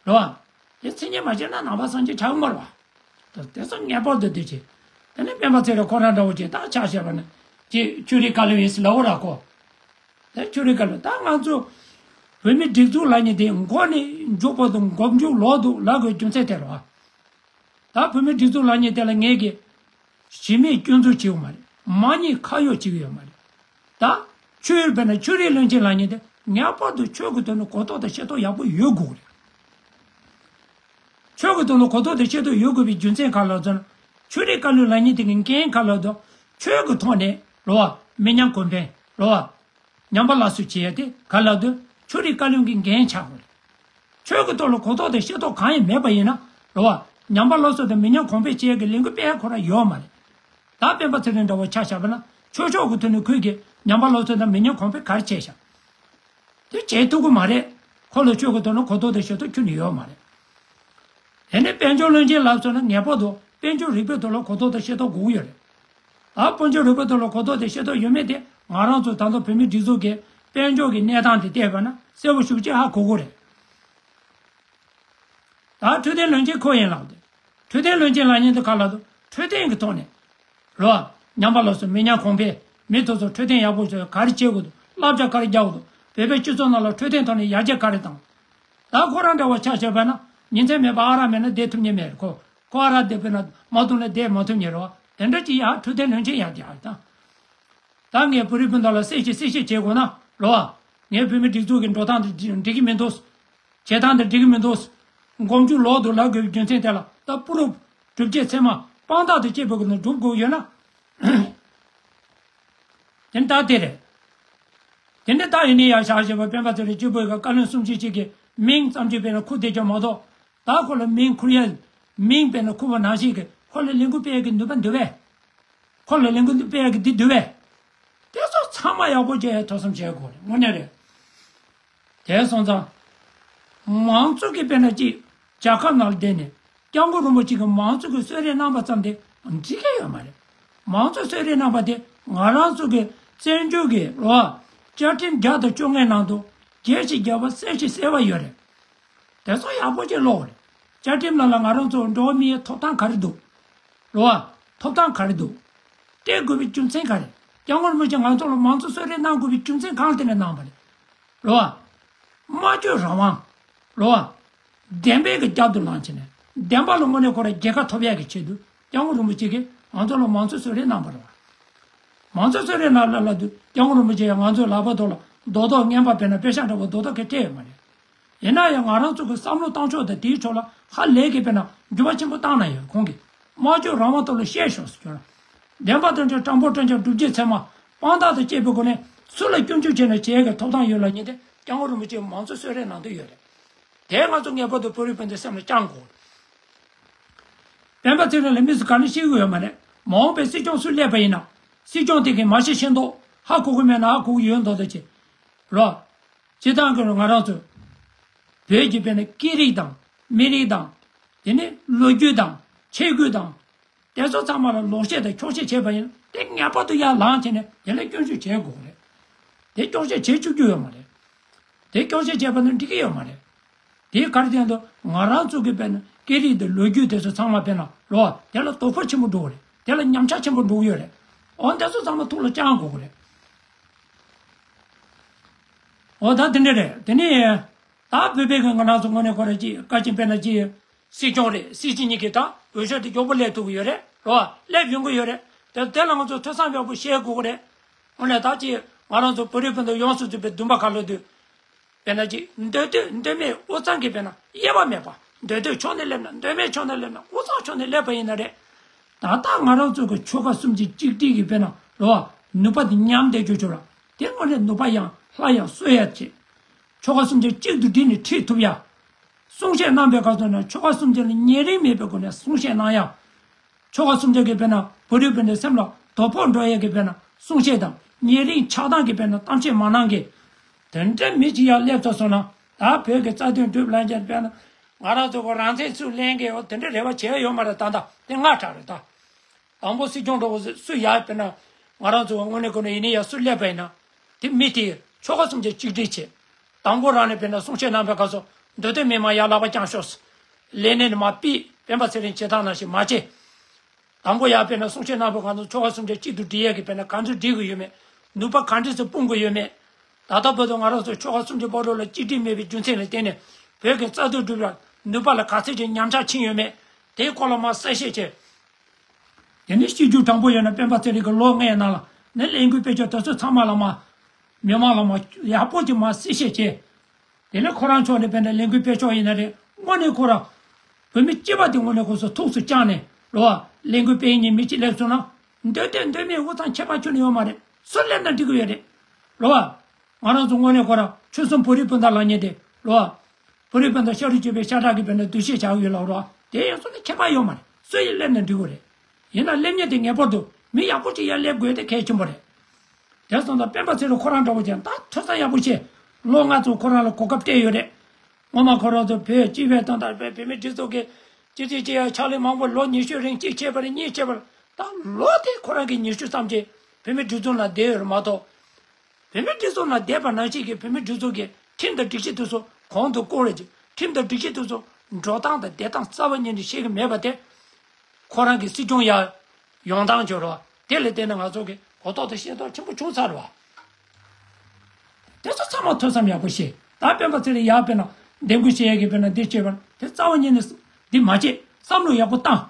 རེད་བ། དེ་མཚན་ཉིད་མ་ཤེས་ན་ནང་པ་སངས་རྒྱས་ཆགས་ཀྱི་མ་རེད་བ། དེ་ཚོ་ངེས་པར་དུ་འདི་བྱེད། དེ་ནས་སྤེན་པ་ཚེ་རིང་ཁོ་རང་འདྲ་བོ་ཅིག་ད་ཆ་བཞག་པ་ན་ཅིག་ཆོས་རིག་བཀའ་བློན་ཡིན་ཟེར་ལབ་པ་ར་ཁོ། དེ་ཆོས་རིག་བཀའ་བློན་ད་ང་ཚོ་བོད་མི་སྒྲིག་འཛུགས་ལབ་མཁན་དེ་མགོ་ནས་མཇུག་བར་དུ་མགོ་མཇུག་ལོག་འདུག་ལབ་དགོས་རྒྱུ་མཚན་དེ་རེད་བ། ད་བོད་མི་སྒྲིག་འཛུགས་ལབ་མཁན་དེ་ལ་ངས་ཀྱི་གཞི་མེད་སྐྱོན་འཛུགས་བྱེད་ཀྱི་མ་རེད། མ་ཉེས་ཁ་གཡོགས་བྱེད་ཀྱི་ཡོད་མ་རེད། ད་ཆོས་ཡོད་པས་ན་ཆོས་རིག་བློན་ཆེན་ལབ་མཁན་དེ་ངེས་པར་དུ་ཆོས་ཀྱི་དོན་ལ་གོ་རྟོགས་དང་ཤེས་རྟོགས་ཡག་པོ་ཡོད་དགོས་རེད། ཆོས་ཀྱི་དོན་ལ་གོ་རྟོགས་དང་ཤེས་རྟོགས་ཡོད་དགོས་པའི་རྒྱུ་མཚན་ག་ལ་ཟེར་ན། ཆོས་རིག་བཀའ་བློན་ལབ་མཁན་དེ་གི་འགན་ག་ལ་འདུག་ཆོས་ཀྱི་ཐོག་ནས་རེད་བ། མི་ཉམས་གོང་འཕེལ་རེད་བ། ཉམས་པ་སླར་གསོ་བྱེད་ཡ་དེ་ག་ལ་འདུག་ཆོས་རིག་བཀའ་བློན་གྱི་འགན་ཆགས་དགོས་རེད། ཆོས་ཀྱི་ཐོག་ལ་གོ་རྟོགས་དང་ཤེས་རྟོགས་གང་ཡང་མེད་པ་ཡིན་ན་རེད་བ། ཉམས་པ་སླར་གསོ་དང་མི་ཉམས་གོང་འཕེལ་བྱེད་ཡ་གི་ལས་འགུལ་སྤེལ་ཡ་ཁོ་རང་ཡོད་མ་རེད། ད་སྤེན་པ་ཚེ་རིང་འདྲ་བོ་ཆ་བཞག་པ་ན་ཆོས་ཕྱོགས་ཀྱི་ཐོག་ནས་ཁོས་ཀྱི་ཉམས་པ་སླར་གསོ་དང་མི་ཉམས་གོང་འཕེལ་ག་རེ་བྱས་ཤག་དེ་བྱེད་ཐུབ་ཀྱི་མ་རེད། ཁོ་ལ་ཆོས་ཀྱི་ཐོག་ནས་གོ་རྟོགས་དང་ཤེས་རྟོགས་ཁྱོན་ནས་ཡོད་མ་རེད། དེ་ནས་དཔལ་འབྱོར་བློན་ཆེན་ལབ་སོང་ན་ངེས་པར་དུ་དཔལ་འབྱོར་རིག་པའི་ཐོག་ལ་གོ་རྟོགས་དང་ཤེས་རྟོགས་དགོས་ཀྱི་ཡོད་རེད། ད་དཔལ་འབྱོར་རིག་པའི་ཐོག་ལ་གོ་རྟོགས་དང་ཤེས་རྟོགས་ཡོད་མེད་དེ་ང་རང་ཚོ་ད་དུང་བོད་མི་སྒྲིག་འཛུགས་ཀྱི་དཔལ་འབྱོར་གྱི་གནས་སྟངས་དེ་བལྟས་པ་ན་གསལ་པོ་ཞེ་པོ་ཅིག་ཧ་གོ་གི་རེད། ད་འཕྲོད་བསྟེན་བློན་ཆེན་ཁོ་ཡིན་ལབ་དེ། འཕྲོད་བསྟེན་བློན་ཆེན་ལབ་མཁན་དེ་ག་ལ་དུ་འཕྲོད་བསྟེན་གྱི་ཐོག་ནས། རོ། ཉམས་པ་སླར་གསོ་མི་ཉམས་གོང་འཕེལ། མི་དེ་ཚོ་འཕྲོད་བསྟེན་ཡག་པོ་བྱོས་ག་རེ་བྱེད་དགོས་འདུག་བསླབ་བྱ་ག་རེ་རྒྱག་དགོས་འདུག་བོད་པའི་སྤྱི་ཚོགས་ནང་ལ་འཕྲོད་བསྟེན་ཐོག་ནས་ཡར་རྒྱས་ག་རེ་བཏང་། ད་ཁོ་རང་འདྲ་བ་ཆ་བཞག་པ་ན་ཉིན་མཚན་མེད་པར་ཨ་རག་མེད་ན་བསྡད་ཐུབ་མཁན་མེད་རེད་ཁོ། ཁོ་ཨ་རག་བསྡད་པ་ན་མ་འཐུང་ན་བསྡད་མ་ཐུབ་མཁན་རེད་བ། དེ་འདྲ་ཅིག་ཡ་འཕྲོད་བསྟེན་བློན་ཆེན་ཡར་རྒྱས་ཨ་ད། ད་ངས་བོད་རིགས་སྤུན་ཟླ་ལ་གསལ་བཤད་གསལ་བཤད་བྱེད་དགོས་ན་རོ། ངས་བོད་མི་སྒྲིག་འཛུགས་ཀྱི་འགྲོ་སྟངས་དེ་འགྲིག་གི་མི་འདུག་བྱེད་སྟངས་དེ་འགྲིག་གི་མི་འདུག་མགོ་མཇུག་ལོག་འདུག་ལབ་དགོས་པའི་རྒྱུ་མཚན་དེ་ལ་ད་པུ་རུབ་སྒྲུབ་བྱེད་ཚད་མ་དཔང་རྟགས་དེ་བཅས་པའི་སྒོ་ནས་སྒྲུབ་དགོས་ཡོད་ན། དེ་ནི་ད་དེ་རེད། དེ་འདྲ་ད་ཡིན་ནི་ཡང་བཞག་བཞག་པ་སྤེན་པ་ཚེ་རིང་སྐྱིད་པོ་ཡི་ག་བཀའ་བློན་གསུམ་བཞི་གཅིག་གི་མིང་ཙམ་གཅིག་དཔེར་ན་ཁུར་བསྡད་ཀྱང་མ་གཏོགས། ད་ཁོ་ལ་མིང་ཁུར་ཡ། མིང་དཔེར་ན་ཁུར་བ་ནང་བཞིན་གྱི་ཁོ་ལ་ལས་འགུལ་སྤེལ་ཡ་གི་ནུས་པ་འདུག་བས། ཁོ་ལ་ལས་འགུལ་སྤེལ་ཡ་གི་འདི་འདུག་བས། དེ་ཚོ་ཚང་མ་ཡག་པོ་བྱས་ཐོ་འཚམ་བྱས་དགོས་རེད་དངོས་གནས་རེད། དེ་སོང་ཙང་། མང་གཙོ་གི་དཔེར་ན་ཅིག་རྒྱལ་ཁབ་ནང་ལ་བསྡད་ནས་སྐྱབས་མགོན་རིན་པོ་ཆེ་གིས་མང་གཙོ་གི་གསོལ་རས་གནང་པ་ཙམ་དེ་འགྲིག་གི་ཡོད་མ་རེད། མང་གཙོ་གསོལ་རས་གནང་པ་དེ་ང་རང་ཚོ་གི་བཙན་བྱོལ་གི་རོ། བཅའ་ཁྲིམས་བརྒྱ་དང་བཅོ་ལྔའི་ནང་དུ་རྒྱལ་གཅེས་རྒྱལ་དབང་སྲིད་ཇུས་གསལ་བ་ཡོད་རེད། དེ་ཚོ་ཡག་པོ་ཅིག་ཀློག་རེད། བཅའ་ཁྲིམས་ནང་ལ་ང་རང་ཚོ་འགྲོ་བ་མིའི་ཐོབ་ཐང་ག་རེ་འདུག་རོ། ཐོབ་ཐང་ག་རེ་འདུག་སྤྲད་དགོས་པའི་རྒྱུ་མཚན་ག་རེ། སྐྱབས་མགོན་རིན་པོ་ཆེ་ང་ཚོ་ལ་མང་གཙོ་གསོལ་རས་གནང་དགོས་པའི་རྒྱུ་མཚན་གང་ལ་བརྟེན་ནས་གནང་བ་རེད། རོ། སྨྲ་བརྗོད་རང་དབང་། རོ། བདེན་པའི་གི་རྒྱབ་ཏུ་ལངས་བྱས་ནས་བདེན་པ་ལ་དངོས་གནས་ཁོ་རང་རྒྱལ་ཁ་ཐོབ་ཡག་གི་ཆེད་དུ་སྐྱབས་མགོན་རིན་པོ་ཆེ་གིས་ང་ཚོ་ལ་མང་གཙོ་གསོལ་རས་གནང་བ་རེད་བ། མང་གཙོ་གསོལ་རས་གནང་ལ་ལ་དུ་སྐྱབས་མགོན་རིན་པོ་ཆེ་ཡང་ང་ཚོའི་ལག་པ་ཐོག་ལ་རྡོག་རྡོག་རྔན་པ་དཔེར་ན་པེ་ཤག་འདྲ་བོ་རྡོག་རྡོག་གི་སྤྲད་ཡོད་མ་རེད། ཡིན་ན་ཡང་ང་རང་ཚོ་གི་བསམ་བློ་བཏང་ཕྱོགས་དང་དེའི་ཕྱོགས་ལ་ཧ་ལས་ཀྱི་དཔེར་ན་འགྱུར་བ་ཆེན་པོ་བཏང་གནང་ཡོད་ཁོང་གིས། སྨྲ་བརྗོད་རང་དབང་ཐོག་ལ་བཤད་ཤོག་ཟེར་ཁྱོད་རང་། བདེན་པ་དོན་གཅོད་དྲང་པོ་དྲང་བཞག་སྒྲུབ་བྱེད་ཚད་མ་དཔང་རྟགས་དང་བཅས་པའི་སྒོ་ནས་སུ་ལ་སྐྱོན་བརྗོད་བྱས་ན་བྱེད་ཡག་གི་ཐོབ་ཐང་ཡོད་ལབ་མཁན་དེ་སྐྱབས་མགོན་རིན་པོ་ཆེས་མང་གཙོ་གསོལ་རས་གནང་འདོད་ཡོད་རེད། དེ་ང་ཚོ་ངེས་པར་དུ་བོད་རིགས་སྤུན་ཟླའི་སེམས་ལ་བཅངས་དགོས། སྤེན་པ་ཚེ་རིང་ལ་མི་སུ་ག་ནས་ཤེས་ཀྱི་ཡོད་མ་རེད། མ་འོངས་པའི་སྲིད་སྐྱོང་སུ་སླེབས་པ་ཡིན་ན། སྲིད་སྐྱོང་དེ་གིས་མ་ཤེས་ཤེས་མདོག་ཧ་གོ་གི་མེད་ན་ཧ་གོ་གི་ཡོད་མདོག་ད་ཅི། རོ། སྤྱིར་བཏང་གི་ང་རང་ཚོ། བོད་ཀྱི་དཔེར་ན་སྐད་རིགས་དང་མི་རིགས་དང་། དེ་ནས་ལོ་རྒྱུས་དང་ཆས་གོས་དང་། དེ་ཚོ་ཚང་མ་ལ་ལོག་བཤད་དང་འཁྱོག་བཤད་བྱས་པ་ཡིན་དེ་ངེས་པར་དུ་ཡར་ལངས་བྱས་ནས་དེ་ལ་སྐྱོན་བརྗོད་བྱེད་དགོས་རེད། དེ་འཁྱོག་བཤད་བྱེད་བཅུག་རྒྱུ་ཡོད་མ་རེད། དེ་འཁྱོག་བཤད་བྱས་པ་ནི་འགྲིག་གི་ཡོད་མ་རེད། དེའི་ག་རེ་དེ་ཡང་དུ་ང་རང་ཚོ་གི་དཔེར་ན་སྐད་རིགས་དང་ལོ་རྒྱུས་དེ་ཚོ་ཚང་མ་དཔེར་ན་རོ་དེ་ལ་དོ་ཕོག་ཆེན་པོ་འགྲོ་གི་རེད། དེ་ལ་ཉམས་ཆག་ཆེན་པོ་འགྲོ་གི་ཡོད་རེད། འོ་དེ་ཚོ་ཚང་མ་ཐུགས་ལ་བཅངས་དགོས་གི་རེད། འོ་ད་དེ་འདྲ་རེད། དེ་ནས་ད་བོད་པའི་གི་ང་རང་ཚོ་དངོས་གནས་ཁོ་ར་ཅིག་བཀའ་བཅིན་དཔེར་ན་ཅིག་སྲིད་སྐྱོང་རེད། སྲིད་སྤྱི་གཉིས་ཀྱིས་ད་འོས་ཤོག་དེ་མགྱོགས་པོ་སླེབས་ཐུབ་ཀྱི་ཡོད་རེད། རོ་སླེབས་ཡོང་གི་ཡོད་རེད། དེ་དེ་ལ་ང་ཚོ་ཐོས་བསམ་ཡག་པོ་བྱེད་དགོས་གི་རེད། དངོས་གནས་ད་ཅིག་ང་རང་ཚོ་བོད་རིགས་སྤུན་ཟླ་ཡོངས་སུ་རྫོགས་པའི་འདུན་པ་ག་ལོ་དུས། དཔེར་ན་ཅིག་འདོད་འདོད་འདོད་མེད་དབུ་གཙང་གི་དཔེར་ན་དབྱེ་བ་མེད་པ། འདོད་འདོད་ཕྱོགས་ནས་སླེབས་ན་འདོད་མེད་ཕྱོགས་ནས་སླེབས་ན་དབུ་གཙང་ཕྱོགས་ནས་སླེབས་པ་ཡིན་ན་རེད། ད་ལྟ་ང་རང་ཚོ་གི་ཆོལ་ཁ་གསུམ་གྱི་གཅིག་སྒྲིལ་གྱི་དཔེར་ན་རོ་ནུས་པ་དེ་ཉམས་བསྡད་རྒྱུ་ཆོག་ར། དེ་དངོས་གནས་ནུས་པ་ཡང་སླར་ཡང་གསོ་ཡ་བྱེད། ཆོལ་ཁ་གསུམ་གྱི་གཅིག་ཏུ་སྒྲིལ་ནས་ཁྲིད་ཐུབ་ཡ། གསུང་བཤད་གནང་པའི་སྐབས་སུ་ན་ཆོལ་ཁ་གསུམ་གྱི་ལ་ཉེ་རིང་མེད་པའི་སྒོ་ནས་གསུང་བཤད་གནང་ཡ། ཆོལ་ཁ་གསུམ་གྱི་གི་དཔེར་ན་བོད་རིགས་སྤུན་ཟླའི་སེམས་ལ་དོ་ཕོག་འགྲོ་ཡས་ཀྱི་དཔེར་ན་གསུང་བཤད་དང་ཉེ་རིང་ཆགས་སྡང་གི་དཔེར་ན་གཏམ་བཤད་མ་གནང་གི། དེ་འདྲའི་མི་ཅིག་ཡར་སླེབས་ཚར་སོང་ན་ད་བོད་ཀྱི་རྩ་དོན་སྒྲུབ་ལབ་མཁན་དཔེར་ན་ང་རང་ཚོ་གི་རང་བཙན་སུས་ལེན་གི་ཡོད་དེ་འདྲའི་རེ་བ་བྱས་ཡོད་མ་རེད། ད་ལྟ་དེ་སྔ་དྲགས་རེད་ད། དང་པོ་སྲིད་སྐྱོང་འགྲོ་བ་སུ་ཡར་དཔེར་ན་ང་རང་ཚོ་གི་དངོས་གནས་ཁོ་ན་ཡིན་ནི་ཡར་སུ་སླེབས་པ་ཡིན་ན་དེ་མི་དེ་ཆོལ་ཁ་གསུམ་གྱི་གཅིག་སྒྲིལ་བྱེད། དང་པོ་རང་ནས་དཔེར་ན་གསུང་བཤད་གནང་བའི་སྐབས་སུ་འདོད་དོན་མི་མང་ཡར་ལག་པ་བརྐྱངས་ཤོག་ལས་གནས་ནས་མར་ཕུད། སྤེན་པ་ཚེ་རིང་བྱེད་སྟངས་ནང་བཞིན་མ་བྱེད། དང་པོ་ཡར་དཔེར་ན་གསུང་བཤད་གནང་བའི་སྐབས་སུ་ཆོལ་ཁ་གསུམ་ཆ་གཅིག་ཏུ་སྒྲིལ་ཡས་ཀྱི་དཔེར་ན་ག་ཚོད་སྒྲིལ་དགོས་ཡོད་མེད། ནུས་པ་ག་འདྲས་སུ་སྤུངས་དགོས་ཡོད་མེད། ད་ལྟ་བར་དུ་ང་རང་ཚོ་ཆོལ་ཁ་གསུམ་གྱི་བར་དུ་ལ་གཅིག་སྒྲིལ་མེད་པའི་རྒྱུ་མཚན་ལ་བརྟེན་ནས་བོད་ཀྱི་རྩ་དོན་སྒྲུབ་ཡ་ནུས་པ་ལ་ག་ཚད་ཅིག་ཉམས་ཆག་ཕྱིན་ཡོད་མེད། དེའི་སྐོར་ལ་མར་གསལ་བཤད་བྱས། དེ་ནས་སྤྱི་རྒྱུ་དྲང་པོ་ཡོད་ན་སྤེན་པ་ཚེ་རིང་གི་ལོ་ལྔའི་ནང་ལ་ནི་ལས་འགུལ་སྤེལ་ཕྱོགས་དེ་ཚོ་ཚང་མ་ལ་མ། མི་མང་ལ་མ་ཡག་པོ་ཅིག་མ་གསལ་བཤད་བྱས། དེ་ནས་ཁོ་རང་ཕྱོགས་ནས་དཔེར་ན་ལས་འགུལ་སྤེལ་ཕྱོགས་ཡིན་ན་རེད། དངོས་གནས་ཁོ་རང་བོད་མི་སྐྱེས་པ་དེ་དངོས་གནས་ཁོ་ཚོ་ཐུགས་སུ་བཅངས་ནས་རོ། ལས་འགུལ་སྤེལ་ཡིན་ནི་མི་གཅིག་སླེབས་སོང་ན་འདོད་དོན་འདོད་མེད་དབུ་གཙང་ཁྱད་པར་ཁྱོན་ནས་ཡོད་མ་རེད། སུ་སླེབས་ན་འགྲིག་གི་ཡོད་རེད་རོ། ང་རང་ཚོ་དངོས་གནས་ཁོ་རང་ཆོལ་གསུམ་བོད་རིགས་སྤུན་ཟླ་ལབ་མཁན་དེ་རོ། བོད་རིགས་སྤུན་ཟླ་ཤ་རུས་གཅིག་པའི་ཤ་ཁྲག་གི་དཔེར་ན་འདུ་ཤེས་བྱ་གི་ཡོད་ལབ་རོ། དེ་ཡིན་སོང་ན་ཁྱད་པར་ཡོད་མ་རེད། སུ་ཡིས་སླེབས་ན་འགྲིག་གི་རེད། ཡིན་ན་སླེབས་མཁན་དེ་ངེས་པར་དུ་མི་ཡག་པོ་ཅིག་ཡར་སླེབས་དགོས་དེ་གལ་ཆེན་པོ་རེད། དེ་སོང་ཙང་སྤེན་པ་ཚེ་རིང་ཁོ་རང་འདྲ་བོ་ཅན་ད་ཐོས་བསམ་ཡག་པོ་བྱས། ལོ་ལྔ་ཙམ་ཁོ་རང་ལ་གོ་སྐབས་སྤྲད་ཡོད་རེད། སྔོན་མ་ཁོ་རང་ཚོ་བོད་སྤྱི་པའི་དོན་དག་བོད་མི་སྒྲིག་འཛུགས་ཀྱི་སྤྱི་འཐུས་སྤྱི་ཡ་ཕྱག་ལས་མང་པོ་ལོ་ཉི་ཤུའི་རིང་གཅིག་བྱས་པ་རེད། གཉིས་བྱས་པ་རེད། ད་ལོ་དེ་ཁོ་རང་གི་ཉི་ཤུ་ཙམ་གྱི་བོད་མི་སྒྲིག་འཛུགས་ནང་བསྡད་ཡོད་རེད་མ་གཏོགས། བོད་མི་སྒྲིག་འཛུགས་ནང་བསྡད་པ་ནང་བཞིན་གྱི་བོད་མི་སྒྲིག་འཛུགས་ཀྱི་ཁྲིམས་དང་སྒྲིག་གཞི་དེ་ཚོ་གོང་དུ་བཀུར་རེ་ཅིག་ཁྲིམས་དང་སྒྲིག་གཞི་དེ་ཚོ་འགྲོ་སྟངས་དང་བསྡད་སྟངས་རྩ་བ་ཉིད་ནས་ཤེས་ཀྱི་མེད་པ་དེ། ཁོ་རང་གི་སྲིད་སྐྱོང་ཡར་ཡོང་སྟངས་བྱོས་རོགས། དེ་ལ་བརྟེན་ནས་ང་ཚོ་གི་གོ་རྟོགས་དང་ཤེས་རྟོགས་ཆེན་པོ་བྱུང་ཚར་བ། དེ་ཚོ་ཚང་མ་ཐོས་བསམ་ཡག་པོ་བྱས། ད་སྤེན་པ་ཚེ་རིང་ཡར་དཔེར་ན་འདེམས་བསྐོ་བྱེད་ཡག་གི་དཔེར་ན་འདི་བྱས་པ་དེ་རྩ་བ་ཉིད་ནས་འདི་མ་བྱེད། བསམ་བློ་ཡག་པོ་བཏང་།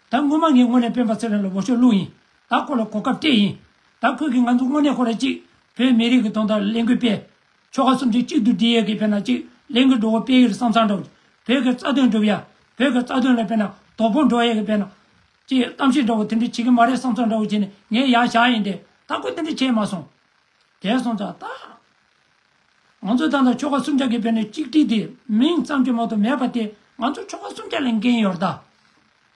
ད་སྔོན་མ་ངས་དངོས་གནས་སྤེན་པ་ཚེ་རིང་ལ་འོས་ཤོག་བླུགས་ཡིན། ད་ཁོ་ལ་གོ་སྐབས་སྤྲད་ཡིན། ད་ཁོས་ཀྱིས་ང་ཚོ་དངོས་གནས་ཁོ་ར་གཅིག་བོད་མི་རིགས་ཀྱི་དོན་དག་ལ་ལས་འགུལ་སྤེལ། ཆོལ་ཁ་གསུམ་གཅིག་གཅིག་ཏུ་སྒྲིལ་ཡས་ཀྱི་དཔེར་ན་གཅིག་ལས་འགུལ་འགྲོ་བ་སྤེལ་ཡོད་བསམ་བསམ་འདྲ་བོ། བོད་ཀྱི་རྩ་དོན་སྒྲུབ་ཡ། བོད་ཀྱི་རྩ་དོན་ལ་དཔེར་ན་དོ་ཕོག་འགྲོ་ཡས་ཀྱི་དཔེར་ན་གཅིག་གཏམ་བཤད་འདྲ་བོ་དེ་འདྲ་བྱེད་ཀྱི་མ་རེད་བསམ་བསམ་འདྲ་བོ་བྱས་ནས་ངས་ཡར་བཞག་ཡིན་ཏེ། ད་ཁོས་དེ་འདྲ་བྱས་མ་སོང་། དེ་སོང་ཙང་ད་ང་ཚོ་ད་ལྟ་ཆོལ་ཁ་གསུམ་ཆ་གི་དཔེར་ན་གཅིག་སྒྲིལ་དེ་མིང་ཙམ་གྱིས་མ་གཏོགས་མེད་པ་དེ་ང་ཚོ་ཆོལ་ཁ་གསུམ་ཆ་ལ་འགན་ཡོད་རེད་ད།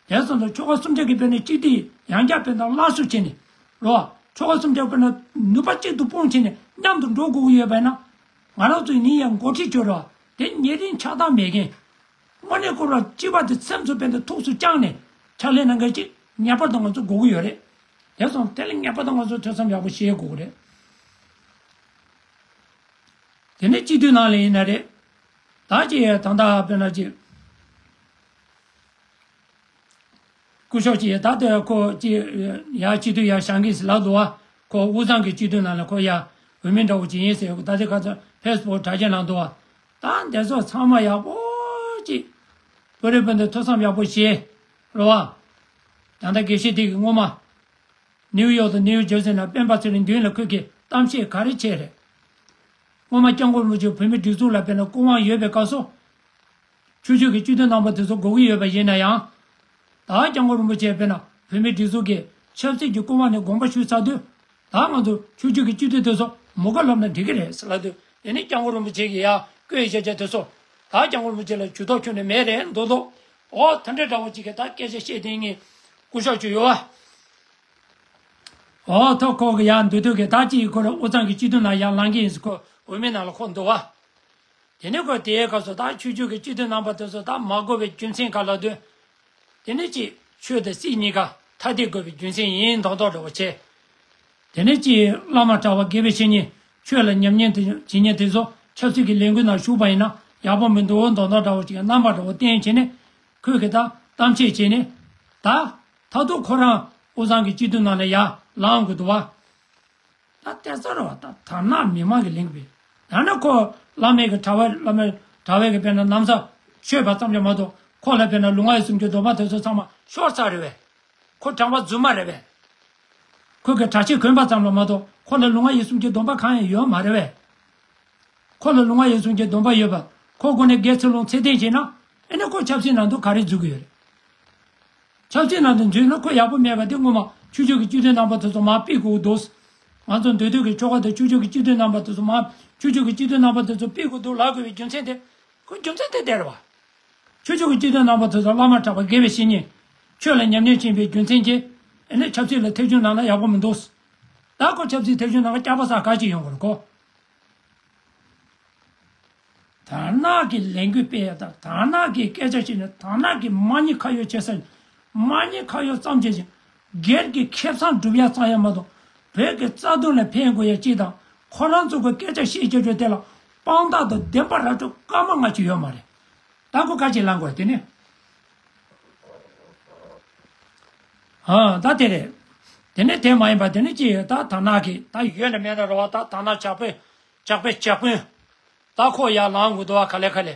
དེ་སོང་ཙང་ཆོལ་ཁ་གསུམ་ཆ་གི་དཔེར་ན་གཅིག་སྒྲིལ་ཡང་བསྐྱར་དཔེར་ན་སླར་གསོ་བྱས་ནས་རོ། ཆོལ་ཁ་གསུམ་ཆ་དཔེར་ན་ནུས་པ་གཅིག་ཏུ་སྤུངས་བྱས་ནས་མཉམ་དུ་འགྲོ་དགོས་ཀྱི་ཡོད་པ་ཡིན་ན། ང་རང་ཚོའི་ནི་ཡང་འགོ་ཁྲིད་བྱོས་རོགས། དེ་ཉེ་རིང་ཆགས་སྡང་མེད་མཁན། དངོས་གནས་ཁོ་རང་སྤྱི་པ་དེ་སེམས་སུ་དཔེར་ན་ཐུགས་སུ་བཅངས་ནས་ཕྱག་ལས་གནང་མཁན་ཅིག་ངེས་པར་དུ་ང་ཚོ་དགོས་ཀྱི་ཡོད་རེད། དེ་སོང་དེ་ལ་ངེས་པར་དུ་ང་ཚོ་ཐོས་བསམ་ཡག་པོ་བྱེད་དགོས་ཀྱི་རེད། དེ་ནས་སྤྱི་འཐུས་ནང་ལ་ཡིན་ན་རེད། ད་ཅི་ཡང་ད་ལྟ་དཔེར་ན་ཅི། སྐུ་ཞབས་ཀྱིས་ད་ལྟ་ཁོ་ཅི་ཡར་སྤྱི་འཐུས་ཡར་བཞེངས་ཀྱི་ཟེར་ལབ་འདུག་བ། ཁོ་དབུས་གཙང་གི་སྤྱི་འཐུས་ནང་ལ་ཁོ་ཡར་འོས་མི་འདྲ་བོ་ཅིག་ཡིན་ཟེར། ད་ལྟ་ཁ་སང་ཕེ་སི་བུག་དྲ་རྒྱ་ནང་འདུག་བ། ད་འདི་ཚོ་ཚང་མ་ཡག་པོ་ཅིག་བོད་རིགས་སྤུན་ཟླ་ཐོས་བསམ་ཡག་པོ་བྱེད་རོགས། ད་ལྟ་དགེ་བཤེས་དེ་གིས་སྔོན་མ་ནིའུ་ཡོག་དང་ནིའུ་ཇར་སི་ནང་སྤེན་པ་ཚེ་རིང་མདུན་ལ་ཁོས་ཀྱིས་གཏམ་བཤད་ག་རེ་བྱས་རེད། སྔོན་མ་སྐྱབས་མགོན་རིན་པོ་ཆེ་བོད་མིའི་སྒྲིག་འཛུགས་ལ་དཔེར་ན་སྐུ་དབང་ཡོད་པའི་སྐབས་སུ། ཆོས་བརྒྱུད་ཀྱི་སྤྱི་འཐུས་རྣམ་པ་དེ་ཚོ་དགོས་ཀྱི་ཡོད་པ་ཡིན་ན་ཡང་། ད་སྐྱབས་མགོན་རིན་པོ་ཆེ་དཔེར་ན་བོད་མིའི་སྒྲིག་འཛུགས་ཀྱི་ཆབ་སྲིད་ཀྱི་སྐུ་དབང་ནས་དགོངས་པ་ཞུས་ཚར་དུས། ད་ང་ཚོ་ཆོས་བརྒྱུད་ཀྱི་སྤྱི་འཐུས་དེ་ཚོ་མུ་ག་ལབ་ན་འགྲིག་གི་རེད་ཟེར་ལབ་དུས། དེ་ནས་སྐྱབས་མགོན་རིན་པོ་ཆེ་གིས་ཡར་བཀོད་བཞག་བྱས་དེ་ཚོ། ད་སྐྱབས་མགོན་རིན་པོ་ཆེ་ལ་ཇུས་གཏོགས་ཁྱོན་ནས་མེད་རེད་འདུག་འདུག་ཨོ་དེ་འདྲ་འདྲ་བོ་ཅིག་གིས་ད་སྐད་ཆ་བཤད་དེ་ངས་སྐུ་ཞབས་ཅིག་ཡོད་བ། ཨོ་ཐོག་ཁོ་གི་ཡར་འདུག་དུས་ཀྱི་ད་ཅིག་ཁོ་ར་དབུས་གཙང་གི་སྤྱི་འཐུས་ནང་ཡར་ལངས་ཀྱི་ཡིན་ཟེར། ཁོ་འོས་མི་ནང་ལ་ཁོ་འདུག་བ། དེ་ནས་ཁོས་དེའི་སྐབས་སུ་ད་ཆོས་བརྒྱུད་ཀྱི་སྤྱི་འཐུས་རྣམ་པ་དེ་ཚོ་ད་མ་དགོས་པའི་རྒྱུ་མཚན་ག་ལ་དོན། དེ་ནས་ཅིག་ཆོས་དང་སྲིད་གཉིས་ཀ་ཐ་དད་དགོས་པའི་རྒྱུ་མཚན་ཡིན་མདོག་མདོག་འདྲ་བོ་བྱས། དེ་ནས་ཅིག་བླ་མ་གྲྭ་པ་དགེ་བའི་བཤེས་གཉེན་ཆོས་ལ་ཉམས་ཉེས་དེ་བྱེད་མཁན་དེ་ཚོ་ཆབ་སྲིད་ཀྱི་ལས་འགུལ་ནང་ཞུགས་པ་ཡིན་ན་ཡག་པོ་མི་འདུག་མདོག་མདོག་འདྲ་བོ་ཅིག་རྣམ་པ་འདྲ་བོ་བསྟན་བྱས་ནས། ཁོས་ཀྱིས་ད་གཏམ་བཤད་བྱས་ནས། ད་ད་དུང་ཁོ་རང་དབུས་གཙང་གི་སྤྱི་འཐུས་ནང་ལ་ཡར་ལངས་དགོས་འདུག་བ། ད་དེ་ཚོ་རེད་བ། ད་དར་ནག་མི་མང་གི་ལས་འགུལ་སྤེལ། ད་ནི་ཁོ་བླ་མའི་གི་གྲྭ་པ་བླ་མའི་གྲྭ་པའི་གི་དཔེར་ན་ན་བཟའ་མཆོད་པ་ཙམ་ཡང་མ་གཏོགས། ཁོ་ལ་དཔེར་ན་ལུས་ངག་ཡིད་གསུམ་གྱི་སྡོམ་པ་དེ་ཚོ་ཚང་མ་ཤོར་ཚར་རེད་བས། ཁོ་དྲང་པ་རྫུན་མ་རེད་བས། ཁོ་གི་གྲྭ་ཆས་གོན་པ་ཙམ་ལ་མ་གཏོགས་ཁོ་ལ་ལུས་ངག་ཡིད་གསུམ་གྱི་སྡོམ་པ་གང་ཡང་ཡོད་མ་རེད་བས། ཁོ་ལ་ལུས་ངག་ཡིད་གསུམ་གྱི་སྡོམ་པ་ཡོད་པ། ཁོ་སྒོ་ནས་སྒེར་ཚུལ་ལུང་ཚད་ལྡན་བྱས་ན། ཨེ་ནི་ཁོ་ཆབ་སྲིད་ནང་དུ་ག་རེ་འཛུལ་གི་ཡོད་རེད། ཆབ་སྲིད་ནང་དུ་འཛུལ་ན་ཁོ་ཡག་པོ་མེད་པ་དེ་སྔོན་མ་ཆོས་བརྒྱུད་ཀྱི་སྤྱི་འཐུས་རྣམ་པ་དེ་ཚོ་མར་ཕུད་དགོས་འདུག་ང་ཚོ་འདོད་འདོད་ཀྱི་ཆོལ་ཁ་དང་ཆོས་བརྒྱུད་ཀྱི་སྤྱི་འཐུས་རྣམ་པ་དེ་ཚོ་མར་ཆོས་བརྒྱུད་ཀྱི་སྤྱི་འཐུས་རྣམ་པ་དེ་ཚོ་ཕུད་དགོས་འདུག་ལབ་དགོས་པའི་རྒྱུ་མཚན་དེ། ཁོ་རྒྱུ་མཚན་དེ་དེ་རེད་བ། ཆོས་བརྒྱུད་ཀྱི་སྤྱི་འཐུས་རྣམ་པ་དེ་ཚོ་བླ་མ་གྲྭ་པ་དགེ་བའི་བཤེས་གཉེན། ཆོས་ལ་ཉམས་ཉེས་ཕྱིན་པའི་རྒྱུ་མཚན་གྱིས། ཨེ་ནི་ཆབ་སྲིད་ལ་ཐེ་བྱུས་གནང་ན་ཡག་པོ་མི་འདུག་ད་ཁོ་ཆབ་སྲིད་ཐེ་བྱུས་གནང་ན་སྐྱག་པ་ཟ་ག་ཅིག་ཡོང་གི་རེད་ཁོ། དར་ནག་གི་ལས་འགུལ་སྤེལ་ཡ་དང་དར་ནག་གི་སྐད་ཆ་བཤད་ནས་དར་ནག་གི་མ་ཉེས་ཁ་གཡོགས་བྱེད་ས་ནི། མ་ཉེས་ཁ་གཡོགས་ཙམ་བྱས་ཤིང་སྒེར་གྱི་ཁེ་བཟང་སྒྲུབ་ཡ་ཙམ་ཡང་མ་གཏོགས། བོད་ཀྱི་རྩ་དོན་ལ་ཕན་དགོས་ཡ་གཅིག་དང་། ཁོ་རང་ཚོ་གི་སྐད་ཆ་བཤད་རྒྱུ་དེ་ལ་ དཔང་རྟགས་དང་བདེན་པ་ར་སྤྲོད་སྐར་མ་ལྔ་ཅིག་ཡོད་མ་རེད། ད་ཁོ་ཁ་ཅིག་ལངས་དགོས་དེ་ནི། ཨ་ད་དེ་རེད། དེ་ནི་དེ་མ་ཡིན་པ་དེ་ནི་ཅི་ཡོད་ད་དར་ནག་གི་ད་ཡོད་ན་མེད་ན་རོ་བ་ད་དར་ནག་ཇག་པའི་ཇག་པའི་ཇག་དཔོན། ད་ཁོ་ཡར་ལངས་དགོས་འདུག་བ་ག་ལེ་ག་ལེ།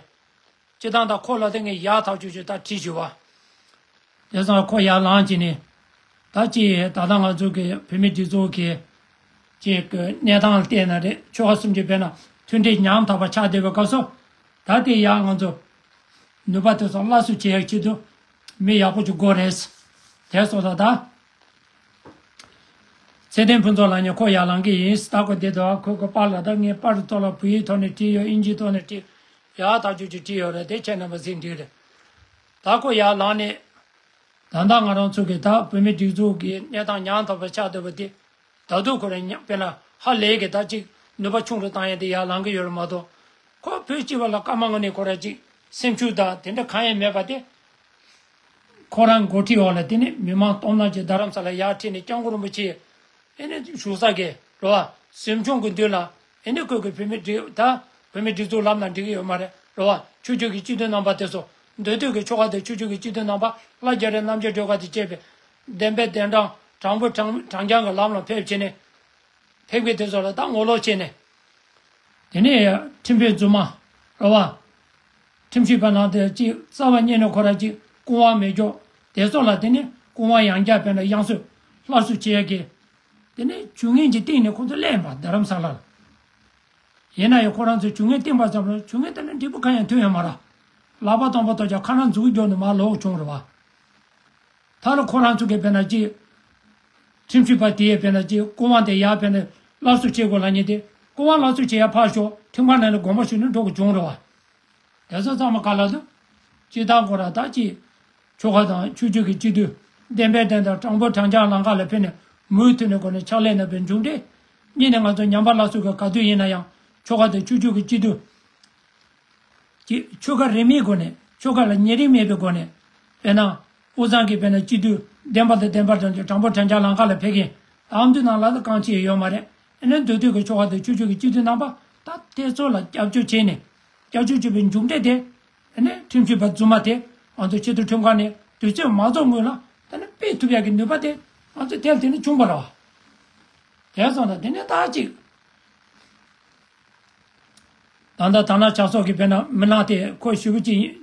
སྤྱི་བཏང་ད་ཁོ་ལ་དེ་ངས་ཡག་ཐག་ཆོད་ཆོད་ད་བྲིས་ཞུ་བ། དེ་སང་ཁོ་ཡར་ལངས་ཀྱི་ནི། ད་ཅི་ད་ལྟ་ང་ཚོ་གི་བོད་མི་སྒྲིག་འཛུགས་ཀྱི་ཅིག་གི་གནས་སྟངས་ལ་བལྟས་ན་རེད། ཆོལ་ཁ་གསུམ་གྱི་དཔེར་ན་མཐུན་སྒྲིལ་ཉམ་ཐག་པ་ཆགས་བསྡད་པའི་སྐབས་སུ། ད་དེ་ཡང་ང་ཚོ་ནུས་པ་དེ་ཚོ་སླར་གསོ་བྱེད་ཡག་ཆེད་དུ་མི་ཡག་པོ་ཅིག་དགོས་རེད། དེ་སོང་ཙང་ད། ཚེ་བརྟན་ཕུན་ཚོགས་ལགས་ནས་ཁོ་ཡར་ལངས་ཀྱི་ཡིན། ད་ཁོ་འདི་དང་ཁོ་གི་པར་ལ་ད་ངས་པར་ཐོག་ལ་བོད་ཡིག་ཐོག་ནས་བྲིས་ཡོད། ཨིན་ཇིའི་ཐོག་ནས་བྲིས་ཡག་ཐག་ཆོད་ཅིག་བྲིས་ཡོད་རེད། དེ་ཁྱེད་རྣམ་པ་གཟིགས་འགྲིག་རེད། ད་ཁོ་ཡར་ལངས་ནས། ད་ལྟ་ང་རང་ཚོ་གི་ད་བོད་མི་སྒྲིག་འཛུགས་ཀྱི་གནས་སྟངས་ཉམ་ཐག་པ་ཆགས་བསྡད་པ་དེ། ད་དུང་ཁོ་རང་ཉམ་དཔེར་ན་ཧ་ལས་ཀྱི་ད་ཅིག་ནུས་པ་ཆུང་རུ་བཏང་ཡས་དེ་ཡར་ལངས་ཀྱི་ཡོད་རེད་མ་གཏོགས། ཁོ་བོད་སྤྱི་པ་ལ་སྐར་མ་ངོ་ནས་ཁོ་རང་ཅིག་སེམས་ཤུགས་དང་དེ་འདྲ་གང་ཡང་མེད་པ་དེ། ཁོ་རང་འགོ་ཁྲིད་འོག་ལ་དེ་ནི་མི་མང་སྟོང་ནང་གི་རྡ་རམ་ས་ལ་ཡར་ཁྲིད་ནས་སྐྱབས་མགོན་རིན་པོ་ཆེ་ཨེ་ནི་བཞུགས་ས་གི་རོ་བ་གཟིམ་ཆུང་གི་མདུན་ལ་ཨེ་ནི་ཁོས་གི་བོད་མི་སྒྲིག་ད་བོད་མི་སྒྲིག་འཛུགས་ལབ་ན་འགྲིག་གི་ཡོད་མ་རེད་རོ་བ། ཆོས་བརྒྱུད་ཀྱི་སྤྱི་འཐུས་རྣམ་པ་དེ་ཚོ་མདོ་སྟོད་ཀྱི་ཆོལ་ཁ་དང་ཆོས་བརྒྱུད་ཀྱི་སྤྱི་འཐུས་རྣམ་པ་ལྷ་རྒྱ་རི་རྣམ་རྒྱལ་སྒྲོལ་དཀར་དང་བཅས་པའི་བདེན་པའི་བདེན་དྲང་དྲང་པོ་དྲང་དྲང་རྐྱང་གི་ལམ་ལ་ཕེབས་བྱས་ནས། ཕེབས་མཁན་དེ་ཚོ་ལ་ད་ངོ་ལོག་བྱས་ནས། དེ་ནས་ཁྲིམས་དཔོན་རྫུན་མ་རེད་བ། ཁྲིམས་ཞིབ་པ་ནང་དེ་གཅིག་རྩ་བ་ཉིད་ནས་ཁོ་ར་གཅིག་སྐུ་དབང་མེད་ཀྱོག་དེ་ཚོ་ལ་དེ་ནས་སྐུ་དབང་ཡང་བསྐྱར་དཔེར་ན་དབྱངས་གསོལ་སླར་གསོ་བྱེད་ཡ་གི། དེ་ནས་ཇུས་ངན་གྱི་སྟེང་ནས་ཁོང་ཚོ་གླེན་པ་རྡ་རམ་ས་ལ་ལ། ཡིན་ན་ཡང་ཁོ་རང་ཚོས་ཇུས་ངན་བསྟན་པ་ཙམ་ལ་ཇུས་ངན་དེ་ལ་འབྲས་བུ་གང་ཡང་ཐོན་ཡོད་མ་རེད། ལག་པ་སྟོང་པ་ཐོག་ཀྱང་ཁ་ནང་འཛུགས་རྒྱུ་ནི་མ་ལོག་བྱུང་རེད་བ། ད་ལ་ཁོ་རང་ཚོ་གིས་དཔེར་ན་ཅི། ཁྲིམས་ཞིབ་པ་དེས་དཔེར་ན་ཅི་སྐུ་དབང་དེ་ཡར་དཔེར་ན་སླར་གསོ་བྱེད་དགོས་ལབ་མཁན་དེ་སྐུ་དབང་སླར་གསོ་བྱེད་ཡ་ཕར་ཞོག་ཁྲིམས་ཁང་ནང་ལ་དགོངས་པ་ཞུ་ནས་འགྲོ་དགོས་བྱུང་རེད་བ། དེ་ཚོ་ཚང་མ་ག་ལ་འདུག་སྤྱི་བཏང་ཁོ་རང་ད་ཅི། ཆོལ་ཁ་དང་ཆོས་བརྒྱུད་ཀྱི་སྤྱི་འཐུས། བདེན་པའི་བདེན་དང་དྲང་པོ་དྲང་རྐྱང་ལམ་ཁ་ལ་ཕེབས་ནས་མུ་མཐུད་ནས་སྒོ་ནས་ཕྱག་ལས་གནང་བའི་མཇུག་འབྲས། གཉིས་ནས་ང་ཚོ་ཉམས་པ་སླར་གསོ་གི་ག་དུས་ཡིན་ན་ཡང་ཆོལ་ཁ་དང་ཆོས་བརྒྱུད་ཀྱི་སྤྱི་འཐུས། ཀྱི་ཆོལ་ཁ་རིས་མེད་སྒོ་ནས་ཆོལ་ཁ་ལ་ཉེ་རིང་མེད་པའི་སྒོ་ནས། དཔེར་ན། དབུས་གཙང་གི་དཔེར་ན་སྤྱི་འཐུས་བདེན་པ་དང་བདེན་པར་དྲང་རྒྱུ་དྲང་པོ་དྲང་རྐྱང་ལམ་ཁ་ལ་ཕེབས་མཁན་ཨ་མདོ་ནང་ལ་རྐང་གཅིག་ཡོད་མ་རེད། ཨ་ནི་མདོ་སྟོད་ཀྱི་ཆོལ་ཁ་དང་ཆོས་བརྒྱུད་ཀྱི་སྤྱི་འཐུས་རྣམ་པ་ད་དེ་ཚོ་ལ་སྐྱབས་བཅོལ་བྱས་ནས་སྐྱབས་བཅོལ་བྱས་པའི་མཇུག་འབྲས་དེ་ཨ་ནི་ཁྲིམས་ཞིབ་པ་རྫུན་མ་དེ་ང་ཚོ་ཆེས་མཐོའི་ཁྲིམས་ཁང་ནས་དུས་ཚོད་མ་རྫོགས་སྔོན་ལ་ད་ནི་སྤེལ་ཐུབ་ཡག་གི་ནུས་པ་དེ་ང་ཚོ་དེ་ལ་དེ་ནི་བྱུང་བ་རེད་བ། དེ་སོང་ན་དེ་ནི་ད་ཅིག་ད་ལྟ་དར་ནག་ཇག་ཚོགས་ཀྱི་དཔེར་ན་མི་སྣ་དེ་ཁོ་ཞུ་བ་ཅིག་ཡིན།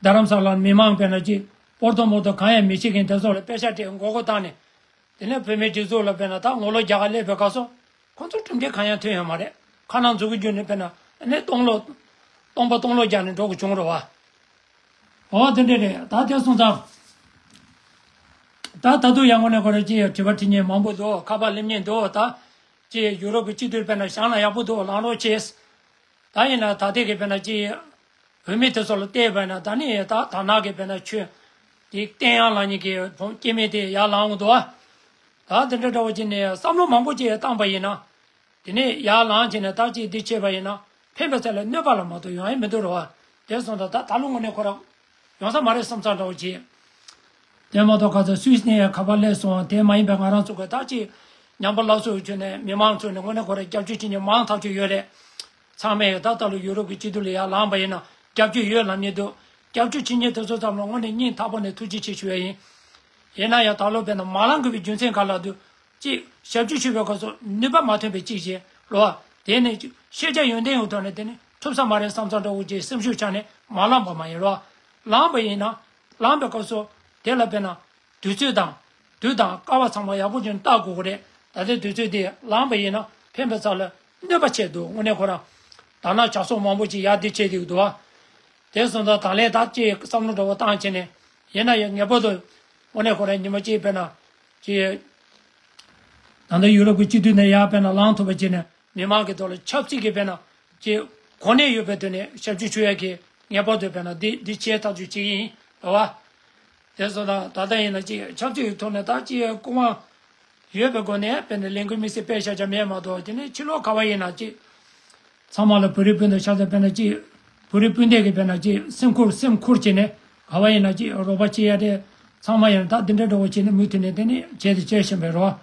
རྡ་རམ་ས་ལ་མི་མང་དཔེར་ན་ཅིག་སྤོར་ཏོ་མོར་ཏོ་གང་ཡང་མི་བྱེད་མཁན་དེ་ཚོ་ལ་པེ་ཤ་སྤྲད་མགོ་སྐོར་བཏང་ནས། དེ་ནས་བོད་མིའི་སྒྲིག་འཛུགས་ལ་དཔེར་ན་ད་ངོ་ལོག་རྒྱག་ག་སླེབས་པའི་སྐབས་སུ་ཁོ་ཚོ་གྲུབ་འབྲས་གང་ཡང་ཐོན་ཡོད་མ་རེད། ཁ་ནང་འཛུལ་གྱི་རྒྱུ་ནི་དཔེར་ན་ཨ་ནི་སྟོང་ལོ། སྟོང་པ་སྟོང་ལོ་རྒྱག་ནས་འགྲོ་དགོས་བྱུང་རེད་བ། འོ་དེ་འདྲ་རེད། ད་དེ་སོང་ཙང་། ད་ད་དུང་ཡང་ངོ་ནས་ཁོ་རང་ཅི་ཡང་དྲི་བ་དྲི་མཁན་མང་པོ་འདུག་ཁ་པར་སླེབས་མཁན་འདུག་ད། ཅི་ཡུ་རོབ་ཀྱི་སྤྱི་འཐུས་དཔེར་ན་བཞེངས་ན་ཡག་པོ་འདུག་ལངས་རོགས་བྱེད། ད་ཡིན་ན་ད་ལྟའི་གི་དཔེར་ན་ཅི། བོད་མི་དེ་ཚོ་ལ་བལྟས་པ་ཡིན་ན་ད་ནི་ད་དར་ནག་གི་དཔེར་ན་ཆོས། དེ་བསྟན་ཡག་ལ་ཉིད་ཀྱི་བོང་སྐྱེ་མེད་དེ་ཡར་ལངས་འོང་འདུག་ད་དེ་འདྲ་འདྲ་བོ་ཅིག་ནས་བསམ་བློ་མང་པོ་ཅིག་བཏང་པ་ཡིན་ན། དེ་ནས་ཡར་ལངས་བྱས་ནས་ད་ཅིག་འདི་བྱས་པ་ཡིན་ན་ཕན་པའི་ཚད་ལས་གནོད་པ་ལ་མ་གཏོགས་ཡོང་ཡ་མི་འདུག་རེད་བ། དེ་སོང་ཙང་ད་ད་ལོ་དངོས་གནས་ཁོ་རང་ཡོང་ས་མ་རེད་བསམ་ཚར་འདྲ་བོ་བྱས། དེ་མ་གཏོགས་ག་ཚོད་སུད་སི་ནས་ཡང་ཁ་པར་སླེབས་སོང་། དེ་མ་ཡིན་པའི་ང་རང་ཚོ་གི་ད་ཅིག་ཉམས་པ་སླར་གསོ་བྱས་ནས་མི་མང་ཚོ་ནས་དངོས་གནས་ཁོ་རང་སྐྱབས་བཅོལ་བྱེད་མཁན་མང་ཐག་ཆོད་ཡོད་རེད། ཚང་མས་ད་ལྟ་ལོ་ཡུ་རོབ་ཀྱི་སྤྱི་འཐུས་ལ་ཡར་ལངས་པ་ཡིན་ན་སྐྱབས་བཅོལ་ཡོད་ལབ་མཁན་འདུག་སྐྱབས་བཅོལ་བྱེད་མཁན་དེ་ཚོ་ཙམ་ལ་དངོས་གནས་སྙིང་ཐག་པ་ནས་ཐུགས་རྗེ་ཆེ་ཞུ་ཡ་ཡིན། ཡིན་ན་ཡང་ད་ལོ་དཔེར་ན་མ་ལངས་དགོས་པའི་རྒྱུ་མཚན་ག་ལ་འདུག་ཅིག་ཞབས་ཕྱི་ཞུ་བའི་སྐབས་སུ་ནུས་པ་མ་ཐོན་པའི་གཅིག་བྱས་རོ། དེ་ནས་ཅིག་ཤེས་བྱ་ཡོན་ཏན་ཡོད་ཐོག་ནས་དེ་ནི་ཐུབ་ས་མ་རེད་བསམ་ས་འདྲ་བོ་ཅིག་སེམས་ཤུགས་ཆག་ནས་མ་ལངས་པ་མ་ཡིན་རོ། ལངས་པ་ཡིན་ན། ལངས་པའི་སྐབས་སུ་དེ་ལ་དཔེར་ན། དུས་ཚོད་དང་། དུས་དང་སྐབས་ཚང་མ་ཡག་པོ་བྱུང་བལྟ་དགོས་ཀྱི་རེད། ད་ལྟའི་དུས་ཚོད་དེ་ལངས་པ་ཡིན་ན་ཕན་པའི་ཚབ་ལ་གནོད་པ་ཆེ་འདུག་དངོས་གནས་ཁོ་རང་། དར་ནག་ཇག་ཚོགས་མང་པོ་ཅིག་ཡར་འདི་བྱས་བསྡད་ཀྱི་འདུག་བ། དེ་སོང་ཙང་ད་ལན་ད་ཅིག་བསམ་བློ་འདྲ་བོ་བཏང་བྱས་ནས། ཡིན་ན་ཡང་ངེས་པར་དུ། དངོས་གནས་ཁོ་རང་ཉི་མ་གཅིག་དཔེར་ན། ཅིག་ད་ལྟ་ཡུ་རོབ་ཀྱི་སྤྱི་འཐུས་ནས་ཡར་དཔེར་ན་ལངས་ཐུབ་པ་བྱས་ནས་མི་མང་གི་ཐོག་ལ་ཆབ་སྲིད་ཀྱི་དཔེར་ན། ཅིག་གོ་གནས་ཡོད་པའི་དོན་ནས་ཞབས་ཕྱི་ཞུ་ཡ་གི་ངེས་པར་དུ་དཔེར་ན་འདི་འདི་བྱས་ཐག་གཅོད་བྱེད་ཀྱི་ཡིན་རེད་བ། དེ་སོང་ཙང་ད་ལྟ་ཡིན་ན་ཅིག་ཆབ་སྲིད་ཀྱི་ཐོག་ནས་ད་ཅིག་སྐུ་དབང་ཡོད་པའི་སྒོ་ནས་དཔེར་ན་ལས་འགུལ་དམིགས་བསལ་སྤེལ་བཞག་བྱ་མེད་མ་གཏོགས་དེ་ནས་ཕྱི་ལོགས་ག་བ་ཡིན་ན་ཅིག་ཚང་མ་ལ་བོད་རིགས་སྤུན་ཟླ་ཤ་ཚ་དཔེར་ན་ཅིག་བོད་རིགས་སྤུན་ཟླ་གི་དཔེར་ན་ཅིག་སེམས་ཁུར་སེམས་ཁུར་བྱས་ནས་ག་བ་ཡིན་ན་ཅིག་རོགས་པ་བྱེད་ཡ་དེ་ཚང་མ་ཡིན་ན་ད་འདི་འདྲ་འདྲ་བོ་བྱས་ནས་མུ་མཐུད་ནས་དེ་ནས་བྱས་ཏེ་བྱས་བཞིན་པའི་རོགས།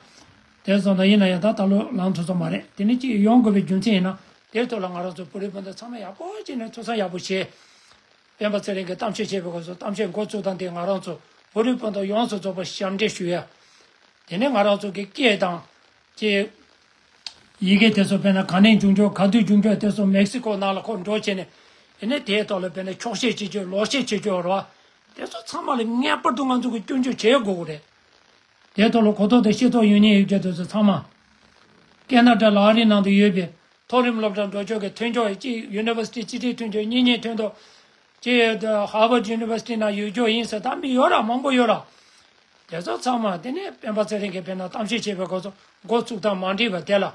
དེ་སོང་ཙང་ཡིན་ན་ཡང་ད་ད་ལོ་ལངས་ཐུབ་ས་མ་རེད། དེ་ནས་ཅིག་ཡོང་དགོས་པའི་རྒྱུ་མཚན་ཡིན་ན་ དེའི་ཐོག་ལ་ང་རང་ཚོ་བོད་རིགས་སྤུན་ཟླ་ཚང་མ་ཡག་པོ་བྱས་ནས་ཐུགས་བསམ་ཡག་པོ་བཞེས། སྤེན་པ་ཚེ་རིང་གིས་གཏམ་བཤད་བྱས་པའི་སྐབས་སུ་གཏམ་བཤད་འགོ་བཙུགས་སྟངས་དེ་ང་རང་ཚོ་བོད་རིགས་སྤུན་ཟླ་ཡོངས་སུ་རྫོགས་པ་ཞབས་འདྲེན་ཞུ་ཡ། དེ་ནས་ང་རང་ཚོ་གི་སྐད་དང་། ཅེས། ཡི་གེ་དེ་ཚོ་དཔེར་ན་ག་ནས་འབྱུང་ཕྱོགས་ག་དུས་འབྱུང་ཕྱོགས་དེ་ཚོ་མེག་སི་ཀོ་ནང་ལ་ཁོ་འགྲོ་བྱས་ནས། ཨེ་ནས་དེའི་ཐོག་ལ་དཔེར་ན་འཁྱོག་བཤད་བྱེད་རྒྱུ་ལོག་བཤད་བྱེད་རྒྱུ་རེད་བ། དེ་ཚོ་ཚང་མ་ལ་ངེས་པར་དུ་ང་ཚོ་གི་སྐྱོན་བརྗོད་བྱེད་དགོས་ཀྱི་རེད། དེའི་ཐོག་ལ་གོ་རྟོགས་དང་ཤེས་རྟོགས་ཡོད་མཁན་ཡོད་རྒྱུ་དེ་ཚོ་ཚང་མ། ཀེ་ན་ཌ་ལ་ཨ་རིའི་ནང་དུ་ཡོད་པའི་མཐོ་རིམ་སློབ་གྲྭ་འགྲོ་ཕྱོགས་ཀྱི་ཐོན་ཕྱོགས་གཅིག་ཡུ་ནི་ཝར་སི་ཊི་གཅིག་སྒྲིལ་ཐོན་ཕྱོགས་གཉིས་གཉིས་ཐོན་ཐོག་གཅིག་ཧར་ཝར་ཌི་ཡུ་ནི་ཝར་སི་ཊི་ནང་ཡོད་ཕྱོགས་ཡིན་ཟེར་ད་མི་ཡོད་ར་མང་པོ་ཡོད་ར། དེ་ཚོ་ཚང་མ་དེ་ནས་སྤེན་པ་ཚེ་རིང་གིས་དཔེར་ན་གཏམ་བཤད་བྱེད་པའི་སྐབས་སུ་འགོ་བཙུགས་སྟངས་མ་འགྲིག་པ་དེ་ལ།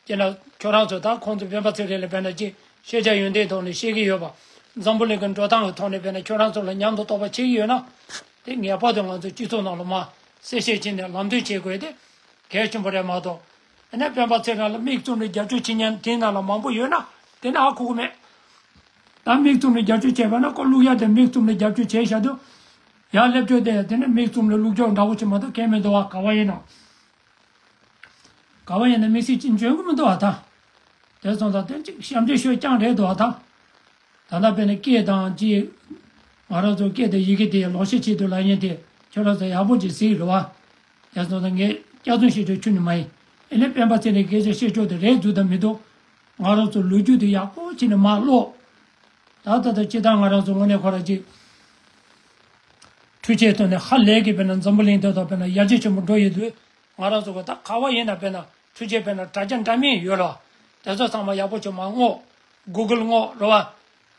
དེ་ལ་ཁྱོད་རང་ཚོ་ད་ཁོང་ཚོ་སྤེན་པ་ཚེ་རིང་ལ་དཔེར་ན་ཅིག་ཤེས་བྱ་ཡོན་ཏན་ཐོག་ནས་བཤད་ཀྱི་ཡོད་པ། འཛམ་བུ་གླིང་གི་འགྲོ་སྟངས་ཀྱི་ཐོག་ནས་དཔེར་ན་ཁྱོད་རང་ཚོ་ལ་ཉམས་དང་རྟོགས་པ་བྱེད་ཀྱི་ཡོད་ན། དེ་ངེས་པར་དུ་ང་ཚོ་སྤྱི་ཚོགས་ནང་ལ་མར་གསལ་བཤད་བྱས་ནས་ལམ་སྟོན་བྱེད་དགོས་དེ་གལ་ཆེན་པོ་རེད་མ་གཏོགས། ཨ་ནི་སྤེན་པ་ཚེ་རིང་ལ་མིག་བཙུམ་ནས་རྒྱབ་སྐྱོར་བྱེད་མཁན་དེ་ནང་ལ་མང་པོ་ཡོད་ན་དེ་ནི་ཧ་གོ་གི་མེད། ད་མིག་བཙུམ་ནས་རྒྱབ་སྐྱོར་བྱས་པ་ན་ཁོ་བླུག་ཡ་དེ་མིག་བཙུམ་ནས་རྒྱབ་སྐྱོར་བྱས་བཞག་དུས། ཡར་སླེབས་ཕྱོགས་དེ་དེ་ནི་མིག་བཙུམ་ནས་བླུག་ཕྱོགས་འདྲ་བོ་ཅིག་མ་གཏོགས་གང་མི་འདུག་བ། ག་བ་ཡིན་ན། ག་བ་ཡིན་ན་དམིགས་བསལ་ཅིག་འཇོན་གི་མི་འདུག་བ་ད། དེ་སོང་ཙང་དེ་ཅིག་ཞབས་འདྲེན་ཞུ་རྐྱང་རེད་འདུག་བ་ད། ད་ལྟ་དཔེར་ན་སྐད་དང་ཅིག་ང་རང་ཚོ་སྐད་དང་ཡི་གེ་དེ་ལོག་བཤད་བྱེད་དུས་ལབ་མཁན་དེ་ཁྱོད་རང་ཚོ་ཡག་པོ་ཅིག་གཟིགས་རོགས་བ། དེ་སོང་ཙང་ངས་སྐྱག་རྫུན་བཤད་རྒྱུ་ཁྱོན་ནས་མ་ཡིན། ཨེ་ནས་སྤེན་པ་ཚེ་རིང་སྐད་ཆ་བཤད་ཕྱོགས་དེ་རེད་འདུག་དང་མི་འདུག་ང་རང་ཚོ་ལོ་རྒྱུས་དེ་ཡག་པོ་བྱས་ནས་མར་ཀློག་ད་ད་ལྟ་སྤྱིར་བཏང་ང་རང་ཚོ་དངོས་གནས་ཁོ་རང་ཅིག་འཕྲུལ་ཆས་ཐོག་ནས་ཧ་ལས་ཀྱི་དཔེར་ན་འཛམ་བུ་གླིང་དེ་དང་དཔེར་ན་ཡར་རྒྱས་ཆེན་པོ་འགྲོ་ཡོད་དུས། ང་རང་ཚོ་གི་ད་ག་བ་ཡིན་ན་དཔེར་ན་འཕྲུལ་ཆས་དཔེར་ན་དྲ་རྒྱ་འདྲ་མིན་ཡོད་ལ། དེ་ཚོ་ཚང་མ་ཡག་པོ་བྱུང་མ་བསྔོག Google་བསྔོག་རེད་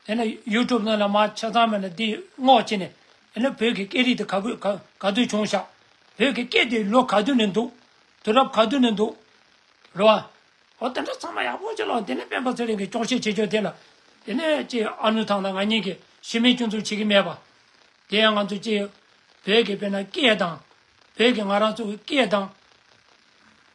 བ། དེ་ནས་YouTube་ནང་ལ་མར་ཆ་ཚང་མེད་ན་འདི་བསྔོག་བྱས་ནས། དེ་ནས་བོད་ཀྱི་སྐད་རིགས་དེ་ག་བོད་ག་ག་དུས་བྱུང་ཤག་བོད་ཀྱི་སྐད་དེ་ལོ་ག་དུས་ནས་འདུག་དུས་རབས་ག་དུས་ནས་འདུག་རེད་བ། འོ་དེ་འདྲ་ཚང་མ་ཡག་པོ་བྱས་ལ་དེ་ནས་སྤེན་པ་ཚེ་རིང་གི་སྐྱོག་བཤད་བྱེད་ཕྱོགས་དེ་ལ། དེ་ནས་ཅིག་ཨ་ནུ་ཐང་དང་ང་གཉིས་ཀྱིས་གཞི་མེད་སྐྱོན་འཛུགས་བྱེད་ཀྱི་མེད་པ། དེ་ཡང་ང་ཚོ་ཅིག་བོད་ཀྱི་དཔེར་ན་སྐད་དང་། བོད་ཀྱི་ང་རང་ཚོ་གི་སྐད་དང་།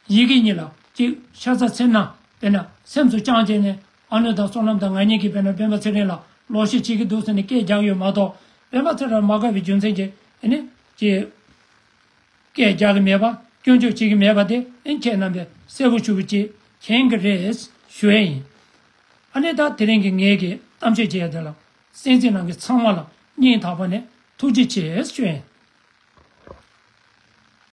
ཡི་གེ་གཉིས་ལ་ཅིག་ཤ་ཚ་སེམས་ནང་དཔེར་ན་སེམས་སུ་བཅངས་བྱས་ནས་ཨ་ནུ་དང་བསོད་ནམས་དང་ང་གཉིས་ཀྱིས་དཔེར་ན་སྤེན་པ་ཚེ་རིང་ལ་ལོག་བཤད་བྱེད་ཀྱི་འདུག་ཟེར་ནས་སྐད་རྒྱག་ཡོད་མ་གཏོགས། སྤེན་པ་ཚེ་རིང་མ་དགའ་བའི་རྒྱུ་མཚན་གྱིས་ཨེ་ནི་ཅིག་སྐད་རྒྱག་གི་མེད་པ། སྐྱོན་བརྗོད་བྱེད་ཀྱི་མེད་པ་དེ་ཨེ་ཁྱེད་རྣམ་པས་གསལ་པོ་ཞུ་བ་ཅིག་མཁྱེན་གྱི་རེད་ཞུ་ཡས་ཡིན། ཨ་ནི་ད་དེ་རིང་གི་ངེད་ཀྱི་གཏམ་བཤད་བྱེད་ཡ་དེ་ལ་གསན་གཟིགས་གནང་མཁན་ཚང་མ་ལ་སྙིང་ཐག་པ་ནས་ཐུགས་རྗེ་ཆེ་ཞུ་ཡས་ཡིན།